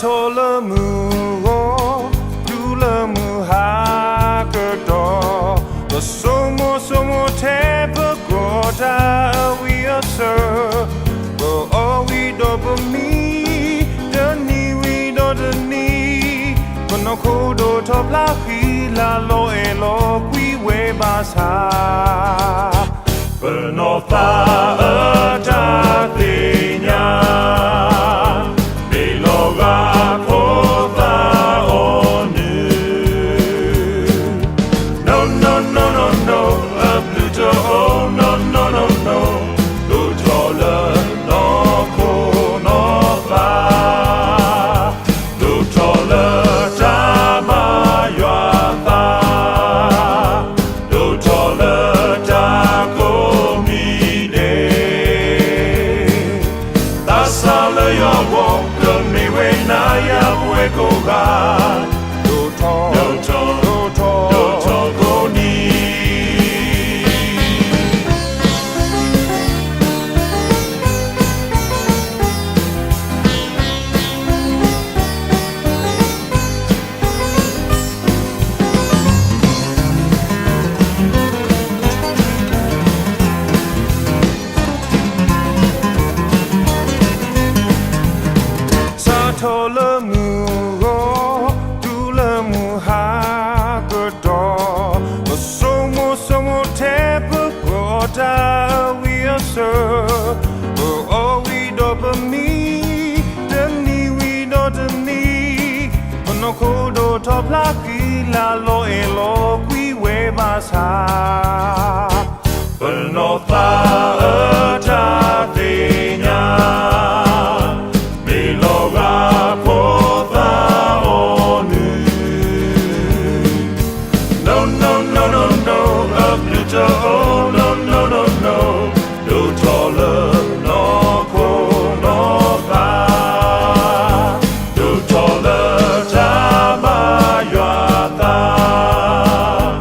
ထီၣ်လၢမုၢ်ဂီၤ, တုၤလၢမုၢ်ဟါကတီၢ်, ပဆိကမိၣ်ဆိကမိၣ်ထဲပကိးတၢ်အဝံအစၢၤ, ပအီၣ်ဝံၤဒီးပမံ, တနံၤဝံၤဒီးတနံၤ, ပနီၢ်ခိဒိၣ်ထီၣ်ဖျါဃံလၤ လီၤအဲၣ်လီၤကွံဝဲဘၣ်ဆၣ် ပနီၢ်သးအတၢ်သ့ၣ်ညါ, မ့ၢ်လီၤဂာ်ဖိသၣ်အီၤနုၢ်, no no no no no, အဘျုးတအိၣ် no no no no, ဒိၣ်ထီၣ်လၢနီၢ်ခိနီၢ်သး ဒိၣ်ထီၣ်လၢတၢ်ဘါယွၤသး, ဒိၣ်ထီၣ်လၢတၢ်ကိးမံၤဒဲး, သးစၢ်လၢယွၤအဂီၢ် ကမ့ၢ်ဝဲနၤယၤပဝဲကိးဂၤ, ဒိၣ်ထီၣ်, ဒိၣ်ထီၣ်, ဒိၣ်ထီၣ်ကိးနံၤ စးထီၣ်လၢမုၢ်ဂီၤ, တုၤလၢမုၢ်ဟါကတီၢ်, ပဆိကမိၣ်ဆိကမိၣ်ထဲပကိးတၢ်အဝံအစၢၤ, ပအီၣ်ဝံၤဒီးပမံ, တနံၤဝံၤဒီးတနံၤ, ပနီၢ်ခိဒိၣ်ထီၣ်ဖျါဃံလၤ လီၤအဲၣ်လီၤကွံဝဲဘၣ်ဆၣ် ပနီၢ်သးအတၢ်သ့ၣ်ညါ, မ့ၢ်လီၤဂာ်ဖိသၣ်အီၤနုၢ်, no no no no no, အဘျုးတအိၣ် no no no no, ဒိၣ်ထီၣ်လၢနီၢ်ခိနီၢ်သး, ဒိၣ်ထီၣ်လၢတၢ်ဘါယွၤသး,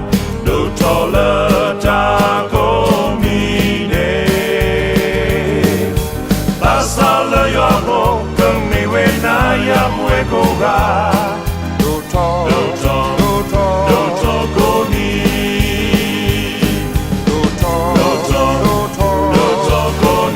ဒိၣ်ထီၣ်လၢတၢ်ကိးမံၤဒဲး, သးစၢ်လၢယွၤအဂီၢ် ကမ့ၢ်ဝဲနၤယၤပဝဲကိးဂၤ, ဒိၣ်ထီၣ်, ဒိၣ်ထီၣ်, ဒိၣ်ထီၣ်ကိးနံၤ, ဒိၣ်ထီၣ်, ဒိၣ်ထီၣ်, ဒိၣ်ထီၣ်ကိးန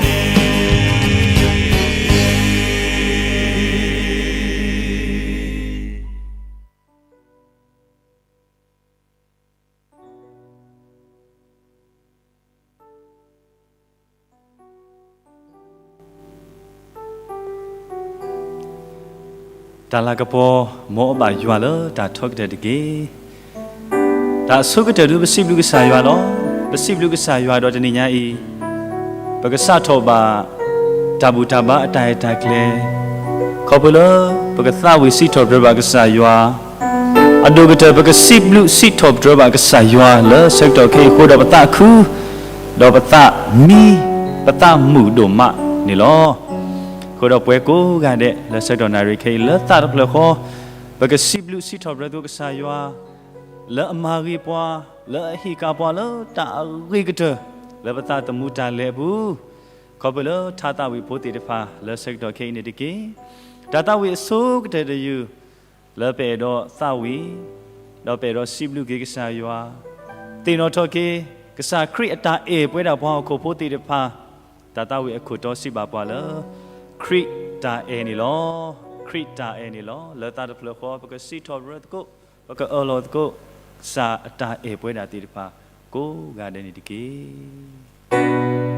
ံၤ. တၢ်လၤကပီၤ မ်အဘၣ်ယွၤလၢတၢ်ထီကတၢၢ်တက့ၢ်. တၢ်အဆိကတၢၢ်ဒု ပစံးဘျုးကစၢ်ယွၤလီၤ. ပစံးဘျုးကစၢ်ယွၤဒီးတနံၤညါအံၤ ပကစးထီၣ်ဘၣ် တၢ်ဘူၣ်တၢ်ဘါအတၢ်အဲၣ်တၢ်ကျဲၤ, ခီဖျိလၢ ပကသးဝံၣ်စံးထီၣ်ပတြၢၤဘၣ်ကစၢ်ယွၤ, အဒိၣ်ကတၢၢ် ပကစံးဘျုးစံးထီၣ်ပတြၢၤဘၣ်ကစၢ်ယွၤလၢဆၢကတီၢ်ခဲအံၤအဃိဒီး ပသးခု ဒီးပသးမံ ပသးမုာ်ဒိၣ်မးန့ၣ်လီၤ. အဃိဒီးပှၤကိးဂၤဒဲး လၢဆၢကတီၢ်နၣ်ရံၣ်ခဲအံၤ လၢသးတဖျၢၣ်ဃီ ပကစံးဘျုးစံးထီၣ်ပတြၢၤသကိးကစၢ်ယွၤ လၢအမၤဂ့ၤပှၤ, လၢအဟ့ၣ်ကဉ်ပှၤလၢတၢ်အဂ့ၤကတၢၢ် လၢပသးသမူတၢ်လဲၤအပူၤ, ခီဖျိလၢထါသးဝံၣ်ဖိသ့ၣ်တဖၣ် လၢဆၢကတီၢ်ခဲအံၤန့ၣ်တက့ၢ်. တၢ်သးဝံၣ်အဆိကတၢၢ်တယုၢ် လၢပအဲၣ်ဒိးသးဝံၣ်, ဒီးပအဲၣ်ဒိးစံးဘျုးက့ၤကစၢ်ယွၤ, သ့ၣ်နီၣ်ထီၣ်က့ၤ ကစၢ်ခရံာ်အတၢ်အဲၣ်ပဝဲဒၣ်ပှၤဟီၣ်ခိၣ်ဖိသ့ၣ်တဖၣ်, တၢ်သးဝံၣ်အခိၣ်တီစံးဘၣ်ပှၤလၢ ခရံာ်တၢ်အဲၣ်န့ၣ်လီၤ. ခရံာ်တၢ်အဲၣ်န့ၣ်လီၤ. လၢသးတဖျၢၣ်ဃီ ပကစံးထီၣ်ပတြၢၤသကိး, ပကအၢၣ်လီၤသကိး ကစၢ်အတၢ်အဲၣ်ပဝဲဒၣ်သ့ၣ်တဖၣ် ကိးဂၤဒဲးန့ၣ်တက့ၢ်.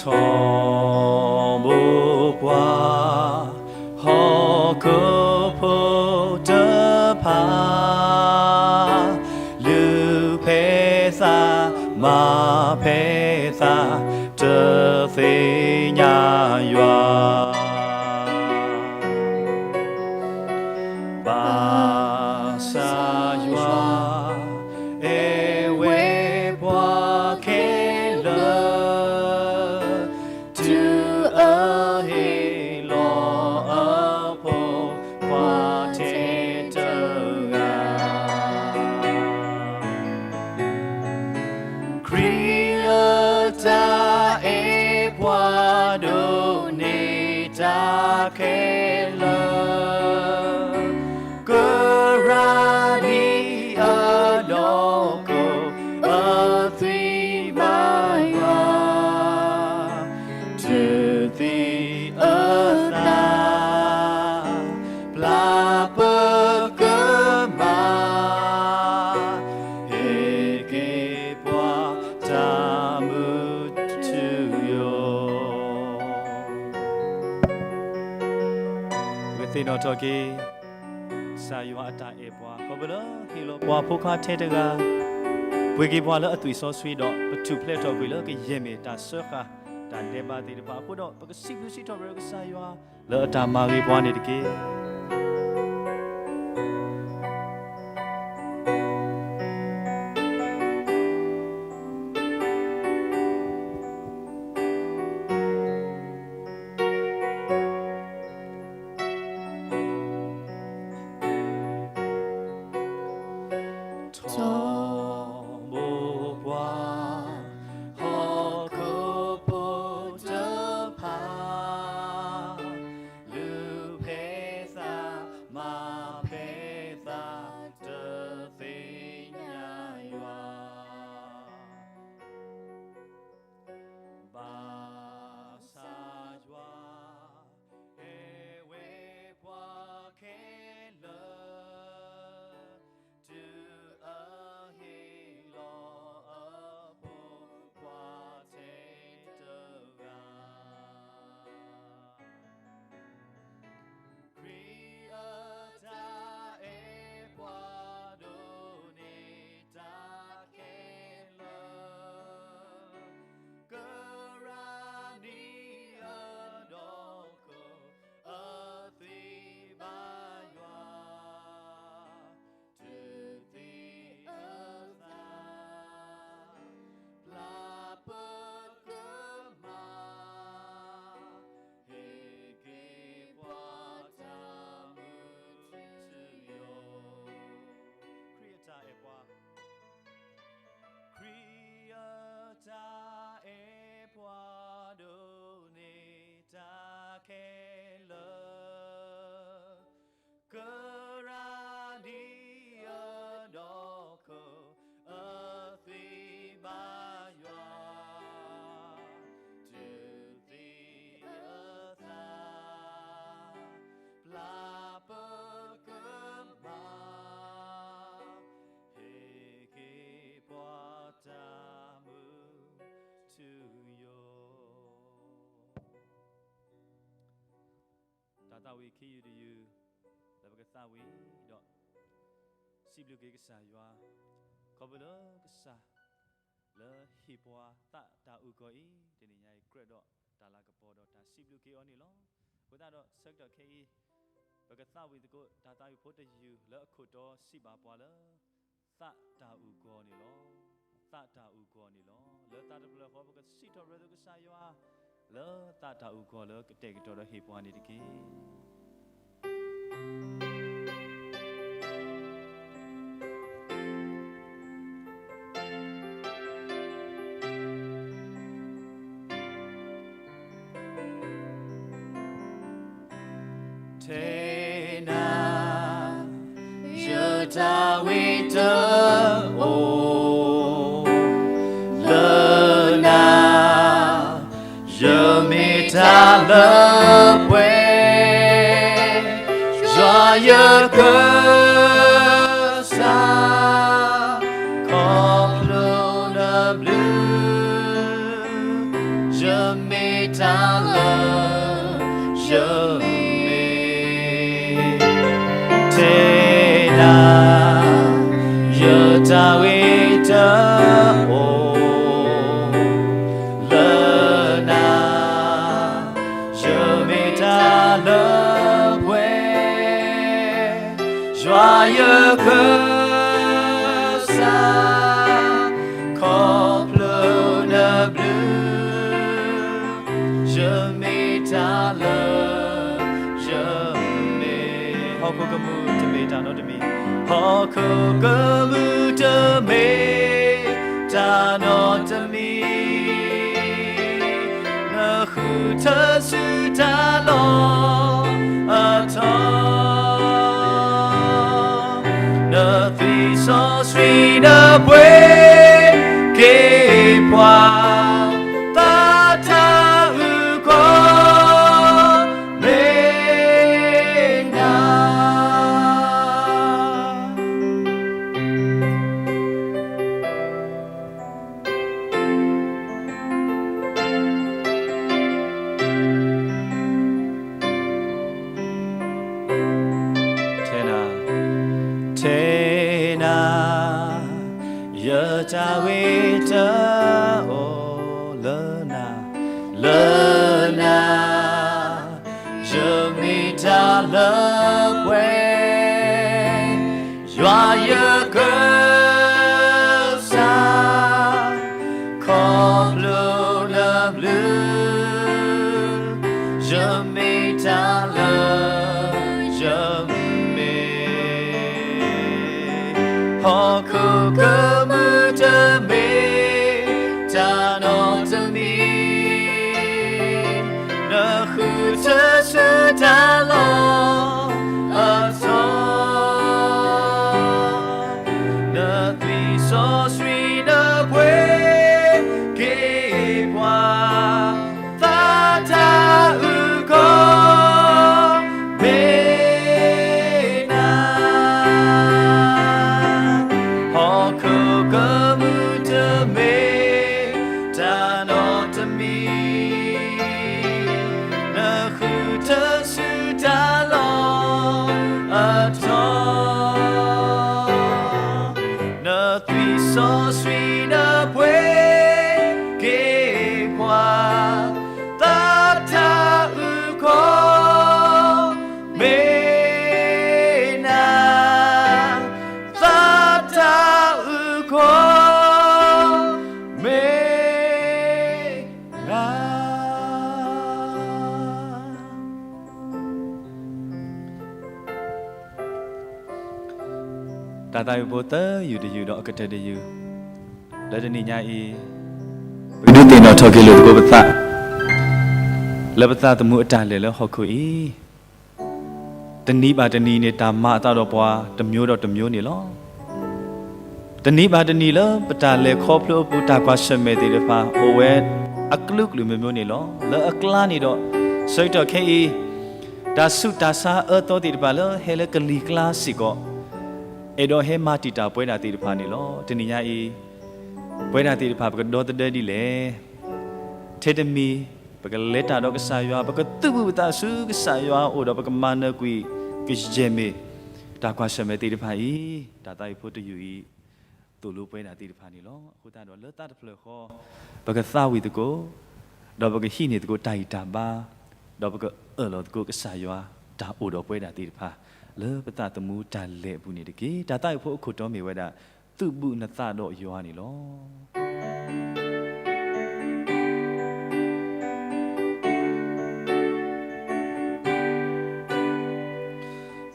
ထီဘိပှၤ ဟီၣ်ခိၣ်ဖိတဖၣ်, လုၢ်ဖဲသး မၤဖဲသး တသ့ၣ်ညါယွၤ, ဘၣ်ဆၣ်ယွၤ အဲၣ်ဝဲပှၤခဲလၢာ်, တုၤအ ဟ့ၣ်လီၤအဖိခွါထဲတဂၤ ခရံာ်အတၢ်အဲၣ်ပှၤဒိးန့ၢ်တၢ်ခဲလၢာ်, ကရၤနံၤအဒီကိၣ်အသွံၣ်ဘါယွၤ ထုးသံအသး ပျၢ်ပကမၤ ဟ့ၣ်က့ၤပှၤတၢ်မုာ်ထူယိာ်. ပကသ့ၣ်နီၣ်ထီၣ်က့ၤ ကစၢ်ယွၤအတၢ်အဲၣ်ပှၤ ခီဖျိလၢဟ့ၣ်လီၤပှၤဖိခွါထဲတဂၤ ပှ့ၤက့ၤပှၤလၢအသွံၣ်စီဆှံဒီး ပထူၣ်ဖျဲးထီၣ်ကွံာ်လၢကယဲၢ်မ့ၢ်တၢ်စၢဃာ်တၢ်ဒဲးဘးသ့ၣ်တဖၣ်အဃိဒီး ပကစံးဘျုးစံးထီၣ်ပတြၢၤကစၢ်ယွၤ လၢအတၢ်မၤဂ့ၤပှၤန့ၣ်တက့ၢ်. ထီဘိပှၤ ဟီၣ်ခိၣ်ဖိတဖၣ် လူၤဖဲသး မၤဖဲသး တသ့ၣ်ညါယွၤ ဘၣ်ဆၣ်ယွၤ အဲၣ်ဝဲပှၤခဲလၢာ် တုၤအဟ့ၣ်လီၤအဖိခွါထဲတဂၤ ခရံာ်အတၢ်အဲၣ်ပှၤဒိးန့ၢ် တၢ်ခဲလၢာ် ကရၤနံၤအဒီကိၣ်အသွံၣ်ဘါယွၤ ထုးသံအသး ပျၢ်ပကမၤ ဟ့ၣ်က့ၤပှၤတၢ်မုာ်ထူယိာ်. ခရံာ်အတၢ်အဲၣ်ပှၤ ခရံာ်အတၢ်အဲၣ်ပှၤဒိးန့ၢ်တၢ်ခဲလၢာ် ကရၤနံၤအဒီကိၣ်အသွံၣ်ဘါယွၤ ထုးသံအသး ပျၢ်ပကမၤ ဟ့ၣ်က့ၤပှၤတၢ်မုာ်ထူယိာ်. တၢ်သးဝံၣ်ခံယုၢ်တယုၢ် လၢပကသးဝံၣ်ဒီး စံးဘျုးက့ၤကစၢ်ယွၤ ခီဖျိလၢကစၢ် လၢဟ့ၣ်ပှၤသးတၢ်အုၣ်ကီၤအံၤ တနံၤညါအံၤ ကြၢးဒီးတၢ်လၤကပီၤဒီးတၢ်စံးဘျုးက့ၤအီၤန့ၣ်လီၤ. အဃိသတးဒီးဆၢကတီၢ်ခဲအံၤ ပကသးဝံၣ်သကိးတၢ်သးဝံၣ်ဖိတယုၢ်လၢအခိၣ်တီစံးဘၣ်ပှၤလၢ သးတၢ်အုၣ်ကီၤန့ၣ်လီၤ. သးတၢ်အုၣ်ကီၤန့ၣ်လီၤ. လၢသးတဖျၢၣ်ဃီ ပကစံးထီၣ်ပတြၢၤသကိးကစၢ်ယွၤ လၢသးတၢ်အုၣ်ကီၤလၢကတဲာ်ကတီၤဒီးဟ့ၣ်ပှၤန့ၣ်တက့ၢ်. ထဲနၤ ယတၢ်ဝံတအိၣ်လၢနၤ, လၢနၤ ယမ့ၢ်တၢ်လၢပှဲၤ, ယွၤယကစၢ်, ခီဖျိနဘျုး, ယမ့ၢ်တၢ်လၢ ယမ့ၢ် ထဲနၤ ယတၢ်ဝံတအိၣ်လၢနၤ, ယမ့ၢ်တၢ်လၢပှဲၤ, ယွၤယကစၢ်, ခီဖျိနဘျုး, ယမ့ၢ် တၢ်လၢယမ့ၢ်, ဟီၣ်ခိၣ်ကမူၣ်တမ့ၢ်တၢ်နီတမံၤ, ဟီၣ်ခိၣ်ကမူၣ်တမ့ၢ်တၢ်နီတမံၤ, နဃုထၢဆူတၢ်လီၢ်အထီ, နသွံၣ်စီဆှံနပှ့ၤက့ၤပှၤ သးတၢ်အုၣ်ကီၤ မ့ၢ်နၤ. ထဲနၤ, ထဲနၤ, ယတၢ်ဂ့ၤတအိၣ်လၢနၤ, လၢနၤ, ယမ့ၢ်တၢ်လၢပှဲၤ ယွၤယကစၢ်, ခီဖျိနဘျုး, ယမ့ၢ်တၢ်လၢယမ့ၢ်, ဟီၣ်ခိၣ်ကမူၣ်တမ့ၢ်တၢ်နီတမံၤ, နဃုထၢဆူတၢ်လီၢ်အထီ, နသွံၣ်စီဆှံနပှ့ၤက့ၤပှၤ သးတၢ်အုၣ်ကီၤ မ့ၢ်နၤ, ဟီၣ်ခိၣ်ကမူၣ်တမ့ၢ်တၢ်နီတမံၤ, နဃုထၢဆူတၢ်လီၢ်အထီ, နသွံၣ်စီဆှံနပှ့ၤက့ၤပှၤ သးတၢ်အုၣ်ကီၤ မ့ၢ်နၤ, သးတၢ်အုၣ်ကီၤ မ့ၢ်နၤ. တၢ်သးဝံၣ်ဖိသၢယုၢ်တယုၢ်ဒီးအကတၢၢ်တယုၢ်, လၢတနံၤညါအံၤ, ပကဒုးသ့ၣ်နီၣ်ထီၣ်က့ၤလိာ်သကိးပသး, လၢပသးသမူအတၢ်လဲၤလၢဟီၣ်ခိၣ်အံၤ, တနံၤဘၣ်တနံၤန့ၣ် တၢ်မၤအသးဒီးပှၤတမျိုးဒီးတမျိုးန့ၣ်လီၤ. တနံၤဘၣ်တနံၤလၢပတၢ်လဲၤခီဖျိအပူၤ တၢ်ကွၢ်ဆၢၣ်မဲာ်သ့ၣ်တဖၣ် အိၣ်ဝဲအကလုာ်ကလုာ်မ့ၢ်မ့ၢ်န့ၣ်လီၤ. လၢအကျါန့ၣ်ဒီး ဆၢကတီၢ်ခဲအံၤ တၢ်ဆူးတၢ်ဆါအၢသီသ့ၣ်တဖၣ်လၢဟဲလၢကလံၤကျါစ့ၢ်ကီး အဲၣ်ဒိးဟဲမၤတံာ်တာ်ပဝဲဒၣ်သ့ၣ်တဖၣ်န့ၣ်လီၤ. တနံၤညါအံၤ ပဝဲဒၣ်သ့ၣ်တဖၣ် ပကဒီသဒၢဒ်လဲၣ်. ထဲတမံၤ ပကလဲၤတၢ်ဒီးကစၢ်ယွၤ, ပကသုးဘူးပသးဆူကစၢ်ယွၤအအိၣ်ဒီး ပကမၤနၢၤကွံာ်ကယဲၢ်မ့ၢ် တၢ်ကွၢ်ဆၢၣ်မဲာ်သ့ၣ်တဖၣ်အံၤ တၢ်သးဝံၣ်ဖိတယုၢ်အံၤ သိၣ်လိပဝဲဒၣ်သ့ၣ်တဖၣ်န့ၣ်လီၤ. အဃိသတးဒီး လၢသးတဖျၢၣ်ဃီ ပကသးဝံၣ်သကိး ဒီးပကဟံးန့ၢ်သကိးတၢ်ဂံၢ်တၢ်ဘါ, ဒီးပကအၢၣ်လီၤသကိးကစၢ်ယွၤ တၢ်အိၣ်ဒီးပဝဲဒၣ်သ့ၣ်တဖၣ် လၢပသးသမူတၢ်လဲၤအပူၤန့ၣ်တက့ၢ်. တၢ်သးဝံၣ်ဖိအခိၣ်တီမ့ၢ်ဝဲဒၣ် သုးဘူးနသးဒီးယွၤန့ၣ်လီၤ.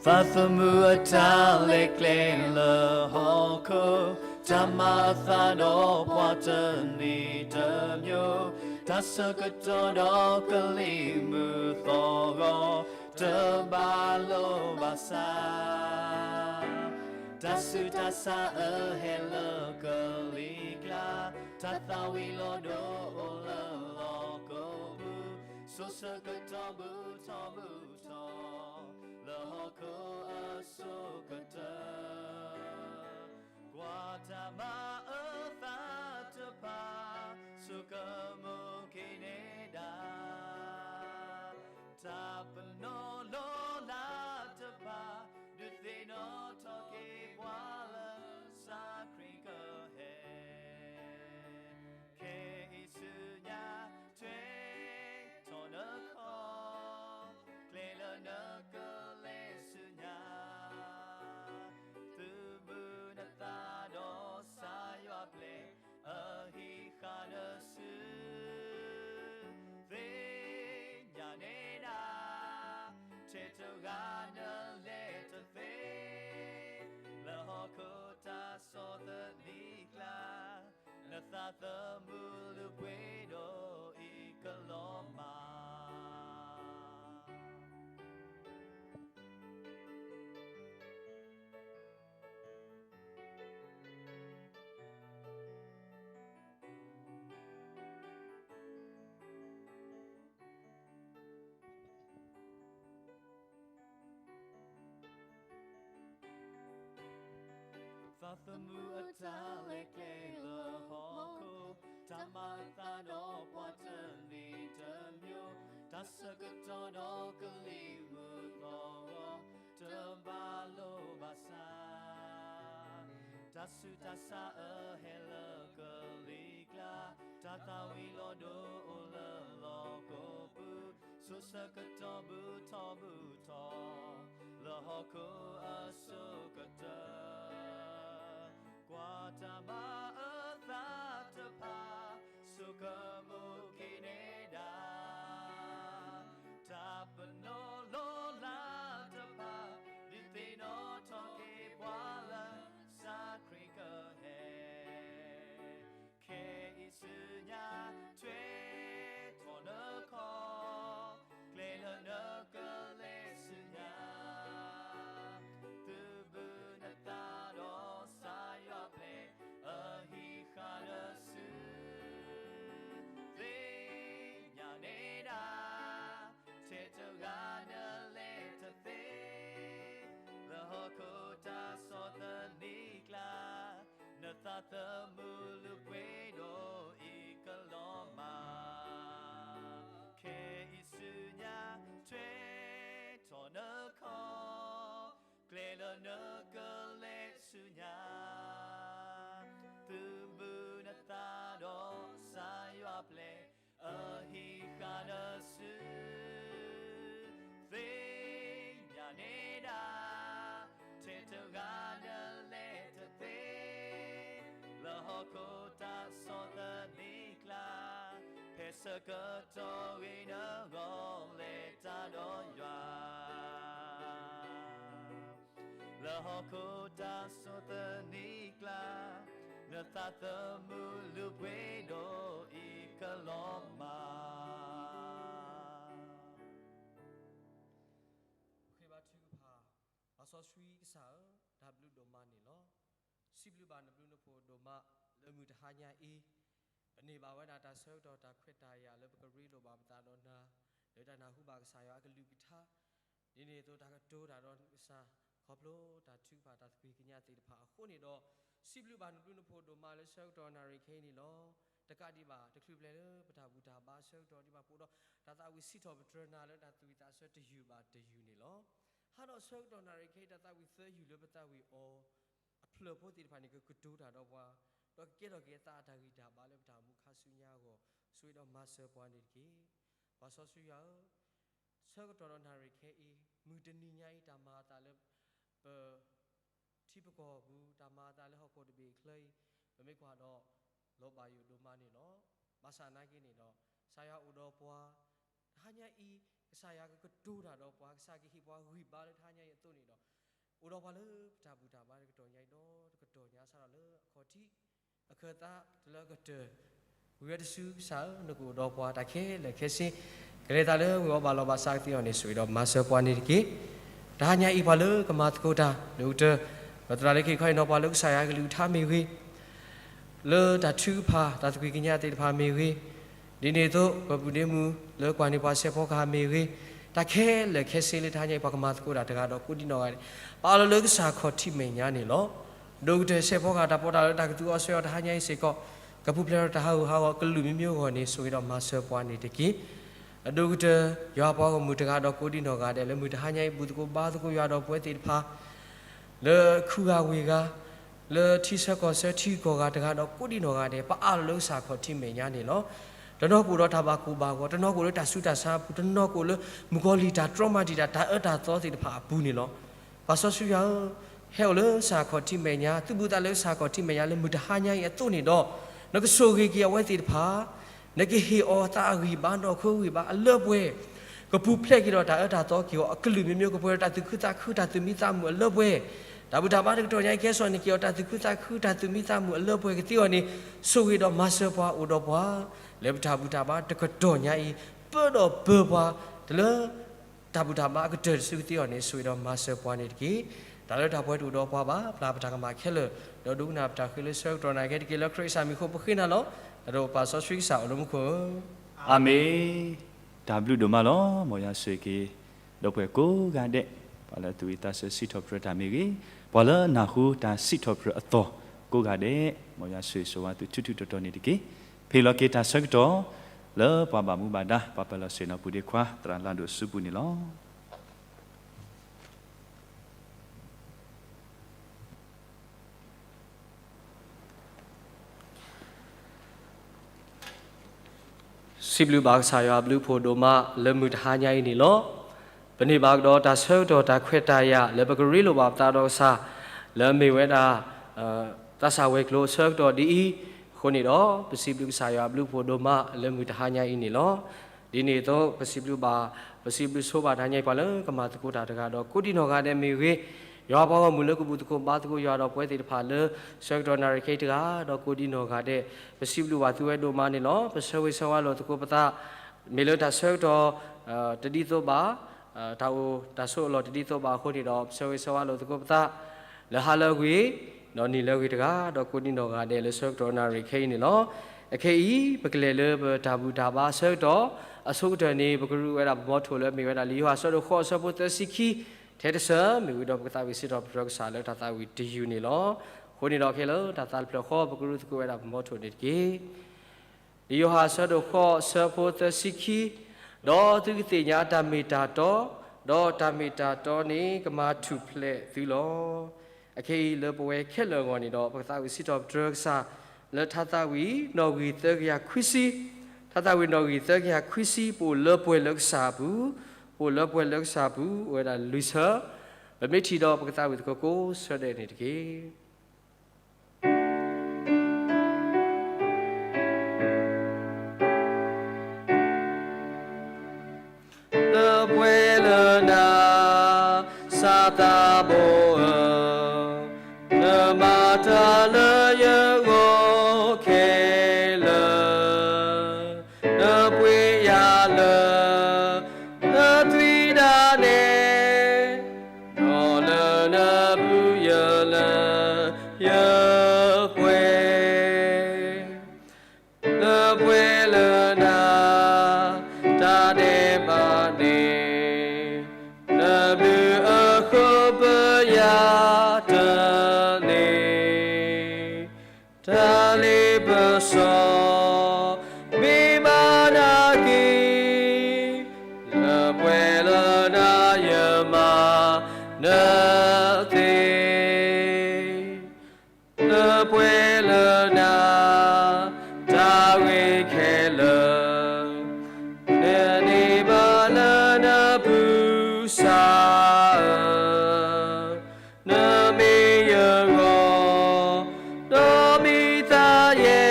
သးသမူအတၢ်လဲၤကျဲလၢဟီၣ်ခိၣ်, တၢ်မၤအသးဒီးပှၤတမံၤတမျိုး, တၢ်ဆၢကတီၢ်ဒီးကလံၤမုၢ်သီၣ်ဂီၤ, တဘၣ်လိာ်ဘၣ်စး တၢ်ဆူးတၢ်ဆါအၢဟဲလၢကလံၤကျါ, တၢ်သးဝံၣ်လီၤဒိအိၣ်လၢလီၢ်ကိးပူၤ, စိၤဆၢကတီၢ်ဘူးထီၣ်ဘူးထီၣ် လၢဟီၣ်ခိၣ်အစိၤကတၢၢ်, ကွၢ်တၢ်မၤအၢသးတဖၣ် ဆိကမိၣ်က့ၤနဲဒၣ် တၢ်ပနီၣ်လီၤလးတဖၣ် ဒုးသ့ၣ်နီၣ်ထီၣ်က့ၤပှၤလၢ စးခရံာ်ကဟဲ ခဲအံၤဆူညါ ထွဲထီၣ်နခီၣ် ကျဲလၢနကလဲၤဆူညါ, သုးဘူးနသးဒီးစၢ်ယွၤပျဲၢ် အဟံးဃာ်နစု သးသမူလုၢ်ပှ့ၤဒိၣ်အံၤကလီၤမၢ်. သးသမူအတၢ်လဲၤကျဲလၢဟီၣ်ခိၣ်, တၢ်မၤအသးဒီးပှၤတမံၤတမံၤ, တၢ်ဆၢကတီၢ်ဒီးကလံၤမုၢ်သီၣ်ဂီၤ, တဘၣ်လိၣ်ဘၣ်စး တၢ်ဆူးတၢ်ဆါအဟဲလၢကလံၤကျါ, တၢ်သၣ်ဝံၤလီၤဒိအိၣ်လၢလီၢ်ကိးပူၤ, စိၤဆၢကတီၢ်ဘူးထီၣ်ဘူးထီၣ်, လၢဟီၣ်ခိၣ်အစိၤကတၢၢ်, ကွၢ်တၢ်မၤအသးတဖၣ်, ဆိကမိၣ်က့ၤနဲဒၣ် တၢ်ပနီၣ်လီၤလးတဖၣ်, ဒုးသ့ၣ်နီၣ်ထီၣ်က့ၤပှၤလၢ ကစၢ်ခရံာ်ကဟဲ, ခဲအံၤဆူညါ, ထွဲထီၣ်နခီၣ်, ကျဲလၢနကလဲၤဆူညါ, သုးဘူးနသးဒီးစၢ်ယွၤပျဲၢ်အဟံးဃာ်နစု သ့ၣ်ညါနဲဒၣ်, ထဲတဂၤနလဲၤတသ့, လၢဟီၣ်ခိၣ်တၢ်ဆီၣ်သနံးကျါ, နသးသမူလုၢ်ပှ့ၤဒိၣ်အံၤကလီၤမၢ်. ခဲအံၤဆူညါ, ထွဲထီၣ်နခီၣ်, ကျဲလၢနကလဲၤဆူညါ, သုးဘူးနသးဒီးစၢ်ယွၤပျဲၢ် အဟံးဃာ်နစု သ့ၣ်ညါနဲဒၣ်, ထဲတဂၤနလဲၤတသ့, လၢဟီၣ်ခိၣ်တၢ်ဆီၣ်သနံးကျါ, ဖဲဆၢကတီၢ်ဂ့ၤနဂီၢ်လဲၤတၢ်ဒီးယွၤ လၢဟီၣ်ခိၣ်တၢ်ဆီၣ်သနံးကျါ, နသးသမူလုၢ်ပှ့ၤဒိၣ်အံၤကလီၤမၢ်. ပဃ့ဘါထုကဖၣ်, ပၢ်စီဆှံကစၢ်ဧၢ, တၢ်ဘျုးဒိၣ်မးန့ၣ်လီၤ. စံးဘျုးဘၣ်နဘျုးနဖှိၣ်ဒိၣ်မးလၢမုၢ်တဟါညါအံၤ, ပန့ၢ်ဘၣ်ဝဲဒၣ်တၢ်ဆၢကတီၢ်တၢ်ခွဲးတၢ်ယာ်လၢပကရ့လိာ်ဘၣ်ပသးဒီးနၤ, လၢတၢ်နၢ်ဟူဘၣ်ကစၢ်ယွၤအကလုၢ်ကထါ, ဒ်န့ၣ်အသိးတၢ်ကတိၤတၢ်ဒီးနကစၢ်, ခီဖျိတၢ်ထုကဖၣ်တၢ်သကွံၢ်ကညးသ့ၣ်တဖၣ်အဃိန့ၣ်ဒီး, စံးဘျုးဘၣ်နဘျုးနဖှိၣ်ဒိၣ်မးလၢဆၢကတီၢ်နၣ်ရံၣ်ခဲအံၤန့ၣ်လီၤ. တကးဒံးဘၣ် တချုးပျဲလၢပတၢ်ဘူၣ်တၢ်ဘါဆၢကတီၢ်ဒံးဘၣ် ပအိၣ်ဒီးတၢ်သးဝံၣ်စံးထီၣ်ပတြၢၤနၤလၢတၢ်သူၣ်ဝံၣ်သးဆၢတယုၢ်ဘၣ်တယုၢ်န့ၣ်လီၤ. ဟးဒီးဆၢကတီၢ်နၣ်ရံၣ်ခဲအံၤတၢ်သးဝံၣ်သၢယုၢ်လၢပသးဝံၣ်အီၤ အဖျၢၣ်ဖိသ့ၣ်တဖၣ်န့ၣ် ကကတိၤတၢ်ဒီးပှၤ, ဒီးကကဲထီၣ်က့ၤအသးအတၢ်ဂံၢ်တၢ်ဘါလၢပတၢ်အိၣ်မူခါဆူညါအဂီၢ်, ဆိၣ်ဂ့ၤဒီးမၤစၢၤပှၤန့ၣ်တက့ၢ်. ပၢ်စီဆှံယွၤဧၢ, ဆၢကတီၢ်ဒီးနၣ်ရံၣ်ခဲအံၤ, မုၢ်တနံၤညါအံၤ တၢ်မၤအသးလၢပ ထံပကီၢ်ပူၤ, တၢ်မၤအသးလၢဟီၣ်ခိၣ်တဘ့ၣ်အချၢအံၤ, ပမ့ၢ်ကွၢ်ဒီး လီၤဘၣ်ယိၣ်ဒိၣ်မးန့ၣ်လီၤ. ဘၣ်ဆၣ်နာ်က့န့ၣ်ဒီး ကစၢ်ယွၤအိၣ်ဒီးပှၤ တဟါညါအံၤ, ကစၢ်ယွၤကကတိၤတၢ်ဒီးပှၤ, ကစၢ်ကဟ့ၣ်ပှၤဂံၢ်ဘါလၢတဟါညါအံၤအသိးန့ၣ်ဒီး, အိၣ်ဒီးပှၤလၢပတၢ်ဘူၣ်တၢ်ဘါတကတီၢ်ညါအံၤဒီး တကတီၢ်ညါစးထီၣ်လၢအခီၣ်ထံး အခၢၣ်သးတုၤလၢအကတၢၢ်, ဝံၤဝဲတစုကစၢ်ဧၢ, နကအိၣ်ဒီးပှၤတၢ်ခဲလၢာ်ခဲဆ့, ကလဲၤသးလၢဝ့ၢ်အီၤဘၣ်လီၤဘၣ်စးကသ့အီၤန့ၣ် ဆိၣ်ဂ့ၤဒီးမၤစၢၤပှၤန့ၣ်တက့ၢ်. တဟါညါအံၤပှၤလၢကမၤသကိးတၢ် ဒိၣ်ကတၢၢ်, ပသရၣ်လၢခံခီအံၤနီၤ ပှၤလၢကစၢ်ယွၤကလုၢ်ကထါမ့ၢ်ဂ့ၤ, လၢတၢ်ထုကဖၣ်တၢ်သကွံၢ်ကညးသ့ၣ်တဖၣ်မ့ၢ်ဂ့ၤ, ဒ်န့ၣ်အသိး ပပုၢ်ဒ့မုၣ်လၢကွၢ်န့ၢ်ပှၤစဲးဖီကဟၣ်မ့ၢ်ဂ့ၤ, တၢ်ခဲလၢာ်ခဲဆ့လၢတဟါညါအံၤ ပှၤကမၤသကိးတၢ်တဂၤဒီးကိးဒံနီၢ်ဂၤဒဲး, ပအးလီၤလၢကစၢ်ခီၣ်ထံးမဲာ်ညါန့ၣ်လီၤ. ဒိၣ်ကတၢၢ်စဲးဖီကဟၣ်တၢ်ပီးတၢ်လၢတၢ်ကသူအီၤဆှၢအီၤတဟါညါအံၤစ့ၢ်ကီး, ကပူၤဖျဲးဒီးတၢ်ဟးဂူာ်ဟးဂီၤကလုာ်မ့ၢ်မ့ၢ်အဂီၢ်န့ၣ် ဆိၣ်ဂ့ၤဒီးမၤစၢၤပှၤန့ၣ်တက့ၢ်. အဒိၣ်ကတၢၢ် ယွၤပှၤဂီၢ်မုၢ်တဂၤဒီးကိးဒံနီၢ်ဂၤဒဲး လၢမုၢ်တဟါညါအံၤ ဘူၣ်သကိးဘါသကိးယွၤဒီးပဝဲသ့ၣ်တဖၣ် လၢခူဂၤဝ့ၢ်ဂၤ, လၢထံဆၢကီၢ်ဆၢထံဂုၤကီၢ်ဂၤတဂၤဒီးကိးဒံနီၢ်ဂၤဒဲး ပအးလီၤလၢကစၢ်ခီၣ်ထံးမဲာ်ညါန့ၣ်လီၤ. တနီၤကအိၣ်ဒီးတၢ်ဘၣ်ကိၢ်ဘၣ်ဂီၤ, တနီၤကအိၣ်လၢတၢ်ဆူးတၢ်ဆါအပူၤ, တနီၤကအိၣ်လၢမုၣ်ကီၤလံၢ်တၢ်တြီမၤတံာ်တာ် တၢ်အၢတၢ်သီသ့ၣ်တဖၣ်အပူၤန့ၣ်လီၤ. ပၢ်စီဆှံယွၤဧၢ, ဟဲအိၣ်လၢကစၢ်ခီၣ်ထံးမဲာ်ညါ, သုးဘူးသးလၢကစၢ်ခီၣ်ထံးမဲာ်ညါလၢမုၢ်တဟါညါအံၤအသိးန့ၣ်ဒီး, နကဆိၣ်ဂ့ၤက့ၤအဝဲသ့ၣ်တဖၣ်, နကဟ့ၣ်အီၤသးအဂံၢ်ဘါနီၢ်ခိဂံၢ်ဘါအလၢပှဲၤ, ကပူၤဖျဲးက့ၤဒီးတၢ်အၢတၢ်သီက့ၤအီၤအကလုာ်မ့ၢ်မ့ၢ်, ကပှဲၤဒီးတၢ်သူၣ်ခုသးခု တၢ်သူၣ်မံသးမုာ်အလၢပှဲၤ, တၢ်ဘူၣ်တၢ်ဘါတကတီၢ်ညါအံၤ ကဟဲစိာ်န့ၢ်က့ၤအီၤ တၢ်သူၣ်ခုသးခု တၢ်သူၣ်မံသးမုာ်အလၢပှဲၤကသ့အဂီၢ်န့ၣ် ဆိၣ်ဂ့ၤဒီးမၤစၢၤပှၤအိၣ်ဒီးပှၤ လၢပတၢ်ဘူၣ်တၢ်ဘါတကတီၢ်ညါအံၤ ပၢဒီးပၢပှၤ တလၢ တၢ်ဘူၣ်တၢ်ဘါအကတၢၢ်တစုကသ့အဂီၢ်န့ၣ် ဆိၣ်ဂ့ၤဒီးမၤစၢၤပှၤန့ၣ်တက့ၢ်. တၢ်လၢတၢ်ပှဲၤတအိၣ်ဒီးပှၤဘၣ် ပျၢ်ပတၢ်ကမၣ်ခဲလၢာ် ဒီးဒိကနၣ်ပတၢ်ဃ့လၢဆၢကတီၢ်နၢ်ကဲတက့ၢ်. လၢခရံာ်အမံၤအဃိ ပဃ့နၤလီၤ. တၢ်ဒိၣ်ပၢ်စီဆှံကစၢ်အိၣ်လၢမူခိၣ်ဧၢ, အၤမ့ၣ်. တၢ်ဘျုးဒိၣ်မးလီၤ. မ်ယွၤဆိၣ်ဂ့ၤက့ၤ ဒီပုၢ်ဝဲၢ်ကိးဂၤဒဲး, ပှၤလၢသူၣ်ဝံၣ်သးဆၢစံးထီၣ်ပတြၢၤတၢ်မ့ၢ်ဂ့ၤ, ပှၤလၢနၢ်ဟူတၢ်စံးထီၣ်ပတြၢၤအသီၣ်ကိးဂၤဒဲး, မ်ယွၤဆိၣ်ဂ့ၤဆိၣ်ဝါသုထူထူတီတီန့ၣ်တက့ၢ်. ဖဲအံၤလီၤက့ၤတၢ်ဆၢကတီၢ် လၢပှၤဘၣ်မူဘၣ်ဒါ ပှၤပၢၤလီၢ်ဆ့ၣ်နီၤပူၤဒ့ခွါ သရၣ်လါဒိၣ်စုပူၤန့ၣ်လီၤ. စံးဘျုးဘၣ်ကစၢ်ယွၤအဘျုးအဖှိၣ်ဒိၣ်မးလၢမုၢ်တဟါညါအံၤန့ၣ်လီၤ. ပန့ၢ်ဘၣ်ကဒီးတၢ်ဆၢကတီၢ်တၢ်ခွဲးတၢ်ယာ်လၢပကရ့လိာ်ဘၣ်ပသးဒီးကစၢ် လၢအမ့ၢ်ဝဲဒၣ် သးစၢ်ဝဲၤကျိၤအဆၢကတီၢ်ဒ်အံၤ, အဃိန့ၣ်ဒီး ပစံးဘျုးကစၢ်ယွၤအဘျုးအဖှိၣ်ဒိၣ်မးလၢမုၢ်တဟါညါအံၤန့ၣ်လီၤ. ဒ်န့ၣ်အသိး ပစံးဘျုးဘၣ် ပစံးဘျုးဆိဘၣ်တဟါညါအံၤ ပှၤလၢကမၤသကိးတၢ်တဂၤဒီးကိးဒံနီၢ်ဂၤဒဲးမ့ၢ်ဂ့ၤ, ယွၤပှၤဂီၢ်မုၢ်လၢကဘူၣ်သကိးဘါသကိးယွၤဒီးပဝဲသ့ၣ်တဖၣ်လၢ ဆၢကတီၢ်နၣ်ရံၣ်ခဲအံၤတဂၤဒီးကိးဒံနီၢ်ဂၤဒဲး, ပစံးဘျုးဘၣ်သုဝဲဒိၣ်မးန့ၣ်လီၤ. ပဆၢဂ့ၤဆၢဝါလိာ်သကိးပသး မ့ၢ်လၢတၢ်ဆၢကတီၢ် တဒ်သိးဘၣ်, တၢ်အိၣ်တၢ်ဆိးအလီၢ်တဒ်သိးဘၣ်အဃိန့ၣ်ဒီး ပဆၢဂ့ၤဆၢဝါလိာ်သကိးပသး လၢဟါလၢအဂ့ၤ, ဒီးနံၤလၢအဂ့ၤတဂၤ ဒီးကိးဒံနီၢ်ဂၤဒဲးလၢဆၢကတီၢ်နၣ်ရံၣ်ခဲအံၤန့ၣ်လီၤ. အခဲအံၤ ပကလဲၤလၢပတၢ်ဘူၣ်တၢ်ဘါအဆၢကတီၢ်, အဆိကတၢၢ်န့ၣ် ပကရူးဝဲဒၣ်ပမီထိၣ်လၢအမ့ၢ်ဝဲဒၣ်လံာ်ယိၤဟၣ်အဆၢဒိၣ်ဃိးအဆၢဖိသၢဆံခံ ထဲတဆၢ မ့ၢ်ဝံၤဒီးပကသးဝံၣ်စံးထီၣ်ပတြၢၤကစၢ်လၢတၢ်သးဝံၣ်တယုၢ်န့ၣ်လီၤ. အဃိန့ၣ်ဒီးခဲလၢာ်တၢ်သးတဖျၢၣ်ဃီ ပကရူးသကိးဝဲဒၣ်ပမီထိၣ်န့ၣ်တက့ၢ်. လံာ်ယိၤဟၣ်အဆၢဒိၣ်ဃိးအဆၢဖိသၢဆံခံ, ဒီးသုကသ့ၣ်ညါတၢ်မ့ၢ်တၢ်တီ, ဒီးတၢ်မ့ၢ်တၢ်တီန့ၣ်ကမၤထူၣ်ဖျဲးသုလီၤ. အခဲအံၤလၢပဝဲခဲလၢာ်အဂီၢ်န့ၣ်ဒီး ပကသးဝံၣ်စံးထီၣ်ပတြၢၤကစၢ် လၢထါသးဝံၣ်နီၣ်ဂံၢ်သၢကယၤခွံဆံ, ထါသးဝံၣ်နီၣ်ဂံၢ်သၢကယၤခွံဆံ ပအိၣ်လၢပှဲၤလၢကစၢ်အပူၤ, ပအိၣ်လၢပှဲၤလၢကစၢ်အပူၤ အိၣ်ဝဲဒၣ်လွံၢ်ဆၢ, ပမ့ၢ်ထံၣ်ဒီးပကသးဝံၣ်သကိးကိးဆၢဒဲးန့ၣ်တက့ၢ်. လၢပှဲၤလၢနၤ စီၤသးဘိဧၢ, နမၤတၢ်လၢယဂီၢ်ခဲလၢာ်, နပှ့ၤယၤလၢ နသွံၣ်ဒၣ်နဲ, ဒီးလၢနပူၤယလၢယပှဲၤ လၢပှဲၤလၢနၤ တၢ်ဒဲးဘးန့ၣ်, နဘျုးအဃိပယၤတန့ၢ်, တၢ်လ့ပစီ မ့ၢ်ဘၣ်နၤက့ၤ, လၢပှဲၤလၢနၤယမၤနသ့ လၢပှဲၤလၢနၤ တၢ်ဂ့ၤခဲလၢာ်, နန့ၢ်ဘၣ်လၢနပူၤစၢ်ဧၢ, နမ့ၢ်ယဂီၢ် ဒီးမ့ၢ်သးယဲ,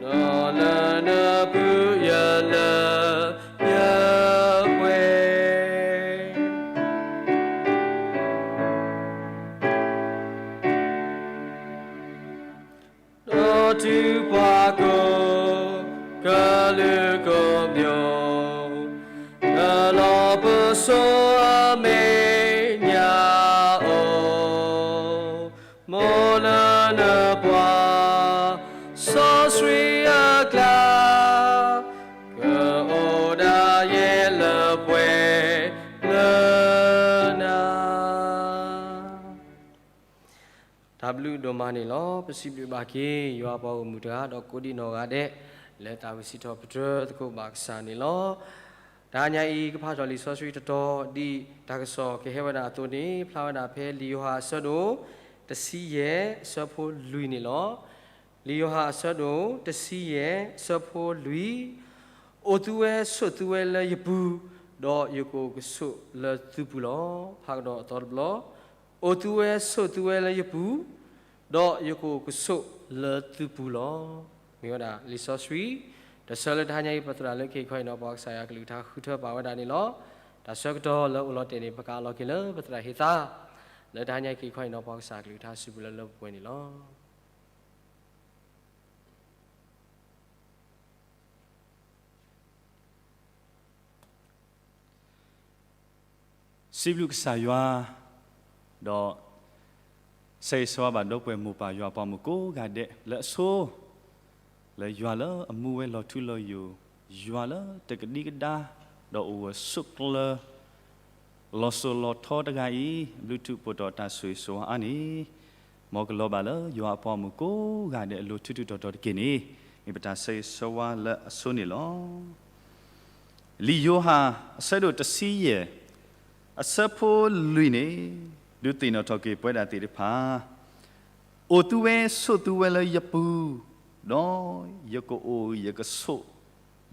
ဒီးလၢနပူၤယလၢယပှဲၤ ဒီးတုၤပှၤကိးကလုာ်ကိးမိၤ, နလီၢ်ပစိာ်အမဲာ်ညါအီၤ, မ်လၢနပှၤစီဆှံအကျါ, ကအိၣ်ဒၣ်ယဲလၢပှဲၤလၢနၤ တၢ်ဘျုးဒိၣ်မးန့ၣ်လီၤ. ပစံးဘျုးဘၣ်က့ၤ ယွၤပှၤဂီၢ်မုၢ်တဂၤ ဒီးကိးဒံနီၢ်ဂၤဒဲး လၢတၢ်ဝံၣ်စံးထီၣ်ပတြၢၤသကိးဘၣ်ကစၢ်န့ၣ်လီၤ. တဟါညါအံၤ ကဖးထီၣ်လံာ်စီဆှံတတီၤ ဒ်တၢ်ကစီၣ်ကဟဲဝဲဒၣ်အသိးန့ၣ် ဖျါဝဲဒၣ်ဖဲလံာ်ယိၤဟၣ်အဆၢဒိၣ် တဆံယဲၢ် အဆၢဖိလွံၢ်န့ၣ်လီၤ. လံာ်ယိၤဟၣ်အဆၢဒိၣ် တဆံယဲၢ် အဆၢဖိလွံၢ်, အိၣ်သုဝဲဆိးသုဝဲလၢယပူၤ, ဒီးယကအိၣ်ကဆိးလၢသုပူၤလီၤ. ဖးကဒီးအသီတဘျီ, အိၣ်သုဝဲဆိးသုဝဲလၢယပူၤ, ဒီးယကအိၣ်ကဆိးလၢသုပူၤလီၤ. မ့ၢ်ဝဲဒၣ်လံာ်စီဆှံ တဆၢလၢတဟါညါအံၤ ပသရၣ်လၢခံခီအံၤနီၤ ပှၤကစၢ်ယွၤကလုၢ်ကထါဃုထၢပာ်ဝဲဒၣ်န့ၣ်လီၤ. တၢ်ဆၢကတီၢ်လၢအိၣ်လီၤတဲာ်န့ၣ် ပကအးလီၤက့ၤလၢပသရၣ်ဟ့ၣ်သါ လၢတဟါညါအံၤ ခဲအံၤခီအံၤနီၤ ပှၤကစၢ်အကလုၢ်ကထါစံးဘျုးလၢလၢပှဲၤပှဲၤန့ၣ်လီၤ. စံးဘျုးကစၢ်ယွၤ, ဒီး ဆၢဂ့ၤဆၢဝါဘၣ်ဒီပုၢ်ဝဲၢ်မိၢ်ပၢ်ယွၤအပှၤမုၣ်ကိးဂၤဒဲး လၢအဆိ လၢယွၤလၢအမူဝဲလီၤထူလီၤယိာ်, ယွၤလၢတကဒံကဒါ ဒီးအိၣ်ဂၢၢ်ဆိးကျၢၤ လီၤစိၤလီၤထီတဂၤအံၤ ဘျုးထူးဖှိၣ်တီၤတၢ်ဆိၣ်ဂ့ၤဆိၣ်ဝါအါန့ၣ် မ်ကလီၤဘၣ်လၢယွၤအပှၤမုၣ်ကိးဂၤဒဲးအလိၤထူထူတီၤတီၤတက့ၢ်န့ၣ် မ့ၢ်ပတၢ်ဆၢဂ့ၤဆၢဝါလၢအဆိန့ၣ်လီၤ. လံာ်ယိၤဟၣ် အဆၢဒိၣ်တဆံယဲၢ် အဆၢဖိလွံၢ်န့ၣ် ဒုးသ့ၣ်နီၣ်ထီၣ်က့ၤပဝဲဒၣ်သ့ၣ်တဖၣ်, အိၣ်သုဝဲဆိးသုဝဲလၢယပူၤ, ဒီးယကအိၣ်ယကဆိး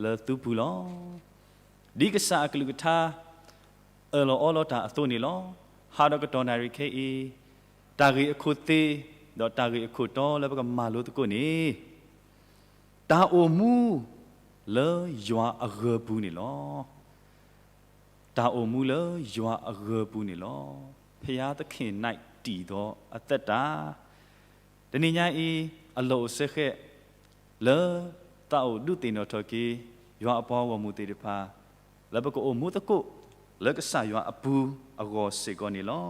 လၢသုပူၤလီၤ. ဒ်ကစၢ်အကလုၢ်ကထါ အၢၣ်လီၤအီလီၤတၢ်အသိးန့ၣ်လီၤ. ဟးဒီးကတီၢ်နၣ်ရံၣ်ခဲအံၤ, တၢ်ဂ့ၢ်အခိၣ်သ့ၣ် ဒီးတၢ်ဂ့ၢ်အခိၣ်တီလၢပကမၤလိသကိးန့ၣ် တၢ်အိၣ်မူ လၢယွၤအဂၢၤပူၤန့ၣ်လီၤ. တၢ်အိၣ်မူလၢယွၤအဂၢၤပူၤန့ၣ်လီၤ. ဘုရားသခင်၌ တည်သောအသက်တာ တနံၤညါအံၤ အလီၢ်အိၣ်စဲဃဲး လၢသးအိၣ်ဒုးသ့ၣ်နီၣ်ထီၣ်က့ၤ ယွၤအပှၤဂီၢ်မုၢ်သ့ၣ်တဖၣ် လၢပကအိၣ်မူသကိး လၢကစၢ်ယွၤအပူၤအဂီၢ်စ့ၢ်ကီးန့ၣ်လီၤ.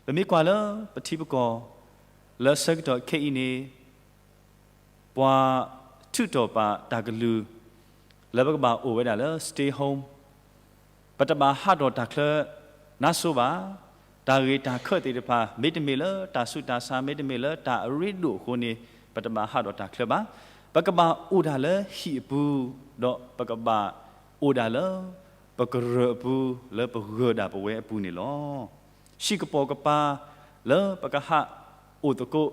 ပမ့ၢ်ကွၢ်လၢပထံပကီၢ် လၢအဆၢကတီၢ်ခဲအံၤန့ၣ် ပှၤထုးထီၣ်ပာ်တၢ်ကလုၢ် လၢပကဘၣ်အိၣ်ဝဲဒၣ်လၢ stay home ပတဘၣ်ဟးထီၣ်တၢ်ချၢနါစိၤဘၣ်. တၢ်ဂ့ၢ်တၢ်ခၢၣ်သ့ၣ်တဖၣ် မ့တမ့ၢ်လၢတၢ်ဆူးတၢ်ဆါ မ့တမ့ၢ်လၢတၢ်အရ့ဒိၣ်အဃိန့ၣ် ပတဘၣ်ဟးထီၣ်တၢ်ချၢဘၣ်. ပကဘၣ်အိၣ်ဒၣ်လၢဟံၣ်အပူၤ, ဒီးပကဘၣ်အိၣ်ဒၣ်လၢ ပကရၢၢ်အပူၤ လၢပဂၢၢ်ဒၣ်ပဝဲအပူၤန့ၣ်လီၤ. ဟံၣ်ကပိာ်ကပၤ လၢပကဟးအိၣ်သကိး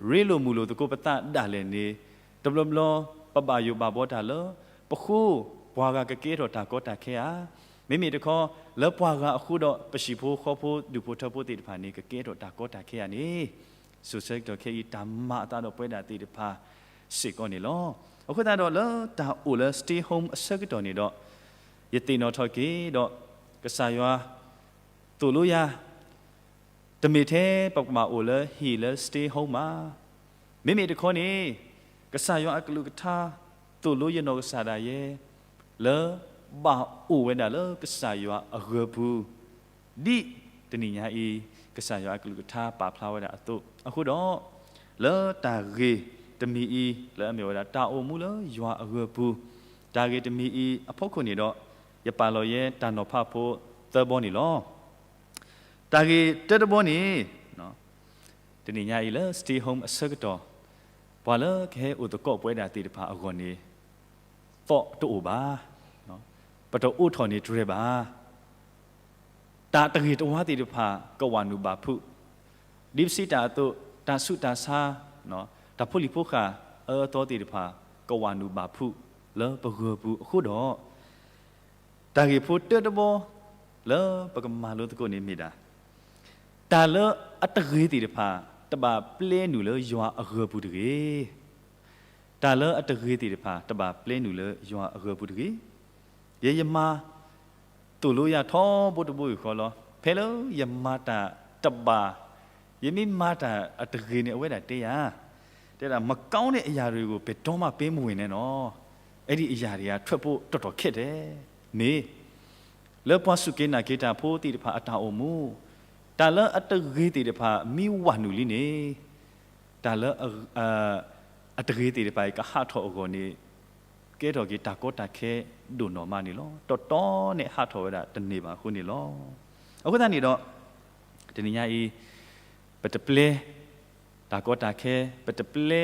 ရ့လိာ်မုာ်လိာ်သကိးပသးဒၣ်လဲာ်န့ၣ် တဘျီဘျီ ပဘၣ်ယိၣ်ဘၣ်ဘှီတၢ်လၢ ပဃိပှၤဂၤကကဲထီၣ်တၢ်ကီတၢ်ခဲဧါ. မ့မ့ၢ်တခီ လၢပှၤဂၤအဃိဒီး ပဟံၣ်ဖိဃီဖိဒူၣ်ဖိထၢဖိသ့ၣ်တဖၣ်န့ၣ် ကကဲထီၣ်တၢ်ကီတၢ်ခဲဧါန့ၣ် စိၤဆၢကတီၢ်ခဲအံၤ တၢ်မၤအသးဒီးပဝဲဒၣ်သ့ၣ်တဖၣ်စ့ၢ်ကီးန့ၣ်လီၤ. အဃိသတးဒီး လၢတၢ်အိၣ်လၢ stay home အဆၢကတီၢ်န့ၣ်ဒီး ယသ့ၣ်နီၣ်ထီၣ်က့ၤဒီး ကစၢ်ယွၤ သိၣ်လိယၤ တမ့ၢ်ထဲပကဘၣ်အိၣ်လၢဟံၣ်လၢ stay home ဘၣ်. မ့မ့ၢ်တခီန့ၣ် ကစၢ်ယွၤအကလုၢ်ကထါ သိၣ်လိယနီၢ်ကစၢ်ဒၣ်ယဲ လၢဘၣ်အိၣ်ဝဲဒၣ်လၢကစၢ်ယွၤအဂၢၤပူၤ ဒ်တနံၤညါအံၤ ကစၢ်ယွၤအကလုၢ်ကထါပာ်ဖျါဝဲဒၣ်အသိး အဃိဒီး လၢတၢ်ဂ့ၢ်တမံၤအံၤ လၢအမ့ၢ်ဝဲဒၣ် တၢ်အိၣ်မူလၢယွၤအဂၢၤပူၤ တၢ်ဂ့ၢ်တမံၤအံၤအဖီခိၣ်န့ၣ်ဒီး ယပာ်လီၤယဲတၢ်နီၤဖးဖိသၢဘီန့ၣ်လီၤ. တၢ်ဂ့ၢ်တၢတဘီန့ၣ် တနံၤညါအံၤလၢ stay home အဆၢကတီၢ် ပှၤလၢကဟဲအိၣ်သကိးပဝဲဒၣ်သ့ၣ်တဖၣ်အဂီၢ်န့ၣ် သီၣ်တအိၣ်ဘၣ်, ပတအိးထီၣ်န့ၢ်တြဲၤဘၣ်. တၢ်တဂ့ၤတဝါသ့ၣ်တဖၣ် ကဝးနုာ်ဘၣ်ဖုး, ဒ်ပစံးတၢ်အသိး တၢ်ဆူးတၢ်ဆါ, တၢ်ဖိလံၤဖိဃာ်အၢအသီသ့ၣ်တဖၣ် ကဝးနုာ်ဘၣ်ဖုးလၢပဂၢၤပူၤအဃိဒီး တၢ်ဂ့ၢ်ဖိတၢတဘီ လၢပကမၤလိသကိးန့ၣ်မ့ၢ်ဒၣ် တၢ်လၢအတဂ့ၤသ့ၣ်တဖၣ် တဘၣ်ပျဲနုာ်လၢယွၤအဂၢၤပူၤတဂ့ၤ. တၢ်လၢအတဂ့ၤသ့ၣ်တဖၣ် တဘၣ်ပျဲနုာ်လၢယွၤအဂၢၤပူၤတဂ့ၤ. ယဲယမါ သိၣ်လိယၤထီဘိတဘိယူၢ်ဃီလီၤ. ဖဲလၢယမၤတၢ်တဘၣ်, ယမ့ၢ်မၤတၢ်အတဂ့ၤန့ၣ် အဝဲဒၣ်တဲယၤ, တဲဒၣ် မကောင်းတဲ့အရာတွေကို ဘယ်တော့မှပေးမဝင်နဲ့နော်. အဲ့ဒီအရာတွေက ထွက်ဖို့တော်တော်ခက်တယ်. မ့ၢ် လၢပှၤစူၢ်က့ၤနာ်က့ၤတၢ်ဖိသ့ၣ်တဖၣ်အတၢ်အိၣ်မူ, တၢ်လၢအတဂ့ၤသ့ၣ်တဖၣ် မ့ၢ်ဝးနုာ်လံန့ၣ်, တၢ်လၢအ အတဂ့ၤသ့ၣ်တဖၣ်အံၤ ကဟးထီၣ်အဂီၢ်န့ၣ် ကဲထီၣ်က့ၤတၢ်ကီတၢ်ခဲဒိၣ်နီၢ်မးန့ၣ်လီၤ. တီတီန့ၣ်ဟးထီၣ်ဝဲဒၣ်တန့ၢ်ဘၣ်အဃိန့ၣ်လီၤ. အဃိသတးန့ၣ်ဒီး တနံၤညါအံၤ ပတပျဲ တၢ်ကီတၢ်ခဲ ပတပျဲ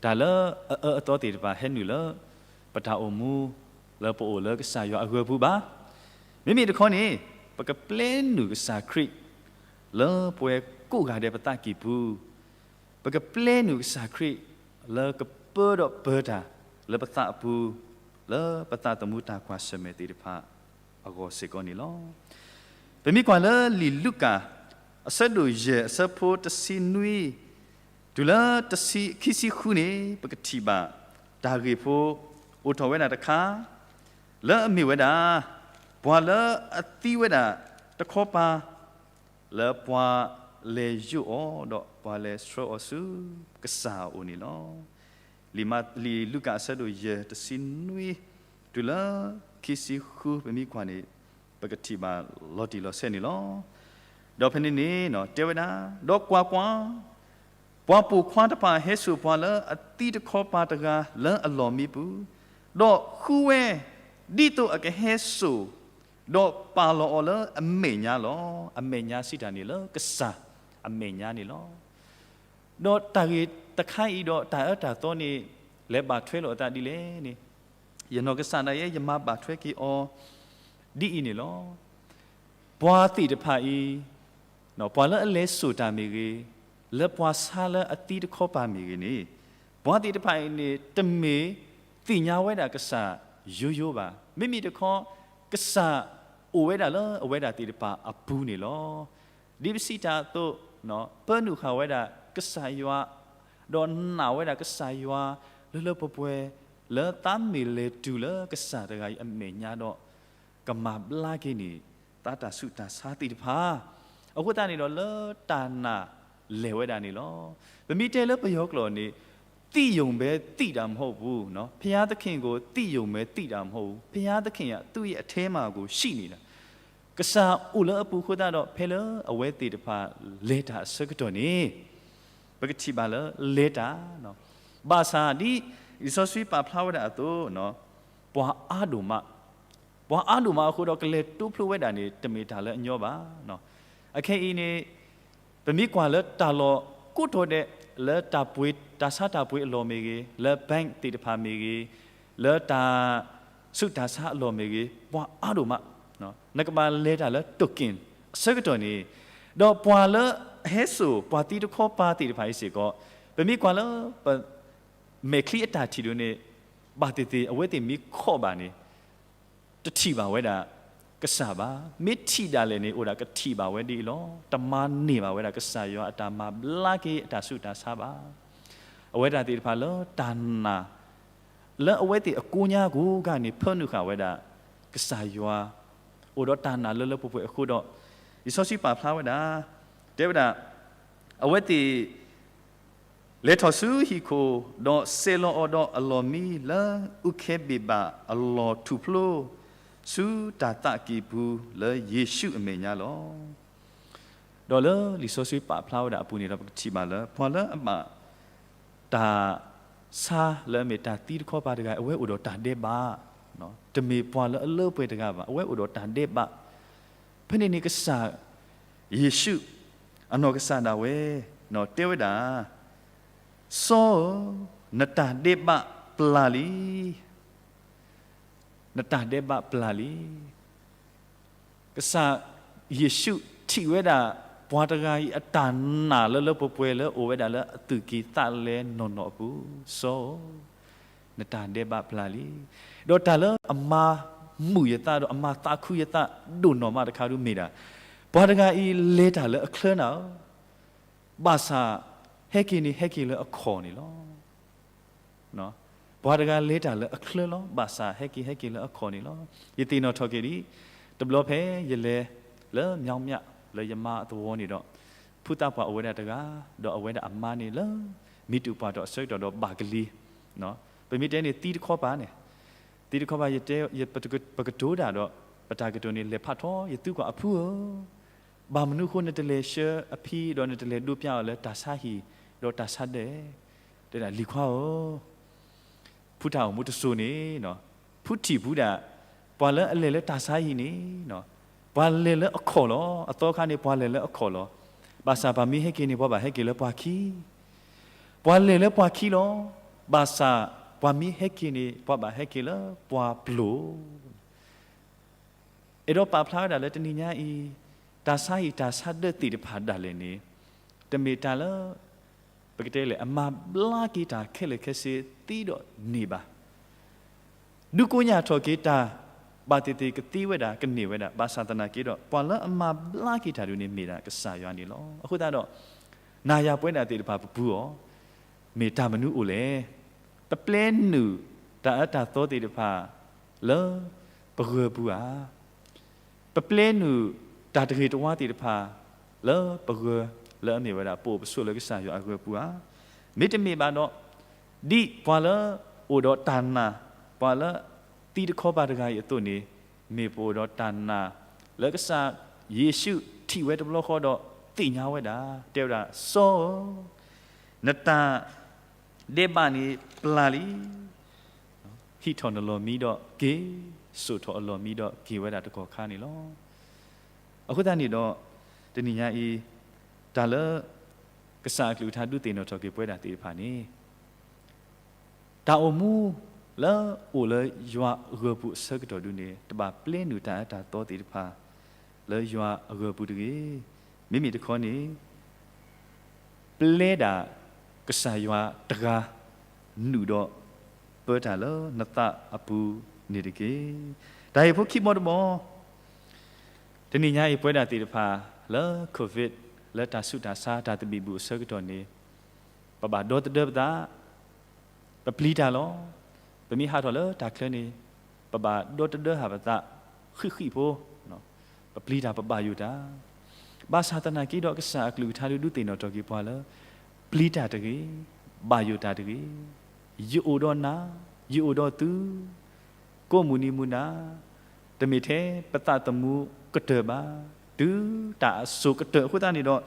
တၢ်လၢအအၢအသီသ့ၣ်တဖၣ်ဟဲနုာ်လၢ ပတၢ်အိၣ်မူ လၢပအိၣ်လၢကစၢ်ယွၤအဂၢၤပူၤဘၣ်. မ့မ့ၢ်တခီန့ၣ် ပကပျဲနုာ်ကစၢ်ခရံာ် လၢပဝဲကိးဂၤဒဲးပသးကံၢ်ပူၤ, ပကပျဲနုာ်ကစၢ်ခရံာ် လၢကပၢဒီးပၢတၢ်လၢပသးအပူၤ, လၢပသးသမူတၢ်ကွၢ်ဆၢၣ်မဲာ်သ့ၣ်တဖၣ်အဂီၢ်စ့ၢ်ကီးန့ၣ်လီၤ. ပမ့ၢ်ကွၢ်လၢလံာ်လူၤကၣ် အဆၢဒိၣ်ယဲၢ် အဆၢဖိတဆံနွံ တုၤလၢတဆံ ခံဆံဃုန့ၣ် ပကထံၣ်ဘၣ်တၢ်ဂ့ၢ်ဖိ အိၣ်ထီၣ်ဝဲဒၣ်တခါ လၢအမ့ၢ်ဝဲဒၣ် ပှၤလၢအသံဝဲဒၣ်တခီပၤ လၢပှၤ လဲၤယိးအီၤ, ဒီးပှၤလဲၤဆှၢအီၤဆူကစၢ်အအိၣ်န့ၣ်လီၤ. လံာ်မး, လံာ်လူၤကၣ်အဆၢဒိၣ်ယဲၢ် တဆံနွံ တုၤလၢခံဆံဃု ပမ့ၢ်ကွၢ်န့ၣ် ပကထံၣ်ဘၣ်လီၤတံၢ်လီၤဆဲးန့ၣ်လီၤ. ဒီးဖဲန့ၣ်န့ၣ် တဲဝဲဒၣ်, ဒီးကွၢ်ကွၢ်, ပှၤပိာ်ခွါတဖၣ်ဟဲစိာ်ပှၤလၢအသံတခီပၤတဂၤလၢအလီၢ်မံပူၤ, ဒီးဃုဝဲ, ဒ်သိးအကဟဲစိာ်, ဒီးပာ်လီၤအီၤလၢအမဲာ်ညါလီၤ. အမဲာ်ညါစံးတၢ်န့ၣ် လၢကစၢ်အမဲာ်ညါန့ၣ်လီၤ. ဒီးတၢ်ဂ့ၢ်တခါအံၤဒီးတၢ်အၢတၢ်သီန့ၣ် လဲၤဘၣ်ထွဲလိာ်အသးဒ်လဲၣ်န့ၣ်, ယနီၢ်ကစၢ်ဒၣ်ယဲ ယမၤဘၣ်ထွဲက့ၤအီၤ ဒ်အံၤန့ၣ်လီၤ. ပှၤသ့ၣ်တဖၣ်အံၤ, ပှၤလၢအလဲၤစိာ်တၢ်မ့ၢ်ဂ့ၤ, လၢပှၤဆါလၢအသံတခီပၤမ့ၢ်ဂ့ၤန့ၣ်, ပှၤသ့ၣ်တဖၣ်အံၤန့ၣ် တမ့ၢ်သ့ၣ်ညါဝဲဒၣ်ကစၢ်ယိယိဘၣ်. မ့မ့ၢ်တခီ ကစၢ်အိၣ်ဝဲဒၣ်လၢအဝဲဒၣ်သ့ၣ်တဖၣ်အပူၤန့ၣ်လီၤ. ဒ်ပစံးတၢ်အသိး, ပၢနုာ်ဃာ်ဝဲဒၣ်ကစၢ်ယွၤ, ဒီးနာ်ဝဲဒၣ်ကစၢ်ယွၤ လၢလၢပှဲၤပှဲၤ, လၢသးမ့ၢ်လဲၤတုၤလၢကစၢ်တဂၤအံၤအမဲာ်ညါဒီး ကမၤဘျါက့ၤန့ၣ် သးတၢ်ဆူးတၢ်ဆါသ့ၣ်တဖၣ်, အဃိသတးန့ၣ်ဒီးလၢတၢ်နာ်လဲၢ်ဝဲဒၣ်န့ၣ်လီၤ. ပမ့ၢ်တဲလၢပယီၤကျိာ်န့ၣ်, သိယုံပဲသိတာမဟုတ်ဘူးနော်, ဘုရားသခင်ကို သိယုံပဲသိတာမဟုတ်ဘူး, ဘုရားသခင်က သူ့ရဲ့အထဲမှာကို ရှိနေတာ. ကစၢ်အိၣ်လၢအပူၤအဃိသတးဒီး ဖဲလၢအဝဲသ့ၣ်တဖၣ်လဲၤတၢ်အဆၢကတီၢ်န့ၣ်, ပကထံၣ်ဘၣ်လၢလဲၤတၢ်, ဘၣ်ဆၣ်ဒ်လံာ်စီဆှံပာ်ဖျါဝဲဒၣ်အသိး, ပှၤအါဒိၣ်မး, ပှၤအါဒိၣ်မးအဃိဒီး ကလဲၤတိဖျိဝဲဒၣ်န့ၣ် တမ့ၢ်တၢ်လၢအညီဘၣ်. အခဲအံၤန့ၣ် ပမ့ၢ်ကွၢ်လၢတၢ်လီၢ်ကိးတီၤဒဲး, လၢတၢ်ပှ့ၤ, တၢ်ဆါတၢ်ပှ့ၤအလီၢ်မ့ၢ်ဂ့ၤ, လၢ bank သ့ၣ်တဖၣ်မ့ၢ်ဂ့ၤ, လၢတၢ်ဆူးတၢ်ဆါအလီၢ်မ့ၢ်ဂ့ၤ, ပှၤအါဒိၣ်မး, နကဘၣ်လဲၤတၢ်လၢ token အဆၢကတီၢ်န့ၣ်, ဒီးပှၤလၢအဟဲစိာ်ပှၤသံတခီပၤသ့ၣ်တဖၣ်အံၤစ့ၢ်ကီး, ပမ့ၢ်ကွၢ်လၢ ပမဲာ်ချံအတၢ်ထံၣ်ဒိၣ်န့ၣ်, ဘၣ်သ့ၣ်သ့ၣ် အဝဲသ့ၣ်မ့ၢ်ခီၣ်ဘၣ်န့ၣ် တထံၣ်ဘၣ်ဝဲဒၣ်ကစၢ်ဘၣ်. မ့ၢ်ထံၣ်ဒၣ်လဲာ်န့ၣ် အိၣ်ဒၣ်ကထံၣ်ဘၣ်ဝဲဒ်အံၤလီၤ. တမၤန့ၢ်ဘၣ်ဝဲဒၣ်ကစၢ်ယွၤအတၢ်မၤဘျါက့ၤအတၢ်ဆူးတၢ်ဆါဘၣ်. အဝဲဒၣ်သ့ၣ်တဖၣ်လၢတၢ်နာ် လၢအဝဲသ့ၣ်အကိညါကိးဂၤန့ၣ် ဖၢနုာ်ဃာ်ဝဲဒၣ်ကစၢ်ယွၤ, အိၣ်ဒီးတၢ်နာ်လၢလၢပှဲၤပှဲၤအဃိဒီး, လံာ်စီဆှံပာ်ဖျါဝဲဒၣ်, တဲဝဲဒၣ်, အဝဲသ့ၣ် လဲၤထီၣ်ဆူဟံၣ်ခိၣ်, ဒီးဆဲးလီၤအီၤဒီးအလီၢ်မံလၢအူးခဲဘ့ၣ်ဘၣ်အလီၢ်ထူၣ်ဖျိ, ဆူတၢ်သးကံၢ်ပူၤလၢယ့ၣ်ၡူးအမဲာ်ညါလီၤ. ဒီးလၢလံာ်စီဆှံပာ်ဖျါဝဲဒၣ်အပူၤန့ၣ်ဒီး ပကထံၣ်ဘၣ်လၢ ပှၤလၢအဘၣ်တၢ်ဆါလၢအမ့ၢ်တၢ်သံတခီပၤတဂၤ အဝဲအိၣ်ဒီးတၢ်ဒဲးဘး, တမ့ၢ်ပှၤလၢအလၢပှဲၤတဂၤဘၣ်, အဝဲအိၣ်ဒီးတၢ်ဒဲးဘး. ဖဲန့ၣ်န့ၣ် ကစၢ်ယ့ၣ်ၡူး အနီၢ်ကစၢ်ဒၣ်ဝဲ တဲဝဲဒၣ်, စီၤဧၢ, နတၢ်ဒဲးဘးပျၢ်လံ. နတၢ်ဒဲးဘးပျၢ်လံ. ကစၢ်ယ့ၣ်ၡူးထံၣ်ဝဲဒၣ် ပှၤတဂၤအံၤအတၢ်နာ်လၢလၢပှဲၤပှဲၤလၢအိၣ်ဝဲဒၣ်လၢအသူၣ်ကံၢ်သးလဲနီၢ်နီၢ်အပူၤ, စီၤဧၢ, နတၢ်ဒဲးဘးပျၢ်လံ. ဒီးတၢ်လၢအမၤမုာ်ယသးဒီးအမၤသးခုယသးဒိၣ်နီၢ်မးတခါဒုးမ့ၢ်ဒၣ်, ပှၤတဂၤအံၤလဲၤတၢ်လၢအချၢနၤဧၢ, ဘၣ်ဆၣ်ဟဲက့ၤန့ၣ် ဟဲက့ၤလၢအခီၣ်န့ၣ်လီၤ. ပှၤတဂၤလဲၤတၢ်လၢအချၢလီၤ, ဘၣ်ဆၣ်ဟဲက့ၤ ဟဲက့ၤလၢအခီၣ်န့ၣ်လီၤ. ယသ့ၣ်နီၣ်ထီၣ်က့ၤဒ်, တဘျီဖဲယလဲၤလၢ မြောင်းမြ, လၢယမါအသဝီန့ၣ်ဒီး, ဖုသးပှၢ်အိၣ်ဝဲဒၣ်တဂၤ, ဒီးအဝဲဒၣ်အမါန့ၣ်လၢ မံၤတူၢ်ပှၢ်တီၢ်အဆၢကတီၢ်ဒီးဘၣ်ကလံၤ, ပမ့ၢ်တဲန့ၣ်သံတခီပၤန့ၣ်, သံတခီပၤ ယတဲ, ပကတိၤတၢ်ဒီး, ပတၢ်ကတိၤန့ၣ် လဲၤဖးထီ ယသုကွၢ်အဖုဧၢ, ဘၣ်မနုၤအဃိနတလဲၤဆှၢအဖံဒီးနတလဲၤဒိးပျၢ်အီၤလၢတၢ်ဆါဟံၣ်ဒီးတၢ်ဆါဒဲး, တဲဒၣ်လံၤခွါဧၢ, ဖုတၢ်အိၣ်မူတစိၤန့ၣ်, ဖုထံၣ်ဖူဒၣ်, ပှၤလၢအလဲၤလၢတၢ်ဆါဟံၣ်န့ၣ်, ပှၤလဲၤလၢအခီၣ်လီၤ. အသီခါန့ၣ် ပှၤလဲၤလၢအခီၣ်လီၤ. ဘၣ်ဆၣ်ပှၤမ့ၢ်ဟဲက့ၤန့ၣ် ပှၤဘၣ်ဟဲက့ၤလၢပှၤခံ, ပှၤလဲၤလၢပှၤခံလီၤ. ဘၣ်ဆၣ်ပှၤမ့ၢ်ဟဲက့ၤန့ၣ် ပှၤဘၣ်ဟဲက့ၤလၢပှၤပျိာ် အဲၣ်ဒိးပာ်ဖျါဝဲဒၣ်လၢတနံၤညါအံၤ, တၢ်ဆါဟံၣ်တၢ်ဆါဒၢးသ့ၣ်တဖၣ်ဒၣ်လဲာ်န့ၣ်, တမ့ၢ်တၢ်လၢ, ပကတဲလဲၣ် အမၤဘျါက့ၤတၢ်ခဲလၢာ်ခဲဆ့သ့ဒီးန့ၢ်ဘၣ်. ဒုးကိညၢ်ထီၣ်က့ၤတၢ်, ဘၣ်သ့ၣ်သ့ၣ်ကသ့ဝဲဒၣ်ကန့ၢ်ဝဲဒၣ်, ဘၣ်ဆၣ်သနာ်က့ဒီး ပှၤလၢအမၤဘျါက့ၤတၢ်ဒုးန့ၣ်မ့ၢ်ဒၣ်ကစၢ်ယွၤန့ၣ်လီၤ. အဃိသတးဒီး, နၤယၤပဝဲဒၣ်သ့ၣ်တဖၣ်ပပူၤအီၤ, မ့ၢ်တၢ်မနုၤအိၣ်လဲၣ်. ပပျဲနုာ်တၢ်အၢတၢ်သီသ့ၣ်တဖၣ်လၢပဂၢၤပူၤဧါ. ပပျဲနုာ်တၢ်တဂ့ၤတဝါသ့ၣ်တဖၣ်လၢပဂၢၤ, လၢအမ့ၢ်ဝဲဒၣ် ပအိၣ်ပဆိးလၢကစၢ်ယွၤအဂၢၤပူၤဧါ. မ့တမ့ၢ်ဘၣ်ဒီး ဒ်ပှၤလၢအိၣ်ဒီးတၢ်နာ်, ပှၤလၢသံတခီပၤတဂၤအံၤအသိးန့ၣ်, မ့ၢ်ပအိၣ်ဒီးတၢ်နာ်လၢကစၢ်ယ့ၣ်ၡူးထံၣ်ဝဲတဘျီဃီဒီးသ့ၣ်ညါဝဲဒၣ်, တဲဝဲဒၣ်, စီၤဧၢ, နတၢ်ဒဲးဘးန့ၣ်ပျၢ်လံ. ဟံးထီၣ်နလီၢ်မံဒီးက့ၤ, စိာ်ထီၣ်အလီၢ်မံဒီးက့ၤဝဲဒၣ်တကီၢ်ခါန့ၣ်လီၤ. အဃိသတးန့ၣ်ဒီး တနံၤညါအံၤ တၢ်လၢကစၢ်အကလုၢ်ကထါဒုးသ့ၣ်နီၣ်ထီၣ်က့ၤပဝဲဒၣ်သ့ၣ်တဖၣ်န့ၣ် တၢ်အိၣ်မူလၢအိၣ်လၢယွၤအဂၢၤပူၤအဆၢကတီၢ်ဒုန့ၣ် တဘၣ်ပျဲနုာ်တၢ်အၢတၢ်သီသ့ၣ်တဖၣ် လၢယွၤအဂၢၤပူၤတဂ့ၤ. မ့မ့ၢ်တခီန့ၣ် ပျဲဒၣ်ကစၢ်ယွၤတဂၤ နုာ်ဒီးပၢတၢ်လၢနသးအပူၤန့ၣ်တက့ၢ်. တၢ်ဂ့ၢ်ဖိခံဘီတဘီ တနံၤညါအံၤပဝဲဒၣ်သ့ၣ်တဖၣ် လၢ COVID လၢတၢ်ဆူးတၢ်ဆါတၢ်သဘံၣ်ဘုၣ်အဆၢကတီၢ်န့ၣ် ပဘၣ်ဒီသဒၢပသး, ပပျံၤတၢ်လီၤ. ပမ့ၢ်ဟးထီၣ်လၢတၢ်ချၢန့ၣ် ပဘၣ်ဒီသဒၢဟးပသး ဃံးဃံးဖိ, ပပျံၤတၢ်ပဘၣ်ယိၣ်တၢ်. ဘၣ်ဆၣ်သနာ်က့ဒီးကစၢ်အကလုၢ်ကထါဒုးသ့ၣ်နီၣ်ထီၣ်က့ၤပှၤလၢ ပျံၤတၢ်တဂ့ၤ, ဘၣ်ယိၣ်တၢ်တဂ့ၤ, ယအိၣ်ဒီးနၤ, ယအိၣ်ဒီးသု ကိးမုၢ်နံၤမုၢ်နၤ, တမ့ၢ်ထဲပသးသမူကတၢၢ်ဘၣ်, တုၤတၢ်အစိၤကတၢၢ်အဃိသတးန့ၣ်ဒီး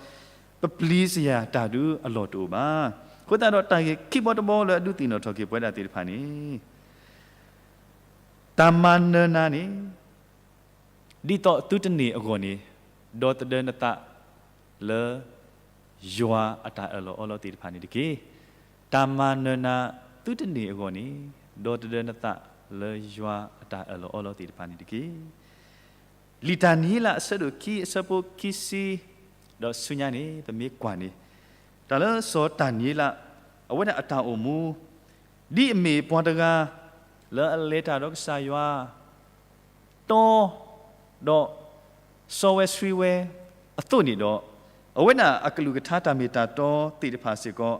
ပပျံၤစ့ၢ်ယၤတၢ်ဒုးအလီၢ်တအိၣ်ဘၣ်. အဃိသတးဒီးတၢ်ဂ့ၢ်ခံဘီတဘီလၢအဒုးသ့ၣ်နီၣ်ထီၣ်က့ၤပဝဲဒၣ်သ့ၣ်တဖၣ်န့ၣ် တၢ်မၤနၢၤနၤန့ၣ် ဒ်သိးသုတန့ၢ်အဂီၢ်န့ၣ် ဒီသဒၢနသးလၢ ယွၤအတၢ်အၢၣ်လီၤအီလီၤသ့ၣ်တဖၣ်န့ၣ်တက့ၢ်. တၢ်မၤနၢၤနၤ သုတန့ၢ်အဂီၢ်န့ၣ် ဒီသဒၢနသးလၢယွၤအတၢ်အၢၣ်လီၤအီလီၤသ့ၣ်တဖၣ်န့ၣ်တက့ၢ်. လံာ်တၢ်နံၤလၢအဆၢဒိၣ်ခံ အဆၢဖိခံဆံ ဒီးဆူညါန့ၣ် ပမ့ၢ်ကွၢ်န့ၣ် တၢ်လၢစီၤတၢ်နံၤလၢ အဝဲဒၣ်အတၢ်အိၣ်မူ ဒ်အမ့ၢ်ပှၤတဂၤ လၢအလဲၤတၢ်ဒီးကစၢ်ယွၤ တီ ဒီးစီဝဲဆှံဝဲအသိးန့ၣ်ဒီး အဝဲဒၣ်အကလုၢ်ကထါတၢ်မ့ၢ်တၢ်တီသ့ၣ်တဖၣ်စ့ၢ်ကီး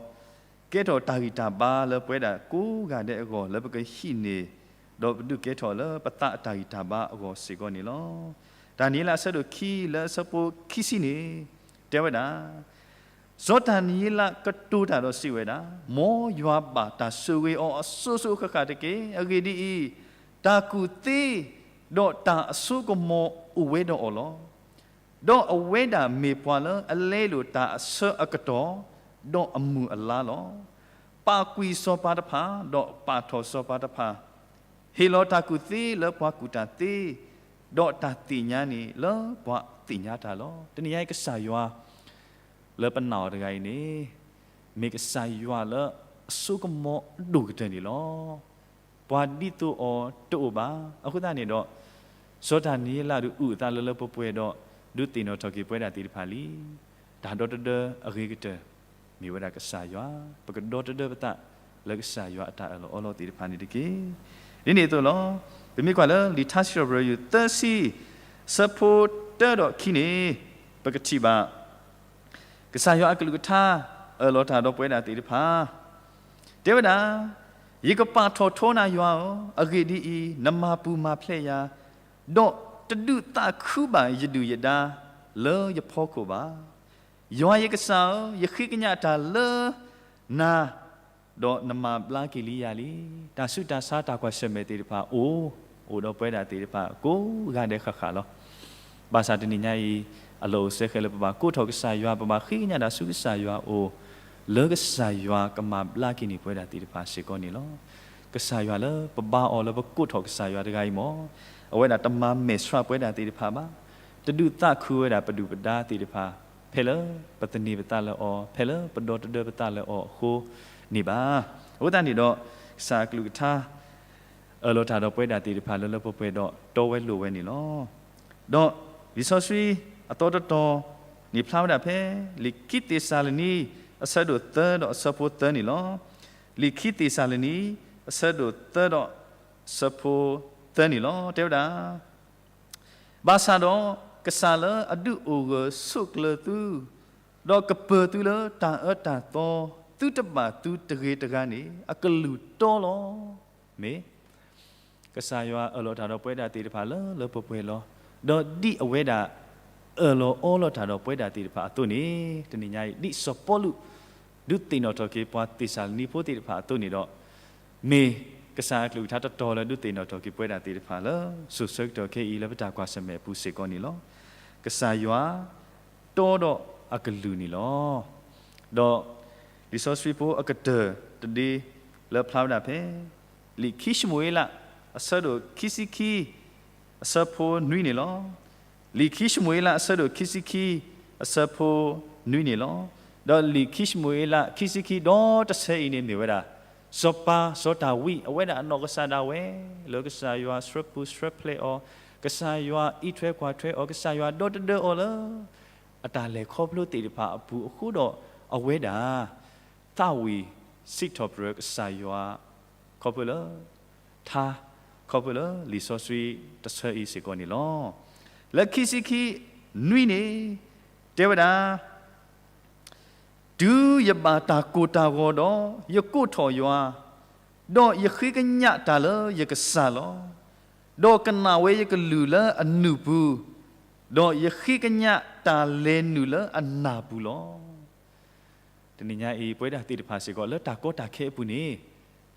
ကဲထီၣ်တၢ်ဂံၢ်တၢ်ဘါလၢပဝဲဒၣ်ကိးဂၤဒဲးအဂီၢ် လၢပကဟံးန့ၢ် ဒီးပဒုးကဲထီၣ်လၢပသးအတၢ်ဂံၢ်တၢ်ဘါအဂီၢ်စ့ၢ်ကီးန့ၣ်လီၤ. တၢ်နံၤလၢအဆၢဒိၣ်ခံလၢအဆၢဖိခံဆံန့ၣ် တဲဝဲဒၣ် စီၤတၢ်နံၤလၢကတိၤတၢ်ဒီးစံးဝဲဒၣ်, မ်ယွၤဘၣ်တၢ်ဆိၣ်ဂ့ၤအီၤအစိၤစိၤအဃၣ်ဃၣ်တက့ၢ်. အဂ့ၢ်ဒ်အံၤ, တၢ်ကူၣ်သ့ ဒီးတၢ်အစိကမီၤအိၣ်ဝဲဒီးအီၤလီၤ. ဒီးအဝဲဒၣ်မ့ၢ်ပှၤလၢအလဲလိာ်တၢ်အဆၢအကတီၢ် ဒီးအမုၢ်အလါလီၤ. ပာ်ကွံာ်စီၤပၤတဖၣ် ဒီးပာ်ထီၣ်စီၤပၤတဖၣ်, ဟ့ၣ်လီၤတၢ်ကူၣ်သ့လၢပှၤကူၣ်တၢ်သ့, ဒီးတၢ်သ့ၣ်ညါန့ၣ်လၢပှၤသ့ၣ်ညါတၢ်လီၤ. တနံၤညါအံၤကစၢ်ယွၤ လၢပနာ်အီၤတဂၤအံၤန့ၣ် မ့ၢ်ကစၢ်ယွၤလၢအစိကမီၤဒိၣ်ကတၢၢ်န့ၣ်လီၤ. ပှၤဒ်သိးအီၤတအိၣ်ဘၣ်. အဃိသတးန့ၣ်ဒီး စီၤတၢ်နံၤလၢဒုးအုၣ်အသးလၢလၢပှဲၤပှဲၤဒီး ဒုးသ့ၣ်နီၣ်ထီၣ်က့ၤပဝဲဒၣ်သ့ၣ်တဖၣ်လံ. တၢ်ဒီတဒၢအဂ့ၤကတၢၢ် မ့ၢ်ဝဲဒၣ်ကစၢ်ယွၤ, ပကဒီတဒၢပသးလၢကစၢ်ယွၤအတၢ်အၢၣ်လီၤအီလီၤသ့ၣ်တဖၣ်န့ၣ်တက့ၢ်. ဒ်န့ၣ်အသိးလီၤ. ပမ့ၢ်ကွၢ်လၢလံာ်ထါစံးထီၣ်ပတြၢၤယုၢ်သၢဆံ ဆၢဖိတၢဒီးခံန့ၣ် ပကထံၣ်ဘၣ် ကစၢ်ယွၤအကလုၢ်ကထါ အၢၣ်လီၤတၢ်ဒီးပဝဲဒၣ်သ့ၣ်တဖၣ် တဲဝဲဒၣ်, ယကပာ်ထီၣ်ထီနၤယွၤဧၢ, အဂ့ၢ်ဒ်အံၤ, နမၤပူၤမၤဖျဲးယၤ, ဒီးတဒုးသးခုဘၣ်ယဒုၣ်ယဒါလၢယဖီခိၣ်ဘၣ်. ယွၤယကစၢ်ဧၢ, ယဃ့ကညးတၢ်လၢနၤ, ဒီးနမၤဘျါက့ၤလံယၤလံ. တၢ်ဆူးတၢ်ဆါတၢ်ကွၢ်ဆၢၣ်မဲာ်သ့ၣ်တဖၣ်အိၣ်, အိၣ်ဒီးပဝဲဒၣ်သ့ၣ်တဖၣ်ကိးဂၤဒဲးဃၣ်ဃၣ်လီၤ. ဘၣ်ဆၣ်တနံၤညါအံၤ အလီၢ်အိၣ်စဲဃဲလၢပဘၣ်ကိးထီၣ်ကစၢ်ယွၤ, ပဘၣ်ဃ့ကညးတၢ်ဆူကစၢ်ယွၤအအိၣ်, လၢကစၢ်ယွၤကမၤဘျါက့ၤန့ၢ်ပဝဲဒၣ်သ့ၣ်တဖၣ်စ့ၢ်ကီးန့ၣ်လီၤ. ကစၢ်ယွၤလၢပဘါအီၤလၢပကိးထီၣ်ကစၢ်ယွၤတဂၤအံၤမ့ၢ် အဝဲဒၣ်တမၤမဲာ်ဆှးပဝဲဒၣ်သ့ၣ်တဖၣ်ဘၣ်, တဒုးသးခုဝဲဒၣ်ပဒုၣ်ပဒါသ့ၣ်တဖၣ်, ဖဲလၢပသန့ၤပသးလၢအီၤ, ဖဲလၢပဒီတဒၢပသးလၢအီၤအဃိန့ၣ်ဘၣ်. အဃိသတးန့ၣ်ဒီး ကစၢ်အကလုၢ်ကထါ အၢၣ်လီၤတၢ်ဒီးပဝဲဒၣ်သ့ၣ်တဖၣ်လၢလၢပှဲၤပှဲၤဒီးတီဝဲလိၤဝဲန့ၣ်လီၤ. ဒီးလံာ်စီဆှံအသီတတီၤန့ၣ်ဖျါဝဲဒၣ်ဖဲ လံာ်ခံသ့းစၤလနံ အဆၢဒိၣ်သၢဒီးအဆၢဖိသၢန့ၣ်လီၤ. လံာ်ခံသ့းစၤလနံ အဆၢဒိၣ်သၢဒီးအဆၢဖိသၢန့ၣ်လီၤ. တဲဝဲဒၣ် ဘၣ်ဆၣ်ဒီး ကစၢ်လၢအဒုးအိၣ်ဂၢၢ်ဆိးကျၢၤသု, ဒီးကပၢၤသုလၢတၢ်အၢတၢ်သီ သုတဘၣ်သုတဂ့ၤတဂၤန့ၣ် အကလုၢ်တီလီၤ. မ့ၢ် ကစၢ်ယွၤအၢၣ်လီၤတၢ်ဒီးပဝဲဒၣ်သ့ၣ်တဖၣ်လၢလၢပှဲၤပှဲၤလီၤ. ဒီးဒ်အဝဲဒၣ် အၢၣ်လီၤအီလီၤတၢ်ဒီးပဝဲဒၣ်သ့ၣ်တဖၣ်အသိးန့ၣ်, တနံၤညါအံၤ ဒ်စီၤပီလူး ဒုးသ့ၣ်နီၣ်ထီၣ်က့ၤပှၤသ့းစၤလနံဖိသ့ၣ်တဖၣ်အသိးန့ၣ်ဒီး, မ့ၢ်ကစၢ်အကလုၢ်ကထါတတီၤလၢဒုးသ့ၣ်နီၣ်ထီၣ်က့ၤပဝဲဒၣ်သ့ၣ်တဖၣ်လၢ စိၤဆၢကတီၢ်ခဲအံၤလၢပတၢ်ကွၢ်ဆၢၣ်မဲာ်အပူၤစ့ၢ်ကီးန့ၣ်လီၤ. ကစၢ်ယွၤတီဒီးအကလုၢ်န့ၣ်လီၤ. ဒီးလံာ်စီဆှံဖိအကတၢၢ်တဒ့လၢဖျါဝဲဒၣ်ဖဲ လံာ်ခံၡမူၤအ့လး အဆၢဒိၣ်ခံဆံခံ အဆၢဖိနွံန့ၣ်လီၤ. လံာ်ခံၡမူၤအ့လး အဆၢဒိၣ်ခံဆံခံ အဆၢဖိနွံန့ၣ်လီၤ. ဒီးလံာ်ခံၡမူၤအ့လး ခံဆံခံ ဒီတဆၢအံၤန့ၣ်မ့ၢ်ဝဲဒၣ် စီၤပၤစီၤဒၤဝံး အဝဲဒၣ်အနီၢ်ကစၢ်ဒၣ်ဝဲ လၢကစၢ်ယွၤဆှၢပူၤဆှၢဖျဲးအီၤ, ကစၢ်ယွၤအံးထွဲကွၢ်ထွဲအီၤ, ကစၢ်ယွၤဒီတဒၢအီၤလၢ အတၢ်လဲၤခီဖျိသ့ၣ်တဖၣ်အပူၤအဃိဒီး အဝဲဒၣ် သးဝံၣ်စံးထီၣ်ပတြၢၤကစၢ်ယွၤ ခီဖျိလၢ ထါ ခီဖျိလၢလံာ်စီဆှံတဆၢအံၤစ့ၢ်ကီးန့ၣ်လီၤ. လၢခံဆံခံနွံန့ၣ် တဲဝဲဒၣ် တုၤယဘၣ်တၢ်ကိၢ်တၢ်ဂီၤဒီး ယကိးထီၣ်ယွၤ, ဒီးယဃ့ကညးတၢ်လၢယကစၢ်လီၤ. ဒီးကနၣ်ဝဲယကလုၢ်လၢအနုာ်ပူၤ, ဒီးယဃ့ကညးတၢ်လဲၤနုာ်လၢအနၢ်ပူၤလီၤ. တနံၤညါအံၤ ပဝဲဒၣ်သ့ၣ်တဖၣ်စ့ၢ်ကီး လၢတၢ်ကီတၢ်ခဲအပူၤန့ၣ်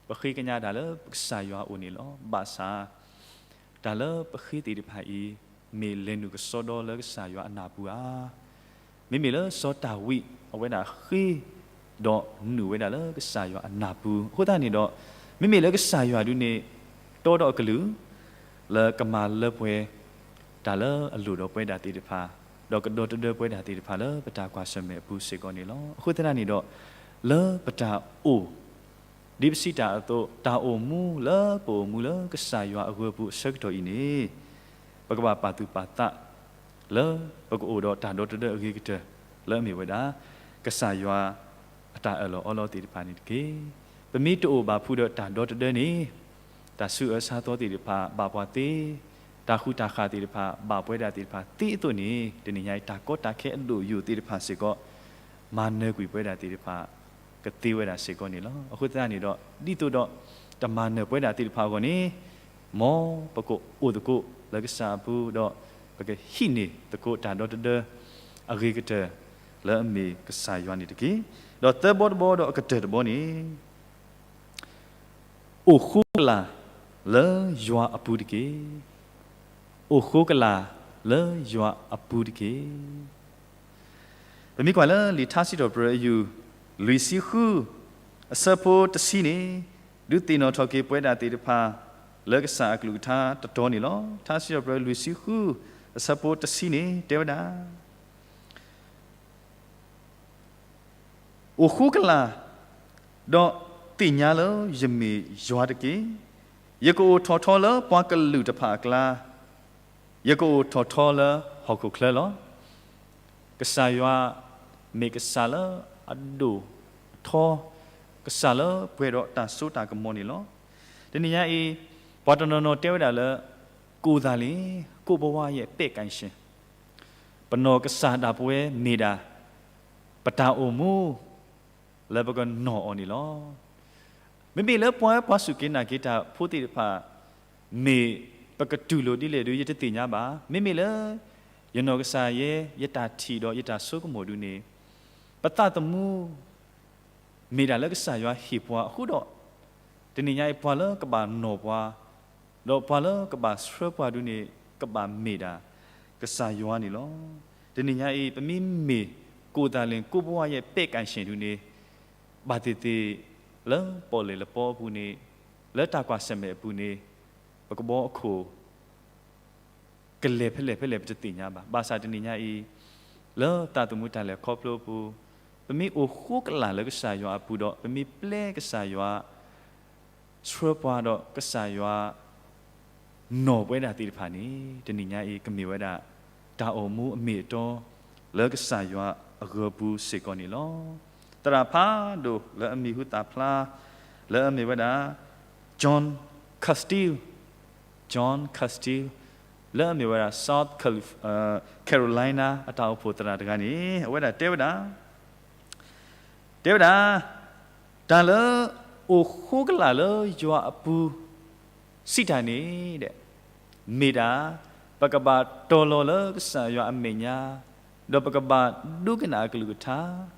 ပဃ့ကညးတၢ်လၢကစၢ်ယွၤအအိၣ်န့ၣ်လီၤ. ဘၣ်ဆၣ် တၢ်လၢပဃ့သ့ၣ်တဖၣ်အံၤ မ့ၢ်လဲၤနုာ်ကစီဒီလၢကစၢ်ယွၤအနၢ်ပူၤဧါ. မ့မ့ၢ်လၢစီၤဒၤဝံး အဝဲဒၣ်ဃ့ ဒီးနုာ်ဝဲဒၣ်လၢကစၢ်ယွၤအနၢ်ပူၤ အဃိသတးန့ၣ်ဒီး မ့မ့ၢ်လၢကစၢ်ယွၤဒုန့ၣ် တီဒီးအကလုၢ် လၢကမၤလၢပှဲၤ တၢ်လၢအလိၣ်ဒီးပဝဲဒၣ်သ့ၣ်တဖၣ်, ဒီးကဒီတဒၢပဝဲဒၣ်သ့ၣ်တဖၣ်လၢပတၢ်ကွၢ်ဆၢၣ်မဲာ်အပူၤစ့ၢ်ကီးန့ၣ်လီၤ. အဃိသတးန့ၣ်ဒီး လၢပတၢ်အိၣ် ဒ်ပစံးတၢ်အသိး တၢ်အိၣ်မူလၢပအိၣ်မူလၢကစၢ်ယွၤအဂၢၤပူၤအဆၢကတီၢ်အံၤန့ၣ် ပကဘၣ်ပာ်သူၣ်ပာ်သး လၢပကအိၣ်ဒီးတၢ်ဒီတဒၢအဂ့ၤကတၢၢ် လၢအမ့ၢ်ဝဲဒၣ် ကစၢ်ယွၤအတၢ်အၢၣ်လီၤအီလီၤသ့ၣ်တဖၣ်န့ၣ်တက့ၢ်. ပမ့ၢ်တအိၣ်ဘၣ်ဖုးဒီးတၢ်ဒီတဒၢန့ၣ် တၢ်ဆူးအၢဆါသီသ့ၣ်တဖၣ်ဘၣ်ပှၤသ့, တၢ်ဃူတၢ်ဃာ်သ့ၣ်တဖၣ်ဘၣ်ပဝဲဒၣ်သ့ၣ်တဖၣ်သ့အသိးန့ၣ် တနံၤညါအံၤ တၢ်ကီတၢ်ခဲအဒိၣ်ယိာ်သ့ၣ်တဖၣ်စ့ၢ်ကီး မၤနၢၤကွံာ်ပဝဲဒၣ်သ့ၣ်တဖၣ် ကသ့ဝဲဒၣ်စ့ၢ်ကီးန့ၣ်လီၤ. အဃိသတးန့ၣ်ဒီး ဒ်သိးဒီး တမၤနၢၤပဝဲဒၣ်သ့ၣ်တဖၣ်အဂီၢ်န့ၣ် မ်ပကအိၣ်သကိးလၢကစၢ်အပူၤ ဒီးပကဟံးန့ၢ်သကိးတၢ်ဒီတဒၢ အဂ့ၤကတၢၢ် လၢအမ့ၢ်ကစၢ်ယွၤန့ၣ်တက့ၢ်. ဒီးသၢဘီတဘီဒီးအကတၢၢ်တဘီန့ၣ် အိၣ်ဃိကလာ်လၢယွၤအပူၤတက့ၢ်. အိၣ်ဃိကလာ်လၢယွၤအပူၤတက့ၢ်. ပမ့ၢ်ကွၢ်လၢလံာ်ထါစံးထီၣ်ပတြၢၤအယူၢ် လွံၢ်ဆံဃု အဆၢဖိတဆံန့ၣ် ဒုးသ့ၣ်နီၣ်ထီၣ်က့ၤပဝဲဒၣ်သ့ၣ်တဖၣ် လၢကစၢ်အကလုၢ်ကထါတတီၤန့ၣ်လီၤ. ထါစံးထီၣ်ပတြၢၤလွံၢ်ဆံဃု အဆၢဖိတဆံန့ၣ် တဲဝဲဒၣ် အိၣ်ဃိကလာ် ဒီးသ့ၣ်ညါလၢယမ့ၢ်ယွၤတက့ၢ်. ယကအိၣ်ထီၣ်ထီလၢပှၤကလုာ်တဖၣ်အကျါ, ယကအိၣ်ထီၣ်ထီလၢဟီၣ်ခိၣ်ချၢလီၤ. ကစၢ်ယွၤမ့ၢ်ကစၢ်လၢအဒိၣ်ထီ, ကစၢ်လၢပှဲၤဒီးတၢ်စိတၢ်ကမီၤန့ၣ်လီၤ. တနံၤညါအံၤ ပှၤတနီၤနီၤတဲဝဲဒၣ်လၢ ကိၢ်သးလ့ၣ် ကိးဘဝရဲ့ပဲ့ကိုင်ရှင် ပနီၢ်ကစၢ်ဒၣ်ပဝဲမ့ၢ်ဒၣ် ပတၢ်အိၣ်မူ လၢပကနီၢ်အီၤန့ၣ်လီၤ. မ့မ့ၢ်လၢပှၤပှၤစူၢ်က့ၤနာ်က့ၤတၢ်ဖိသ့ၣ်တဖၣ် မ့ၢ်ပကတူၢ်လိာ်ဒ်လဲၣ်ဒုး ယတသ့ၣ်ညါဘၣ်. မ့မ့ၢ်လၢ ယနီၢ်ကစၢ်ယဲ ယတၢ်ထံၣ်ဒီးယတၢ်ဆိကမိၣ်ဒုးန့ၣ် ပသးသမူ မ့ၢ်ဒၣ်လၢကစၢ်ယွၤဟ့ၣ်ပှၤအဃိဒီး တနံၤညါအံၤ ပှၤလၢကဘၣ်နီၢ်ပှၤ ဒီးပှၤလၢကဘၣ်ဆှၢပှၤဒုးန့ၣ် ကဘၣ်မ့ၢ်ဒၣ်ကစၢ်ယွၤန့ၣ်လီၤ. တနံၤညါအံၤ ပမ့မ့ၢ်ကိၢ်သးလ့ၣ် ကိးဘဝရဲ့ပဲ့ကိုင်ရှင်ဒုးန့ၣ် ဘၣ်သ့ၣ်သ့ၣ် လၢပီၣ်လဲၣ်လပီအပူၤန့ၣ် လၢတၢ်ကွၢ်ဆၢၣ်မဲာ်အပူၤန့ၣ် ပကဘီအခိၣ် ကလဲၤဖဲလဲၣ်ဖဲလဲၣ်ပတသ့ၣ်ညါဘၣ်. ဘၣ်ဆၣ်တနံၤညါအံၤ လၢသးသမူတၢ်လဲၤခီဖျိအပူၤ ပမ့ၢ်အိၣ်ဃိကလာ်လၢကစၢ်ယွၤအပူၤဒီး ပမ့ၢ်ပျဲကစၢ်ယွၤ ဆှၢပှၤဒီးကစၢ်ယွၤ နီၢ်ပဝဲဒၣ်သ့ၣ်တဖၣ်န့ၣ် တနံၤညါအံၤ ကမ့ၢ်ဝဲဒၣ် တၢ်အိၣ်မူအမ့ၢ်အတီ လၢကစၢ်ယွၤအဂၢၤပူၤစ့ၢ်ကီးန့ၣ်လီၤ. သရၣ်ဖးဒိၣ်လၢအမံၤဟူသၣ်ဖျါ လၢအမ့ၢ်ဝဲဒၣ် John Castile, John Castile လၢအမ့ၢ်ဝဲဒၣ် South Carolina အတၢ်အိၣ်ဖှိၣ်သရၣ်တဂၤန့ၣ် အဝဲဒၣ်တဲဝဲဒၣ် တဲဝဲဒၣ် တၢ်လၢအိၣ်ဃိကလာ်လၢယွၤအပူၤ စံးတၢ်န့ၣ် မ့ၢ်ဒၣ် ပကဘၣ်တီၤလီၤလၢကစၢ်ယွၤအမဲာ်ညါ, ဒီးပကဘၣ်ဒိကနၣ်အကလုၢ်ကထါ,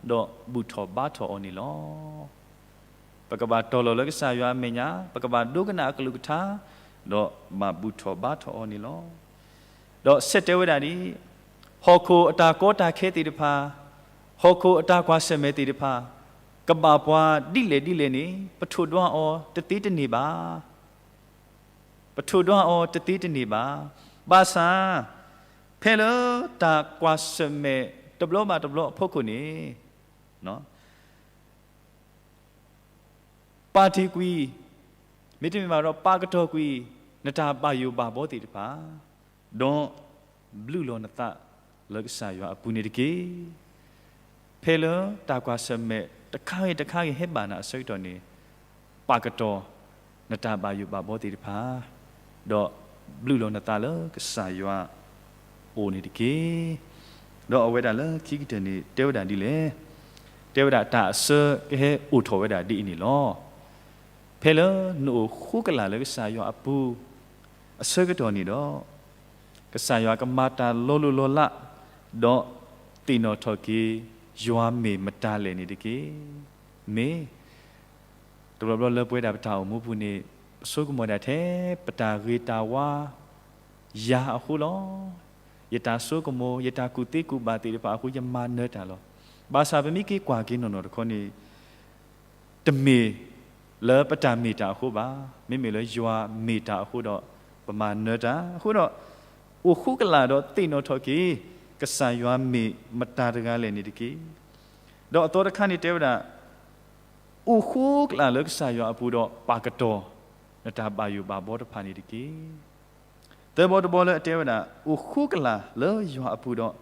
ဒီးဘူၣ်ထီၣ်ဘါထီၣ်အီၤန့ၣ်လီၤ. ပကဘၣ်တီၤလီၤလၢကစၢ်ယွၤအမဲာ်ညါ, ပကဘၣ်ဒိကနၣ်အကလုၢ်ကထါ, ဒီးဘၣ်ဘူၣ်ထီၣ်ဘါထီၣ်အီၤန့ၣ်လီၤ. ဒီးဆဲးတဲဝဲဒၣ်ဒ်အံၤ, ဟီၣ်ခိၣ်အတၢ်ကီတၢ်ခဲသ့ၣ်တဖၣ်, ဟီၣ်ခိၣ်အတၢ်ကွၢ်ဆၢၣ်မဲာ်သ့ၣ်တဖၣ်, ကဘၣ်ပှၤဒ်လဲၣ်ဒ်လဲၣ်န့ၣ် ပထိၣ်ဒွးအီၤတသ့တန့ၢ်ဘၣ်. ပထိၣ်ဒွးအီၤတသ့တန့ၢ်ဘၣ်. ဘၣ်ဆၣ်, ဖဲလၢတၢ်ကွၢ်ဆၢၣ်မဲာ်တဘျီဘၣ်တဘျီအဖီခိၣ်န့ၣ်, ပာ်တ့ၢ်ကွံာ်, မ့တမ့ၢ်ဘၣ်ဒီးပာ်ကတီၢ်ကွံာ် နတၢ်ဘၣ်ယိၣ်ဘၣ်ဘီသ့ၣ်တဖၣ်, ဒီးဘျုးလီၤနသးလၢကစၢ်ယွၤအပူၤန့ၣ်တက့ၢ်. ဖဲလၢတၢ်ကွၢ်ဆၢၣ်မဲာ်တခါဂ့ၤတခါဂ့ၤဟဲဘၣ်နၤအဆၢကတီၢ်န့ၣ်, ပာ်ကတီၢ်နတၢ်ဘၣ်ယိၣ်ဘၣ်ဘီသ့ၣ်တဖၣ်, ဒီးဘျုးလီၤနသးလၢကစၢ်ယွၤအအိၣ်န့ၣ်တက့ၢ်. ဒီးအဝဲဒၣ်လၢခံကတၢၢ်န့ၣ် တဲဝဲဒၣ်ဒ်လဲၣ်. တဲဝဲဒၣ်တၢ်အဆၢကဟဲအိၣ်ထီၣ်ဝဲဒၣ်ဒ်အံၤန့ၣ်လီၤ. ဖဲလၢနအိၣ်ဃိကလာ်လၢကစၢ်ယွၤအပူၤ အဆၢကတီၢ်န့ၣ်ဒီး, ကစၢ်ယွၤကမၤတၢ်လီၤလိၢ်လီၤလး, ဒီးသ့ၣ်နီၣ်ထီၣ်က့ၤ ယွၤမ့ၢ်မတၤလဲၣ်န့ၣ်တက့ၢ်. မ့ၢ် တဘျီဘျီလၢပဝဲဒၣ်ပတၢ်အိၣ်မူပူၤန့ၣ်, ပဆိကမိၣ်ဒၣ်ထဲပတၢ်ဂ့ၤတၢ်ဝါယၤအဃိလီၤ. ယတၢ်ဆိကမိၣ်, ယတၢ်ကူၣ်သ့ကူၣ်ဘၣ်သ့ၣ်တဖၣ်အဃိ ယမၤနၢၤတၢ်လီၤ. ဘၣ်ဆၣ်ပမ့ၢ်က့ၤကွၢ်က့ၤနီၢ်နီၢ်တခီန့ၣ်, တမ့ၢ်လၢပတၢ်မ့ၢ်တၢ်အဃိဘၣ်. မ့မ့ၢ်လၢယွၤမ့ၢ်တၢ်အဃိဒီး ပမၤနၢၤတၢ်အဃိဒီး, အိၣ်ဃိကလာ်ဒီးသ့ၣ်နီၣ်ထီၣ်က့ၤ ကစၢ်ယွၤမ့ၢ်မတၤတဂၤလဲၣ်န့ၣ်တက့ၢ်. ဒီးအသီတခါန့ၣ်တဲဝဲဒၣ်, အိၣ်ဃိကလာ်လၢကစၢ်ယွၤအပူၤဒီးပာ်ကတီၢ် နတၢ်ဘၣ်ယိၣ်ဘၣ်ဘီတဖၣ်န့ၣ်တက့ၢ်. သၢဘီတဘီလၢအတဲဝဲဒၣ်, အိၣ်ဃိကလာ်လၢယွၤအပူၤဒီး,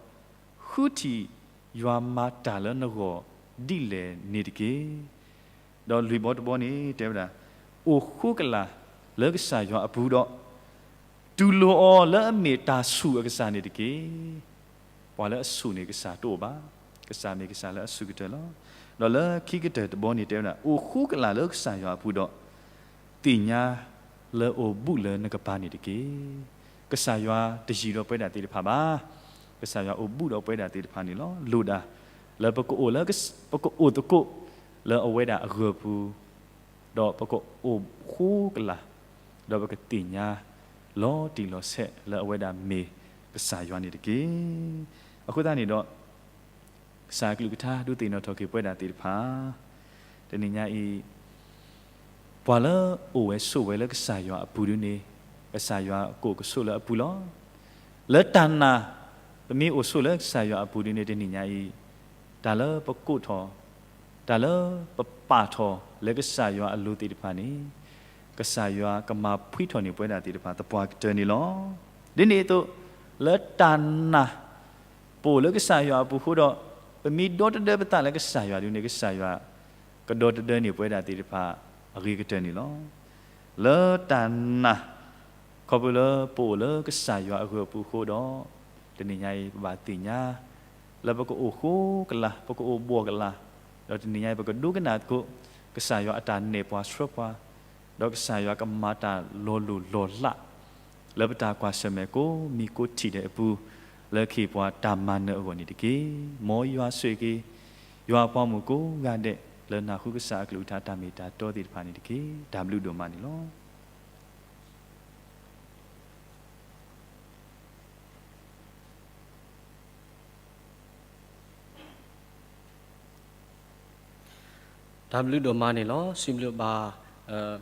ဃုထံၣ်ယွၤမၤတၢ်လၢနဂီၢ်ဒ်လဲၣ်န့ၣ်တက့ၢ်. ဒီးလွံၢ်ဘီတဘီန့ၣ်တဲဝဲဒၣ်, အိၣ်ဃိကလာ်လၢကစၢ်ယွၤအပူၤဒီး, တူၢ်လိာ်အီၤလၢအမ့ၢ်တၢ်ဆူၣ်အကစၢ်န့ၣ်တက့ၢ်. ပှၤလၢအဆူၣ်န့ၣ်ကစၢ်တအိၣ်ဘၣ်. ကစၢ်မ့ၢ်ကစၢ်လၢအဆူၣ်ကတၢၢ်လီၤ. ဒီးလၢခံကတၢၢ်တဘီန့ၣ်တဲဝဲဒၣ်, အိၣ်ဃိကလာ်လၢကစၢ်ယွၤအပူၤဒီး, သ့ၣ်ညါလၢအိၣ်ဘူးလၢနကပၤန့ၣ်တက့ၢ်. ကစၢ်ယွၤတယံၤဒီးပဝဲဒၣ်သ့ၣ်တဖၣ်ဘၣ်. ကစၢ်ယွၤအိၣ်ဘူးဒီးပဝဲဒၣ်သ့ၣ်တဖၣ်န့ၣ်လီၤ. လိၣ်ဒၣ်လၢပကအိၣ်လၢ, ပကအိၣ်သကိးလၢအဝဲဒၣ်အဂၢၢ်ပူၤ, ဒီးပကအိၣ်ဃိကလာ်, ဒီးပကသ့ၣ်ညါလီၤတံၢ်လီၤဆဲးလၢအဝဲဒၣ်မ့ၢ်ကစၢ်ယွၤန့ၣ်တက့ၢ်. အဃိသတးန့ၣ်ဒီး, ကစၢ်အကလုၢ်ကထါဒုးသ့ၣ်နီၣ်ထီၣ်က့ၤပဝဲဒၣ်သ့ၣ်တဖၣ်, တနံၤညါအံၤ, ပှၤလၢအိၣ်ဝဲဆိးဝဲလၢကစၢ်ယွၤအပူၤဒုန့ၣ်, ကစၢ်ယွၤကအိၣ်ကဆိးလၢအပူၤလီၤ. လၢတၢ်နာ်, ပမ့ၢ်အိၣ်ဆိးလၢကစၢ်ယွၤအပူၤဒုန့ၣ် တနံၤညါအံၤ, တၢ်လၢပကိးထီၣ်, တၢ်လၢပပာ်ထီၣ်လၢကစၢ်ယွၤအလိၤသ့ၣ်တဖၣ်န့ၣ်, ကစၢ်ယွၤကမၤဖှံထီၣ်န့ၢ်ပဝဲဒၣ်သ့ၣ်တဖၣ်သပှၢ်ကတၢၢ်န့ၣ်လီၤ. ဒ်န့ၣ်အသိး, လၢတၢ်နာ်, ပအိၣ်လၢကစၢ်ယွၤအပူၤအဃိဒီး, ပမ့ၢ်ဒီတဒၢပသးလၢကစၢ်ယွၤဒုန့ၣ် ကစၢ်ယွၤကဒီတဒၢန့ၢ်ပဝဲဒၣ်သ့ၣ်တဖၣ်အဂ့ၤကတၢၢ်န့ၣ်လီၤ. လၢတၢ်နာ်, ခီဖျိလၢပအိၣ်လၢကစၢ်ယွၤအဂၢၢ်အပူၤအဃိဒီး, တနံၤညါအံၤပဘၣ်သ့ၣ်ညါ လၢပကအိၣ်ဃိကလာ်, ပကအိၣ်ဘှီၣ်ကလာ်, ဒီးတနံၤညါအံၤပကဒိကနၣ်သကိး ကစၢ်ယွၤအတၢ်နဲၣ်ပှၤဆှၢပှၤ, ဒီးကစၢ်ယွၤကမၤတၢ်လီၤလိၢ်လီၤလး လၢပတၢ်ကွၢ်ဆၢၣ်မဲာ်ကိးမံၤကိးထံၣ်ဒဲးအပူၤ, လၢကဟ့ၣ်ပှၤတၢ်မၤနၢၤအဂီၢ်န့ၣ်တက့ၢ်. မ်ယွၤဆိၣ်ဂ့ၤက့ၤ ယွၤအပှၤဂီၢ်မုၢ်ကိးဂၤဒဲး လၢနၢ်ဟူကစၢ်အကလုၢ်ကထါတၢ်မ့ၢ်တၢ်တီသ့ၣ်တဖၣ်န့ၣ်တက့ၢ်. တၢ်ဘျုးဒိၣ်မးန့ၣ်လီၤ. တၢ်ဘျုးဒိၣ်မးန့ၣ်လီၤ. စံးဘျုးဘၣ်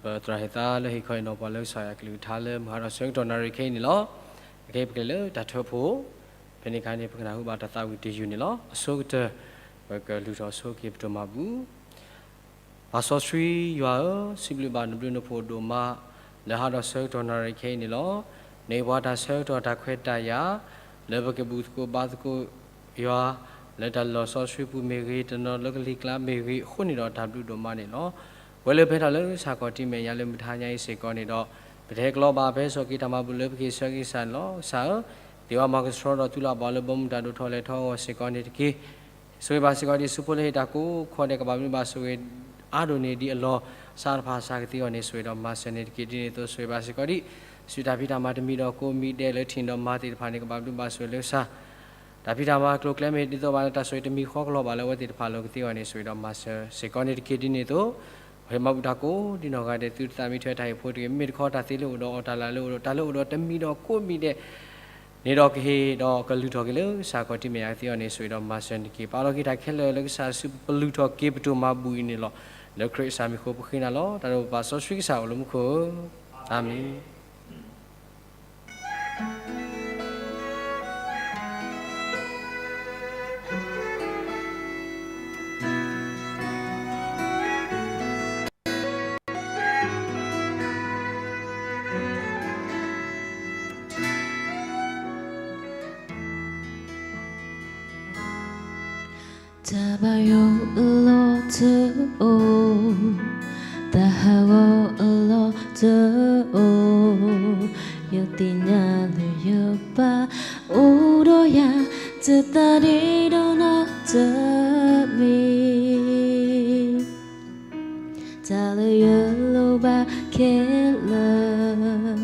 ပသရၣ်ဟ့ၣ်သါလၢဟ့ၣ်ခီဟ့ၣ်နီၤပှၤလၢကစၢ်ယွၤအကလုၢ်ကထါလၢမုၢ်ဟါဒီးဆၢကတီၢ်နၣ်ရံၣ်ခဲအံၤန့ၣ်လီၤ. အခဲအံၤပကလဲၤလၢတၢ်ထၢဖှိၣ်, ဖဲန့ၣ်အခါန့ၣ် ပကနၢ်ဟူဘၣ်တၢ်သးဝံၣ်တယုၢ်န့ၣ်လီၤ. အဆိကတၢၢ် ပကလုၢ်ထီၣ်ဆိက့ၤပဒိၣ်မးပူၤ ပၢ်စီဆှံယွၤဧၢ, စံးဘျုးဘၣ်နဘျုးနဖှိၣ်ဒိၣ်မး လၢဟါဒီးဆၢကတီၢ်နၣ်ရံၣ်ခဲအံၤန့ၣ်လီၤ. နဟ့ၣ်ပှၤတၢ်ဆၢကတီၢ်တၢ်ခွဲးတၢ်ယာ် လၢပကဘူၣ်သကိးဘါသကိးယွၤ လၢတၢ်လီၢ်စီဆှံပူၤမ့ၢ်ဂ့ၤ, တနီၤလၢကလံၤကျါမ့ၢ်ဂ့ၤအဃိန့ၣ်ဒီး တၢ်ဘျုးဒိၣ်မးန့ၣ်လီၤ. ပဝဲလၢပဟဲထီၣ်လၢကစၢ်ခီၣ်ထံးမဲာ်ညါလၢမုၢ်တဟါညါအံၤစ့ၢ်ကီးန့ၣ်ဒီး, ပတဟဲကလီဘၣ် ပဟဲစိာ်က့ၤတၢ်မၤဘူၣ်လၢပကဟ့ၣ်ဆၢက့ၤကစၢ်န့ၣ်လီၤ. ကစၢ်ဧၢ, သ့ၣ်ဝါမၤကဆှီဒီးသူၣ်လၢ်ဘီၣ်လၢဘီမုၢ်တၢ်ဒိၣ်ထီၣ်လဲၤထီၣ်အဂီၢ်စ့ၢ်ကီးန့ၣ်တက့ၢ်. ဆိၣ်ဂ့ၤဘၣ်စ့ၢ်ကီးဒ်ဆူဖိလၢဟ့ၣ်တၢ်ကိးခီဒဲး ကဘၣ်မနုၤဘၣ်ဆိၣ်ဂ့ၤအါဒိၣ်န့ၢ်ဒံးအလီၢ်, ဆါတဖၣ်ဆါကသ့အဂီၢ်န့ၣ် ဆိၣ်ဂ့ၤဒီးမၤစၢၤန့ၣ်တက့ၢ်. ဒ်န့ၣ်အသိးဆိၣ်ဂ့ၤဘၣ်စ့ၢ်ကီးဒ် ဆူတၢ်ဖံးတၢ်မၤတမံၤဒီးကိးမံၤဒဲးလၢထံၣ်ဒီးမၤသ့ၣ်တဖၣ်န့ၣ် ကဘၣ်ဘျုးဘၣ်ဆိၣ်ဂ့ၤလၢကစၢ်, တၢ်ဖံးတၢ်မၤကျိၤကျဲမ့ၢ်ဒ်သိးဘၣ်လၢတၢ်ဆိၣ်ဂ့ၤတမံၤဃီကလီၤဘၣ်လၢအဝဲသ့ၣ်တဖၣ်လၢကသ့အီၤန့ၣ် ဆိၣ်ဂ့ၤဒီးမၤစၢၤစ့ၢ်ကီးန့ၣ်တက့ၢ်. ဒ်န့ၣ်အသိး ပဟဲမၤဘူၣ်တၢ်ကိးဒ်နီၢ်ဂၤဒဲး သုတသးမံထွဲတၢ်ဟ့ၣ်ဖိတဂ့ၤ, မ့မ့ၢ်တခီတၢ်သ့လၢအိၣ်ဒီးအီၤ တၢ်လၢအအိၣ်ဒီး တၢ်လၢအိၣ်ဒီးတမံၤဒီးကိးမံၤဒဲး န့ၣ်ဒီးကဟ့ၣ်ဒီးကလုၢ်ထီၣ်က့ၤလၢ ကစၢ်ခီၣ်ထံးမဲာ်ညါကသ့အီၤန့ၣ် ဆိၣ်ဂ့ၤဒီးမၤစၢၤန့ၣ်တက့ၢ်. ပာ်လီၤက့ၤတၢ်ခဲလၢာ်လၢကစၢ်စုပလူၤထီၣ်က့ၤပတိၢ်မၤဘူၣ်အံၤန့ၣ်လီၤ. လၢခရံာ်ကစၢ်မံၤဃိပဃ့နၤလီၤ. တၢ်ဒိၣ်ပပၢ်စီဆှံကစၢ်အိၣ်လၢမူခိၣ်ဧၢ, အၤမ့ၣ်. တၢ်ဘၣ်ယိၣ်အလီၢ်တအိၣ်, တၢ်ဟးဂီၤအလီၢ်တအိၣ်, ယသ့ၣ်ညါလၢယပၢ်အိၣ်ဒီးယၤ တသးဒ့ဒီးနီတမံၤ တၢ်လၢယလိၣ်ဘၣ်ခဲလၢာ်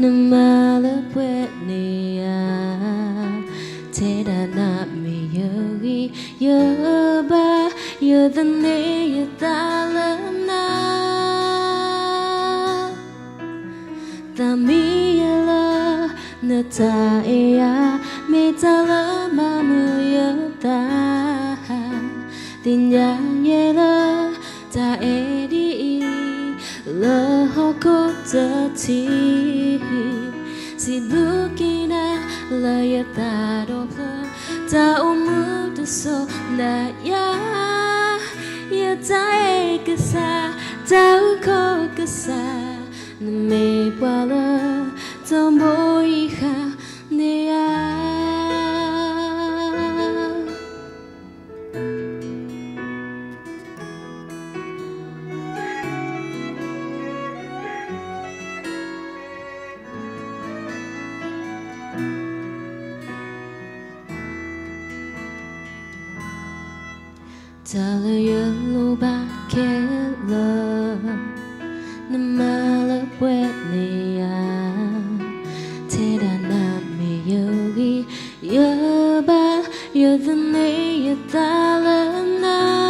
နမၤလၢပှဲၤန့ၢ်ယၤ, ထဲဒၣ်နၤမ့ၢ်ယဂံၢ်ယဘါ, ယသန့ၤယသးလၢနၤ သးမံယဲလၢ နတၢ်အဲၣ်ယၤ မ့ၢ်တၢ်လၢမၤမုာ်ယသး, သ့ၣ်ညါယဲလၢ တၢ်အဲၣ်ဒ်အံၤ လၢဟီၣ်ခိၣ်တထံၣ်, စံးဘျုးက့ၤနၤ လၢယသးဒီဖျၢၣ် တၢ်အိၣ်မူတစိၤနၤယၤ, ယတၢ်အဲၣ်ကစၢ် တၢ်အုၣ်ကီၤကစၢ် နမ့ၢ်ပှၤလၢ တဘိယူၢ်ဃာ်န့ၢ်ယၤ တၢ်လၢယလိၣ်ဘၣ်ခဲလၢာ် နမၤလၢပှဲၤန့ၢ်ယၤ, ထဲဒၣ်နၤမ့ၢ်ယဂံၢ်ယဘါ, ယသန့ၤယသးလၢနၤ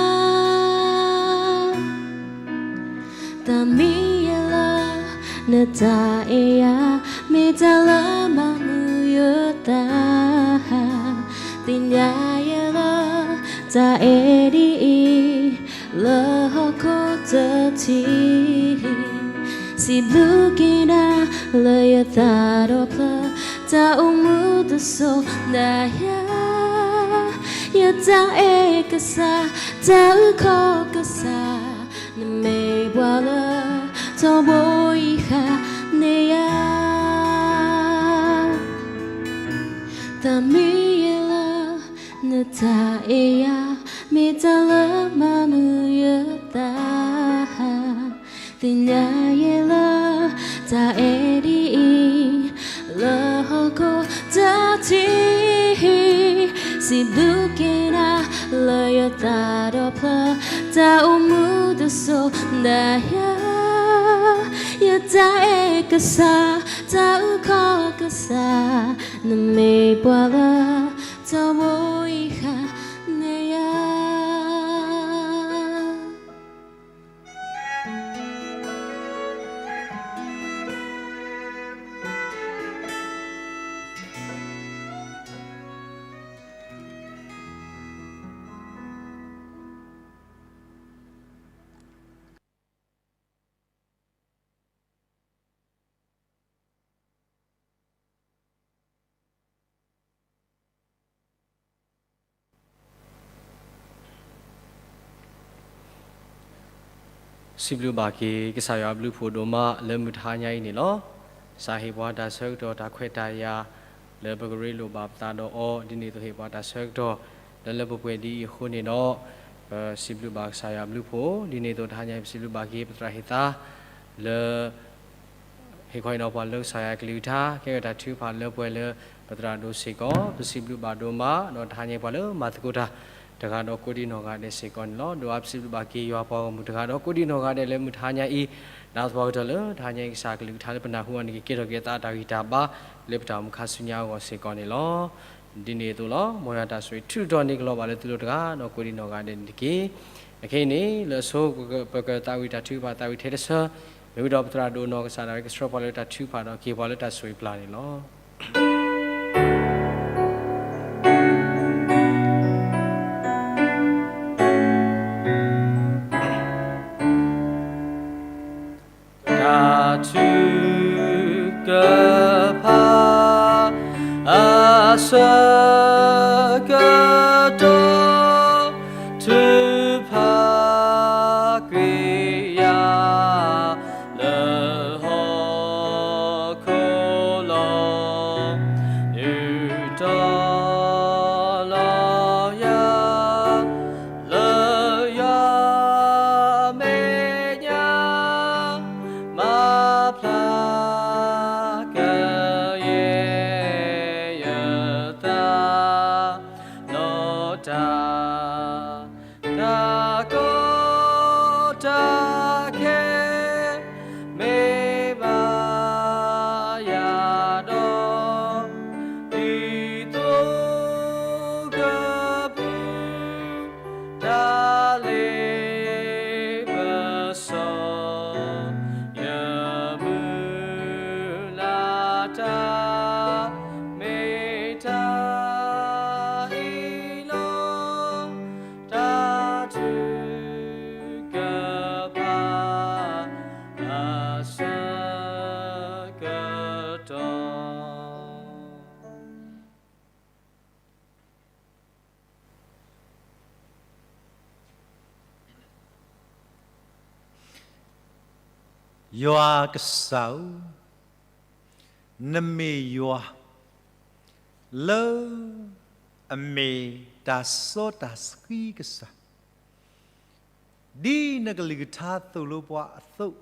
သးမံယဲလၢ နတၢ်အဲၣ်ယၤ မ့ၢ်တၢ်လၢမၤမုာ်ယသး, သ့ၣ်ညါယဲလၢ တၢ်အဲၣ်ဒ်အံၤ လၢဟီၣ်ခိၣ်တထံၣ်, စံးဘျုးက့ၤနၤ လၢယသးဒီဖျၢၣ် တၢ်အိၣ်မူတစိၤနၤယၤ, ယတၢ်အဲၣ်ကစၢ် တၢ်အုၣ်ကီၤကစၢ် နမ့ၢ်ပှၤလၢ တဘိယူၢ်ဃာ်န့ၢ်ယၤ, သးမံယဲလၢ နတၢ်အဲၣ်ယၤ မ့ၢ်တၢ်လၢမၤမုာ်ယသး, သ့ၣ်ညါယဲလၢ တၢ်အဲၣ်ဒ်အံၤ လၢဟီၣ်ခိၣ်တထံၣ်, စံးဘျုးက့ၤနၤ လၢယသးဒီဖျၢၣ် တၢ်အိၣ်မူတစိၤနၤယၤ, ယတၢ်အဲၣ်ကစၢ် တၢ်အုၣ်ကီၤကစၢ် နမ့ၢ်ပှၤလၢ တဘိယူၢ်ဃာ်န့ၢ်ယၤ. စံးဘျုးဘၣ်က့ၤ ကစၢ်ယွၤအဘျုးဖှိၣ်ဒိၣ်မး လၢမုၢ်တဟါညါအံၤန့ၣ်လီၤ. ကစၢ်ဟ့ၣ်ပှၤတၢ်ဆၢကတီၢ် တၢ်ခွဲးတၢ်ယာ် လၢပကရ့လိာ်ဘၣ်ပသးဒီးအီၤ, ဒ်န့ၣ်အသိးဟ့ၣ်ပှၤတၢ်ဆၢကတီၢ် လၢလၢပှဲၤပှဲၤဒ်အံၤအဃိန့ၣ်ဒီး ပစံးဘျုးဘၣ်ကစၢ်ယွၤအဘျုးဖှိၣ်, ဒ်န့ၣ်အသိးတဟါညါအံၤ ပစံးဘျုးဘၣ်က့ၤ ပသရၣ်ဟ့ၣ်သါ လၢ ဟ့ၣ်ခီဟ့ၣ်နီၤပှၤလၢကစၢ်ယွၤအကလုၢ်ကထါ ကဲထီၣ်တၢ်ထုကဖၣ်လၢပှဲၤလၢပသရၣ်ဒိၣ်စ့ၢ်ကီး ပစံးဘျုးဘၣ်ဒိၣ်မး ဒီးတဟါညါအံၤပှၤလၢမၤသကိးတၢ် တ တဂၤဒီးကိးဒံနီၢ်ဂၤဒဲးစ့ၢ်ကီးန့ၣ်လီၤ. ဒိးအါပစံးဘျုးဘၣ်က့ၤယွၤပှၤဂီၢ်မုၢ်တဂၤဒီးကိးဒံနီၢ်ဂၤဒဲးလၢမုၢ်တဟါညါအံၤ, ဒီးသပှၢ်ကတၢၢ်လၢတဟါညါအံၤ ကစၢ်အကလုၢ်ကထါလၢပနၢ်ဟူအီၤန့ၣ် ကကဲထီၣ်က့ၤအသးအတၢ်ဂံၢ်တၢ်ဘါ လၢပတၢ်အိၣ်မူခါဆူညါအဂီၢ်စ့ၢ်ကီးန့ၣ်လီၤ. ဒ်န့ၣ်အသိးလီၤ. မ်ယွၤတၢ်ဆိၣ်ဂ့ၤထူးထီၣ်န့ၢ်ကလီၤဘၣ်လၢသုလိၤတဂၤဒီးကိးဒံနီၢ်ဂၤဒဲးန့ၣ်တက့ၢ်. အခဲအံၤန့ၣ် လၢအဆိ ပကပၢၤကၢၤသးဝံၣ်တၢ်ထုကဖၣ်သးဝံၣ်ထဲတဆၢ, မ့ၢ်ဝံၤဒီးပသရၣ်ဒိၣ်နီၢ်ကစၢ်ဒၣ်ဝဲကဆှၢပှၤလၢတၢ်ထုကဖၣ်ဒီးက့ၤပှၤလၢတၢ်ဆိၣ်ဂ့ၤပျၢ်န့ၣ်လီၤ. တၢ်ထုကဖၣ် အဆၢကတီၢ် ထုကဖၣ်ကွံာ်ယၤ လၢဟီၣ်ခိၣ်လီၤ. ယူးထီၣ်လီၤယၤ လၢယွၤမဲာ်ညါ မၤဖျါကယဲၢ် ယသး ဒီးတၢ် တၢ်ကီတၢ်ခဲ မ့ၢ်ဘၣ်ယၤဒီး ဒ်သိကပူၤ တၢ်လ့ပစီ ယမုၢ်လၢ်တၢ် မ့ၢ်တၢ်အံၤလီၤ. တၢ်ထုကဖၣ် အဆၢကတီၢ် ယွၤကစၢ်ဧၢ, နမ့ၢ်ယွၤ လၢအမ့ၢ်တၢ်စီတၢ်ဆှံကစၢ်, ဒ်နကလုၢ်ကထါသိၣ်လိပှၤအသိး,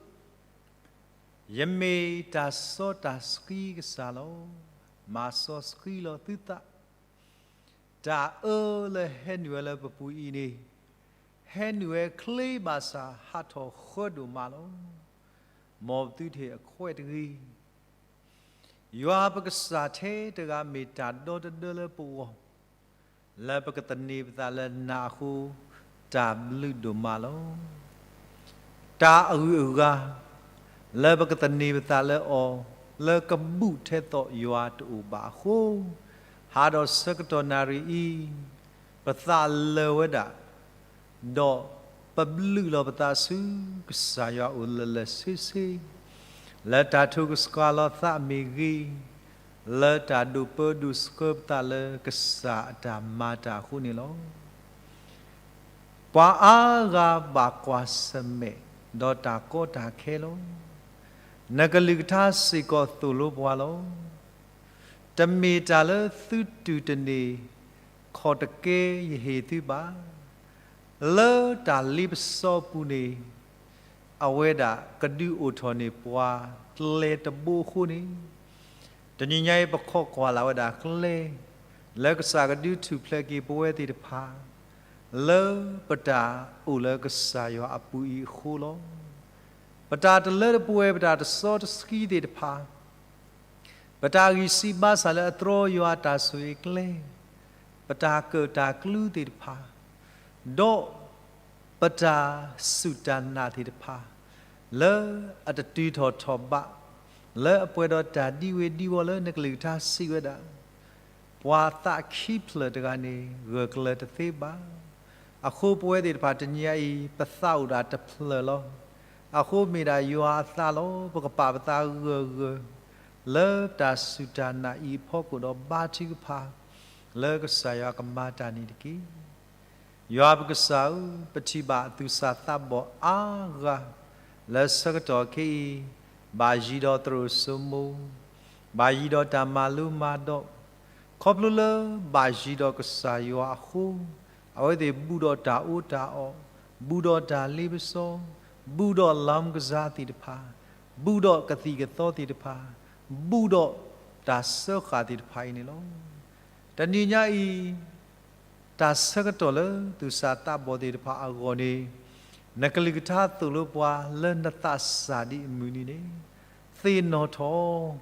ယမ့ၢ်တၢ်စီတၢ်ဆှံကစၢ်လီၤ. မၤစီဆှံလီၤသုသး, တၢ်အၢလၢဟဲနုာ်ဝဲလၢပပူၤအံၤန့ၣ်, ဟဲနုာ်ဝဲချ့ဘၣ်ဆၣ်ဟးထီၣ်ဃၢဒိၣ်မးလီၤ. မ်ပသုတဟ့ၣ်အခွဲးတဂ့ၤ. ယွၤပကစၢ်ထဲတဂၤမ့ၢ်တၢ်ဒီတဒၢလၢပဂီၢ်, လၢပကသန့ၤပသးလၢနၤအဃိ, တၢ်ဘျုးဒိၣ်မးလီၤ. တၢ်အဂုၤအဂၤ လၢပကသန့ၤပသးလၢအီၤ, လၢကဘူၣ်ထဲသိးယွၤတအိၣ်ဘၣ်အဃိ, ဟးဒီးဆၢကတီၢ်နၣ်ရံၣ်အံၤ, ပသးလၢာ်ဝဲဒၣ် ဒီးပဘျုးလီၤပသးဆူကစၢ်ယွၤအအိၣ်လၢာ်လၢာ်ဆ့ဆ့, လၢတၢ်ထုကဆှၣ်လီၤသးမ့ၢ်ဂ့ၤ, လၢတၢ်ဒိးပၢဒိးဆှၢပသးလၢကစၢ်အတၢ်မၤတၢ်အဃိန့ၣ်လီၤ. ပှၤအါဂၤဘၣ်ကွၢ်ဆၢၣ်မဲာ် ဒီးတၢ်ကီတၢ်ခဲလီၤ. နကလုၢ်ကထါစ့ၢ်ကီးသိၣ်လိပှၤလီၤ. တမ့ၢ်တၢ်လၢသုတုၤတန့ၢ် ခီၣ်တကဲယဟ့ၣ်သုဘၣ်. လၢတၢ်လ့ပစီအပူၤန့ၣ်, အဝဲဒၣ်ကဒုးအိၣ်ထီၣ်န့ၢ်ပှၤကျဲတဘိအဃိန့ၣ်, တနံၤညါအံၤပခိးကွၢ်လၢ်ဝဲဒၣ်ကျဲ လၢကစၢ်ကဒုးထူၣ်ဖျဲးက့ၤပဝဲသ့ၣ်တဖၣ် လၢပတၢ်အိၣ်လၢကစၢ်ယွၤအပူၤအံၤအဃိလီၤ. ပတၢ်တလၢတပှဲၤ ပတၢ်တစီတဆှံသ့ၣ်တဖၣ် ပတၢ်ဂံၢ်စၢ်ဘါစၢ်လၢအတြီယွၤအတၢ်ဆိၣ်ဂ့ၤကျဲ, ပတၢ်ကၢၣ်တၢ်ကျူသ့ၣ်တဖၣ်, ဒီးပတၢ်စူၢ်တၢ်နာ်သ့ၣ်တဖၣ်, လၢအတတုၤထီၣ်ထီၣ်ဘး, လၢအပှဲၤဒီးတၢ်ဒံဝ့ၤဒံဝီၤလၢနကလုၢ်ကထါစံးဝဲဒၣ် ပှၤသးခံဖျၢၣ်တဂၤန့ၣ် ဂၢၢ်ကျၢၤတသ့ဘၣ်. အဃိပဝဲသ့ၣ်တဖၣ်တနံၤညါအံၤ ပသးအိၣ်ဒၣ်တဖျၢၣ်လီၤ. အဃိမ့ၢ်ဒၣ်ယွၤအသးလီၤ. ပကပာ်ပသးဂၢၢ်ဂၢၢ် လၢတၢ်စူၢ်တၢ်နာ်အံၤအဖီခိၣ်ဒီးဘါထုကဖၣ် လၢကစၢ်ယွၤကမၤတၢ်န့ၣ်တက့ၢ်. ယွၤပကစၢ်ဧၢ, ပထံၣ်ဘၣ်သူၣ်စၢ်သးဘီၣ်အါဂၤ လၢဆၢကတီၢ်ခဲအံၤ ဘၣ်ယံၤဒီးသရိာ်စိမိၤ, ဘၣ်ယံၤဒီးတၢ်မၤလိမၤဒိး, ခီဖျိလၢဘၣ်ယံၤဒီးကစၢ်ယွၤအဃိ, အဝဲသ့ၣ်ဘူးဒီးတၢ်အီၣ်တၢ်အီ, ဘူးဒီးတၢ်လ့ပစီ, ဘူးဒီးလီကစၢ်သ့ၣ်တဖၣ်, ဘူးဒီးကသံၣ်ကသီသ့ၣ်တဖၣ်, ဘူးဒီးတၢ်စၢဃာ်သ့ၣ်တဖၣ်အံၤန့ၣ်လီၤ. တနံၤညါအံၤ တၢ်ဆၢကတီၢ်လၢသူၣ်စၢ်သးဘီၣ်သ့ၣ်တဖၣ်အဂီၢ်န့ၣ်, နကလုၢ်ကထါသိၣ်လိပှၤလၢနသးစၢ်ဒ်အမုၢ်နံၤန့ၣ်, သ့ၣ်နီၣ်ထီၣ်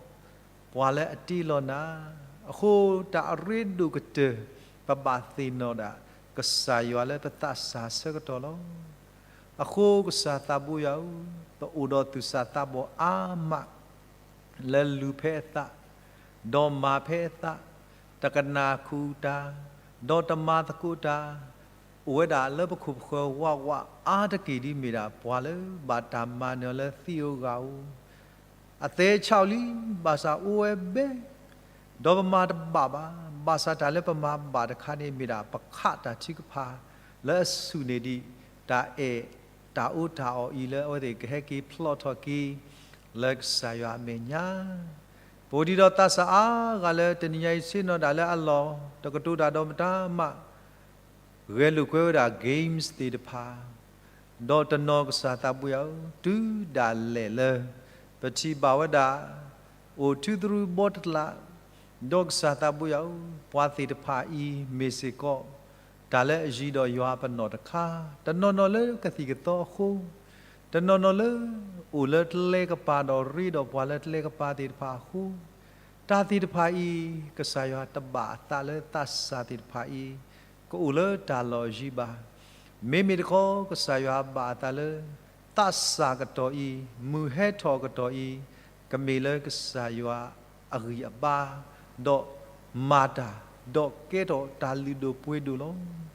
ပှၤလၢအတ့လီၤနၤ, အဃိတၢ်အရ့ဒိၣ်ကတၢၢ် ပဘၣ်သ့ၣ်နီၣ်ဒၣ် ကစၢ်ယွၤလၢပသးစၢ်ဆၢကတီၢ်လီၤ. အဃိကစၢ်သးဘိယွၤဧၢ, ပအိၣ်ဒီးသူၣ်စၢ်သးဘီၣ်အါမး လၢလူၤဖဲအသး, ဒီးမၤဖဲအသး, တကနၣ်ခိၣ်တၢ်, ဒီးတမၤသကိးတၢ်, အိၣ်ဝဲဒၣ်လၢပခိၣ်ပဃၢၤဝးဝးအါတက့ၢ်ဒ်မ့ၢ်ဒၣ်ပှၤလၢဘၣ်တၢ်မၤနၢၤလၢသံဧိၤဂၤဧိၤ, အသဲဆးလံ, ဘၣ်ဆၣ်အိၣ်ဝဲဘဲ ဒီးပမၤတဘၣ်ဘၣ်, ဘၣ်ဆၣ်တၢ်လၢပမၤဘၣ်တခါန့ၣ်မ့ၢ်ဒၣ် ပခးတၢ်ထုကဖၣ်လၢအဆူၣ်န့ၢ်ဒံး တၢ်အဲၣ်တၢ်အီတၢ်အီအံၤလၢအဝဲသ့ၣ်ကဟဲက့ၤဖျိးထီၣ်က့ၤ လၢကစၢ်ယွၤအမဲာ်ညါ ပအိၣ်ဒံးဒီးသးစၢ်အါဂၤလၢတနံၤညါအံၤဆ့ၣ်နီၤဒၣ်လၢအလီၢ် တကတိၤတၢ်ဒီးမတၤမး ဂဲၤလိာ်ကွဲဝဲဒၣ် games သ့ၣ်တဖၣ်, ဒီးတနီၤကစၢ်သးဘိယွၤဧၢ, တုၤဒၣ်လဲာ်လၢ ပထံၣ်ဘၣ်ဝဲဒၣ် အိၣ်ထူသရူးဘီတကျး, ဒီးကစၢ်သးဘိယွၤဧၢ, ပှၤသ့ၣ်တဖၣ်အံၤမ့ၢ်စ့ၢ်ကီး တၢ်လၢအယံၤဒီးယွၤအပနီၣ်တခါ, တနီၤနီၤလၢကသံၣ်ကသီအဃိ, တနီၤနီၤလၢ အိၣ်လၢကျဲကပၤဒီးရ့ဒီးပှၤလၢကျဲကပၤသ့ၣ်တဖၣ်အဃိ, တၢ်သ့ၣ်တဖၣ်အံၤ ကစၢ်ယွၤတဘၣ်အသးလၢသးစၢ်သ့ၣ်တဖၣ်အံၤ ကအိၣ်လၢတၢ်လီၢ်အယံၤဘၣ်. မ့မ့ၢ်တခီ ကစၢ်ယွၤဘၣ်အသးလၢ သးစၢ်ကတီၢ်အံၤ, မုၢ်ဟဲထီၣ်ကတီၢ်အံၤ, ကမ့ၢ်လၢကစၢ်ယွၤအဂံၢ်အဘါ, ဒီးမၤတၢ်, ဒီးကဲထီၣ်တၢ်လုၢ်ဒိၣ်ပှ့ၤဒိၣ်လီၤ.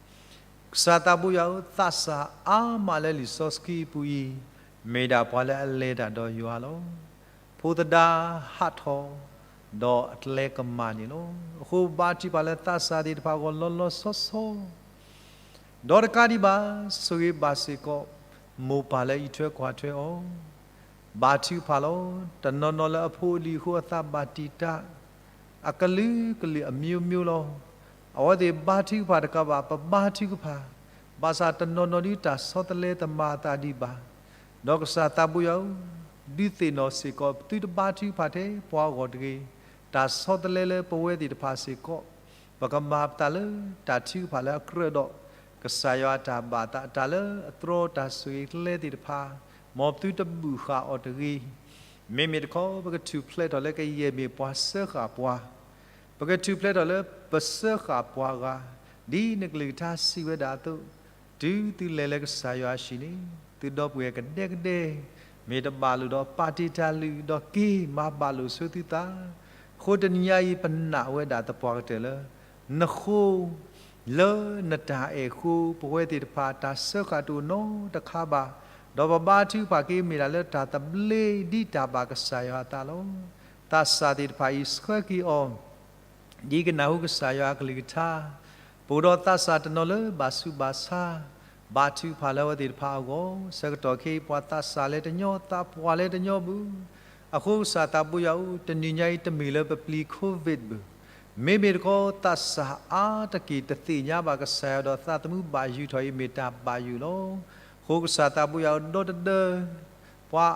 ကစၢ်သးဘိယွၤဧၢ, သးစၢ်အါမးလၢလံာ်စီဆှံအပူၤအံၤ, မ့ၢ်ဒၣ်ပှၤလၢအလဲၤတၢ်ဒီးယွၤလီၤ. ဖိသဒါဟးထီၣ်, ဒီးအကျဲကမၤန့ၣ်လီၤ. အဃိဘါထုကဖၣ်လၢသးစၢ်သ့ၣ်တဖၣ်အဂီၢ်လီၤလီၤဆီဆီ, ဒီးတကးဒံးဘၣ် ဆိၣ်ဂ့ၤဘၣ်စ့ၢ်ကီး မိၢ်ပၢ်လၢအအံးထွဲကွၢ်ထွဲအီၤ, ဘါထုကဖၣ်လီၤ. တနီၤနီၤလၢအဖိအလံၤအဃိအသးဘၣ်တံာ်တာ်, အကလုာ်ကလုာ်အမျိုးမျိုးလီၤ. အဝဲသ့ၣ်ဘါထုကဖၣ်တကးဘၣ် ပဘါထုကဖၣ်, ဘၣ်ဆၣ်တနီၤနီၤဒ်တၢ်ဆီတလဲတမၤအသးဒံးဘၣ်. ဒီးကစၢ်သးဘိယွၤဧၢ, ဒုးသ့ၣ်နီၣ်စ့ၢ်ကီး သုတဘါထုကဖၣ်ထဲပှၤအဂီၢ်တဂ့ၤ, တၢ်ဆီတလဲလၢပဝဲသ့ၣ်တဖၣ်စ့ၢ်ကီး, ပကမၤပသးလၢတၢ်ထုကဖၣ်လၢအကြၢးဒီး ကစၢ်ယွၤအတၢ်ဘၣ်သး တၢ်လၢအတြီတၢ်ဆိၣ်ဂ့ၤကျဲသ့ၣ်တဖၣ်, မ်သုတဘူၣ်ဃာ်အီၤတဂ့ၤ. မ့မ့ၢ်တခီ ပကထူၣ်ဖျဲးထီၣ်လၢကယဲၢ်မ့ၢ်ပှၤစၢဃာ်ပှၤ, ပကထူၣ်ဖျဲးထီၣ်လၢပစၢဃာ်ပှၤဂၤ, ဒ်နကလုၢ်ကထါစံးဝဲဒၣ်အသိး, တုၤသုလဲၤလၢကစၢ်ယွၤအဟံၣ်န့ၣ်, သုဒီပုၢ်ဝဲၢ်ကဒဲကဒဲ, မ့ၢ်တဘၣ်လိာ်ဒီးပာ်တ့ၢ်တၢ်လုၢ်, ဒီးက့ၤမၤဘၣ်လိာ်ဆၢသုသး. အဃိတနံၤညါအံၤ ပနာ်ဝဲဒၣ်သပှၢ်ကတၢၢ်လၢ နဃိ လၢနတၢ်အဲၣ်ဃိ ပဝဲသ့ၣ်တဖၣ်တၢ်စၢဃာ်တအိၣ်နီတခါဘၣ်, ဒီးပဘါထုကဖၣ်က့ၤမ့ၢ်ဒၣ်လၢတၢ်သဘျ့ဒ်တၢ်ဘၣ်ကစၢ်ယွၤအသးလီၤ. သးစၢ်သ့ၣ်တဖၣ်အံၤဆှၢက့ၤအီၤ ဒ်ကနၢ်ဟူကစၢ်ယွၤအကလုၢ်ကထါ, ပအိၣ်ဒီးသးစၢ်တနီၤလၢဘၣ်ဆူးဘၣ်ဆါ, ဘါထုကဖၣ်လၢအဝဲသ့ၣ်တဖၣ်အဂီၢ်, ဆၢကတီၢ်ခဲအံၤ ပှၤသးစၢ်လဲၤတညီ, သးပှၢ်လဲၤတညီဘၣ်. အဃိကစၢ်သးဘိယွၤဧၢ, တနံၤညါအံၤတမ့ၢ်လၢပပျံၤ COVID ဘၣ်. မ့မ့ၢ်တခီ သးစၢ်အါတက့ၢ်တသ့ၣ်ညါဘၣ်ကစၢ်ယွၤဒီးသးသမူဘၣ်ယုၢ်ထီၣ်အံၤမ့ၢ်တၢ်ဘၣ်ယိၣ်လီၤ. အဃိကစၢ်သးဘိယွၤဧၢ, ဒီတဒၢ ပှၤ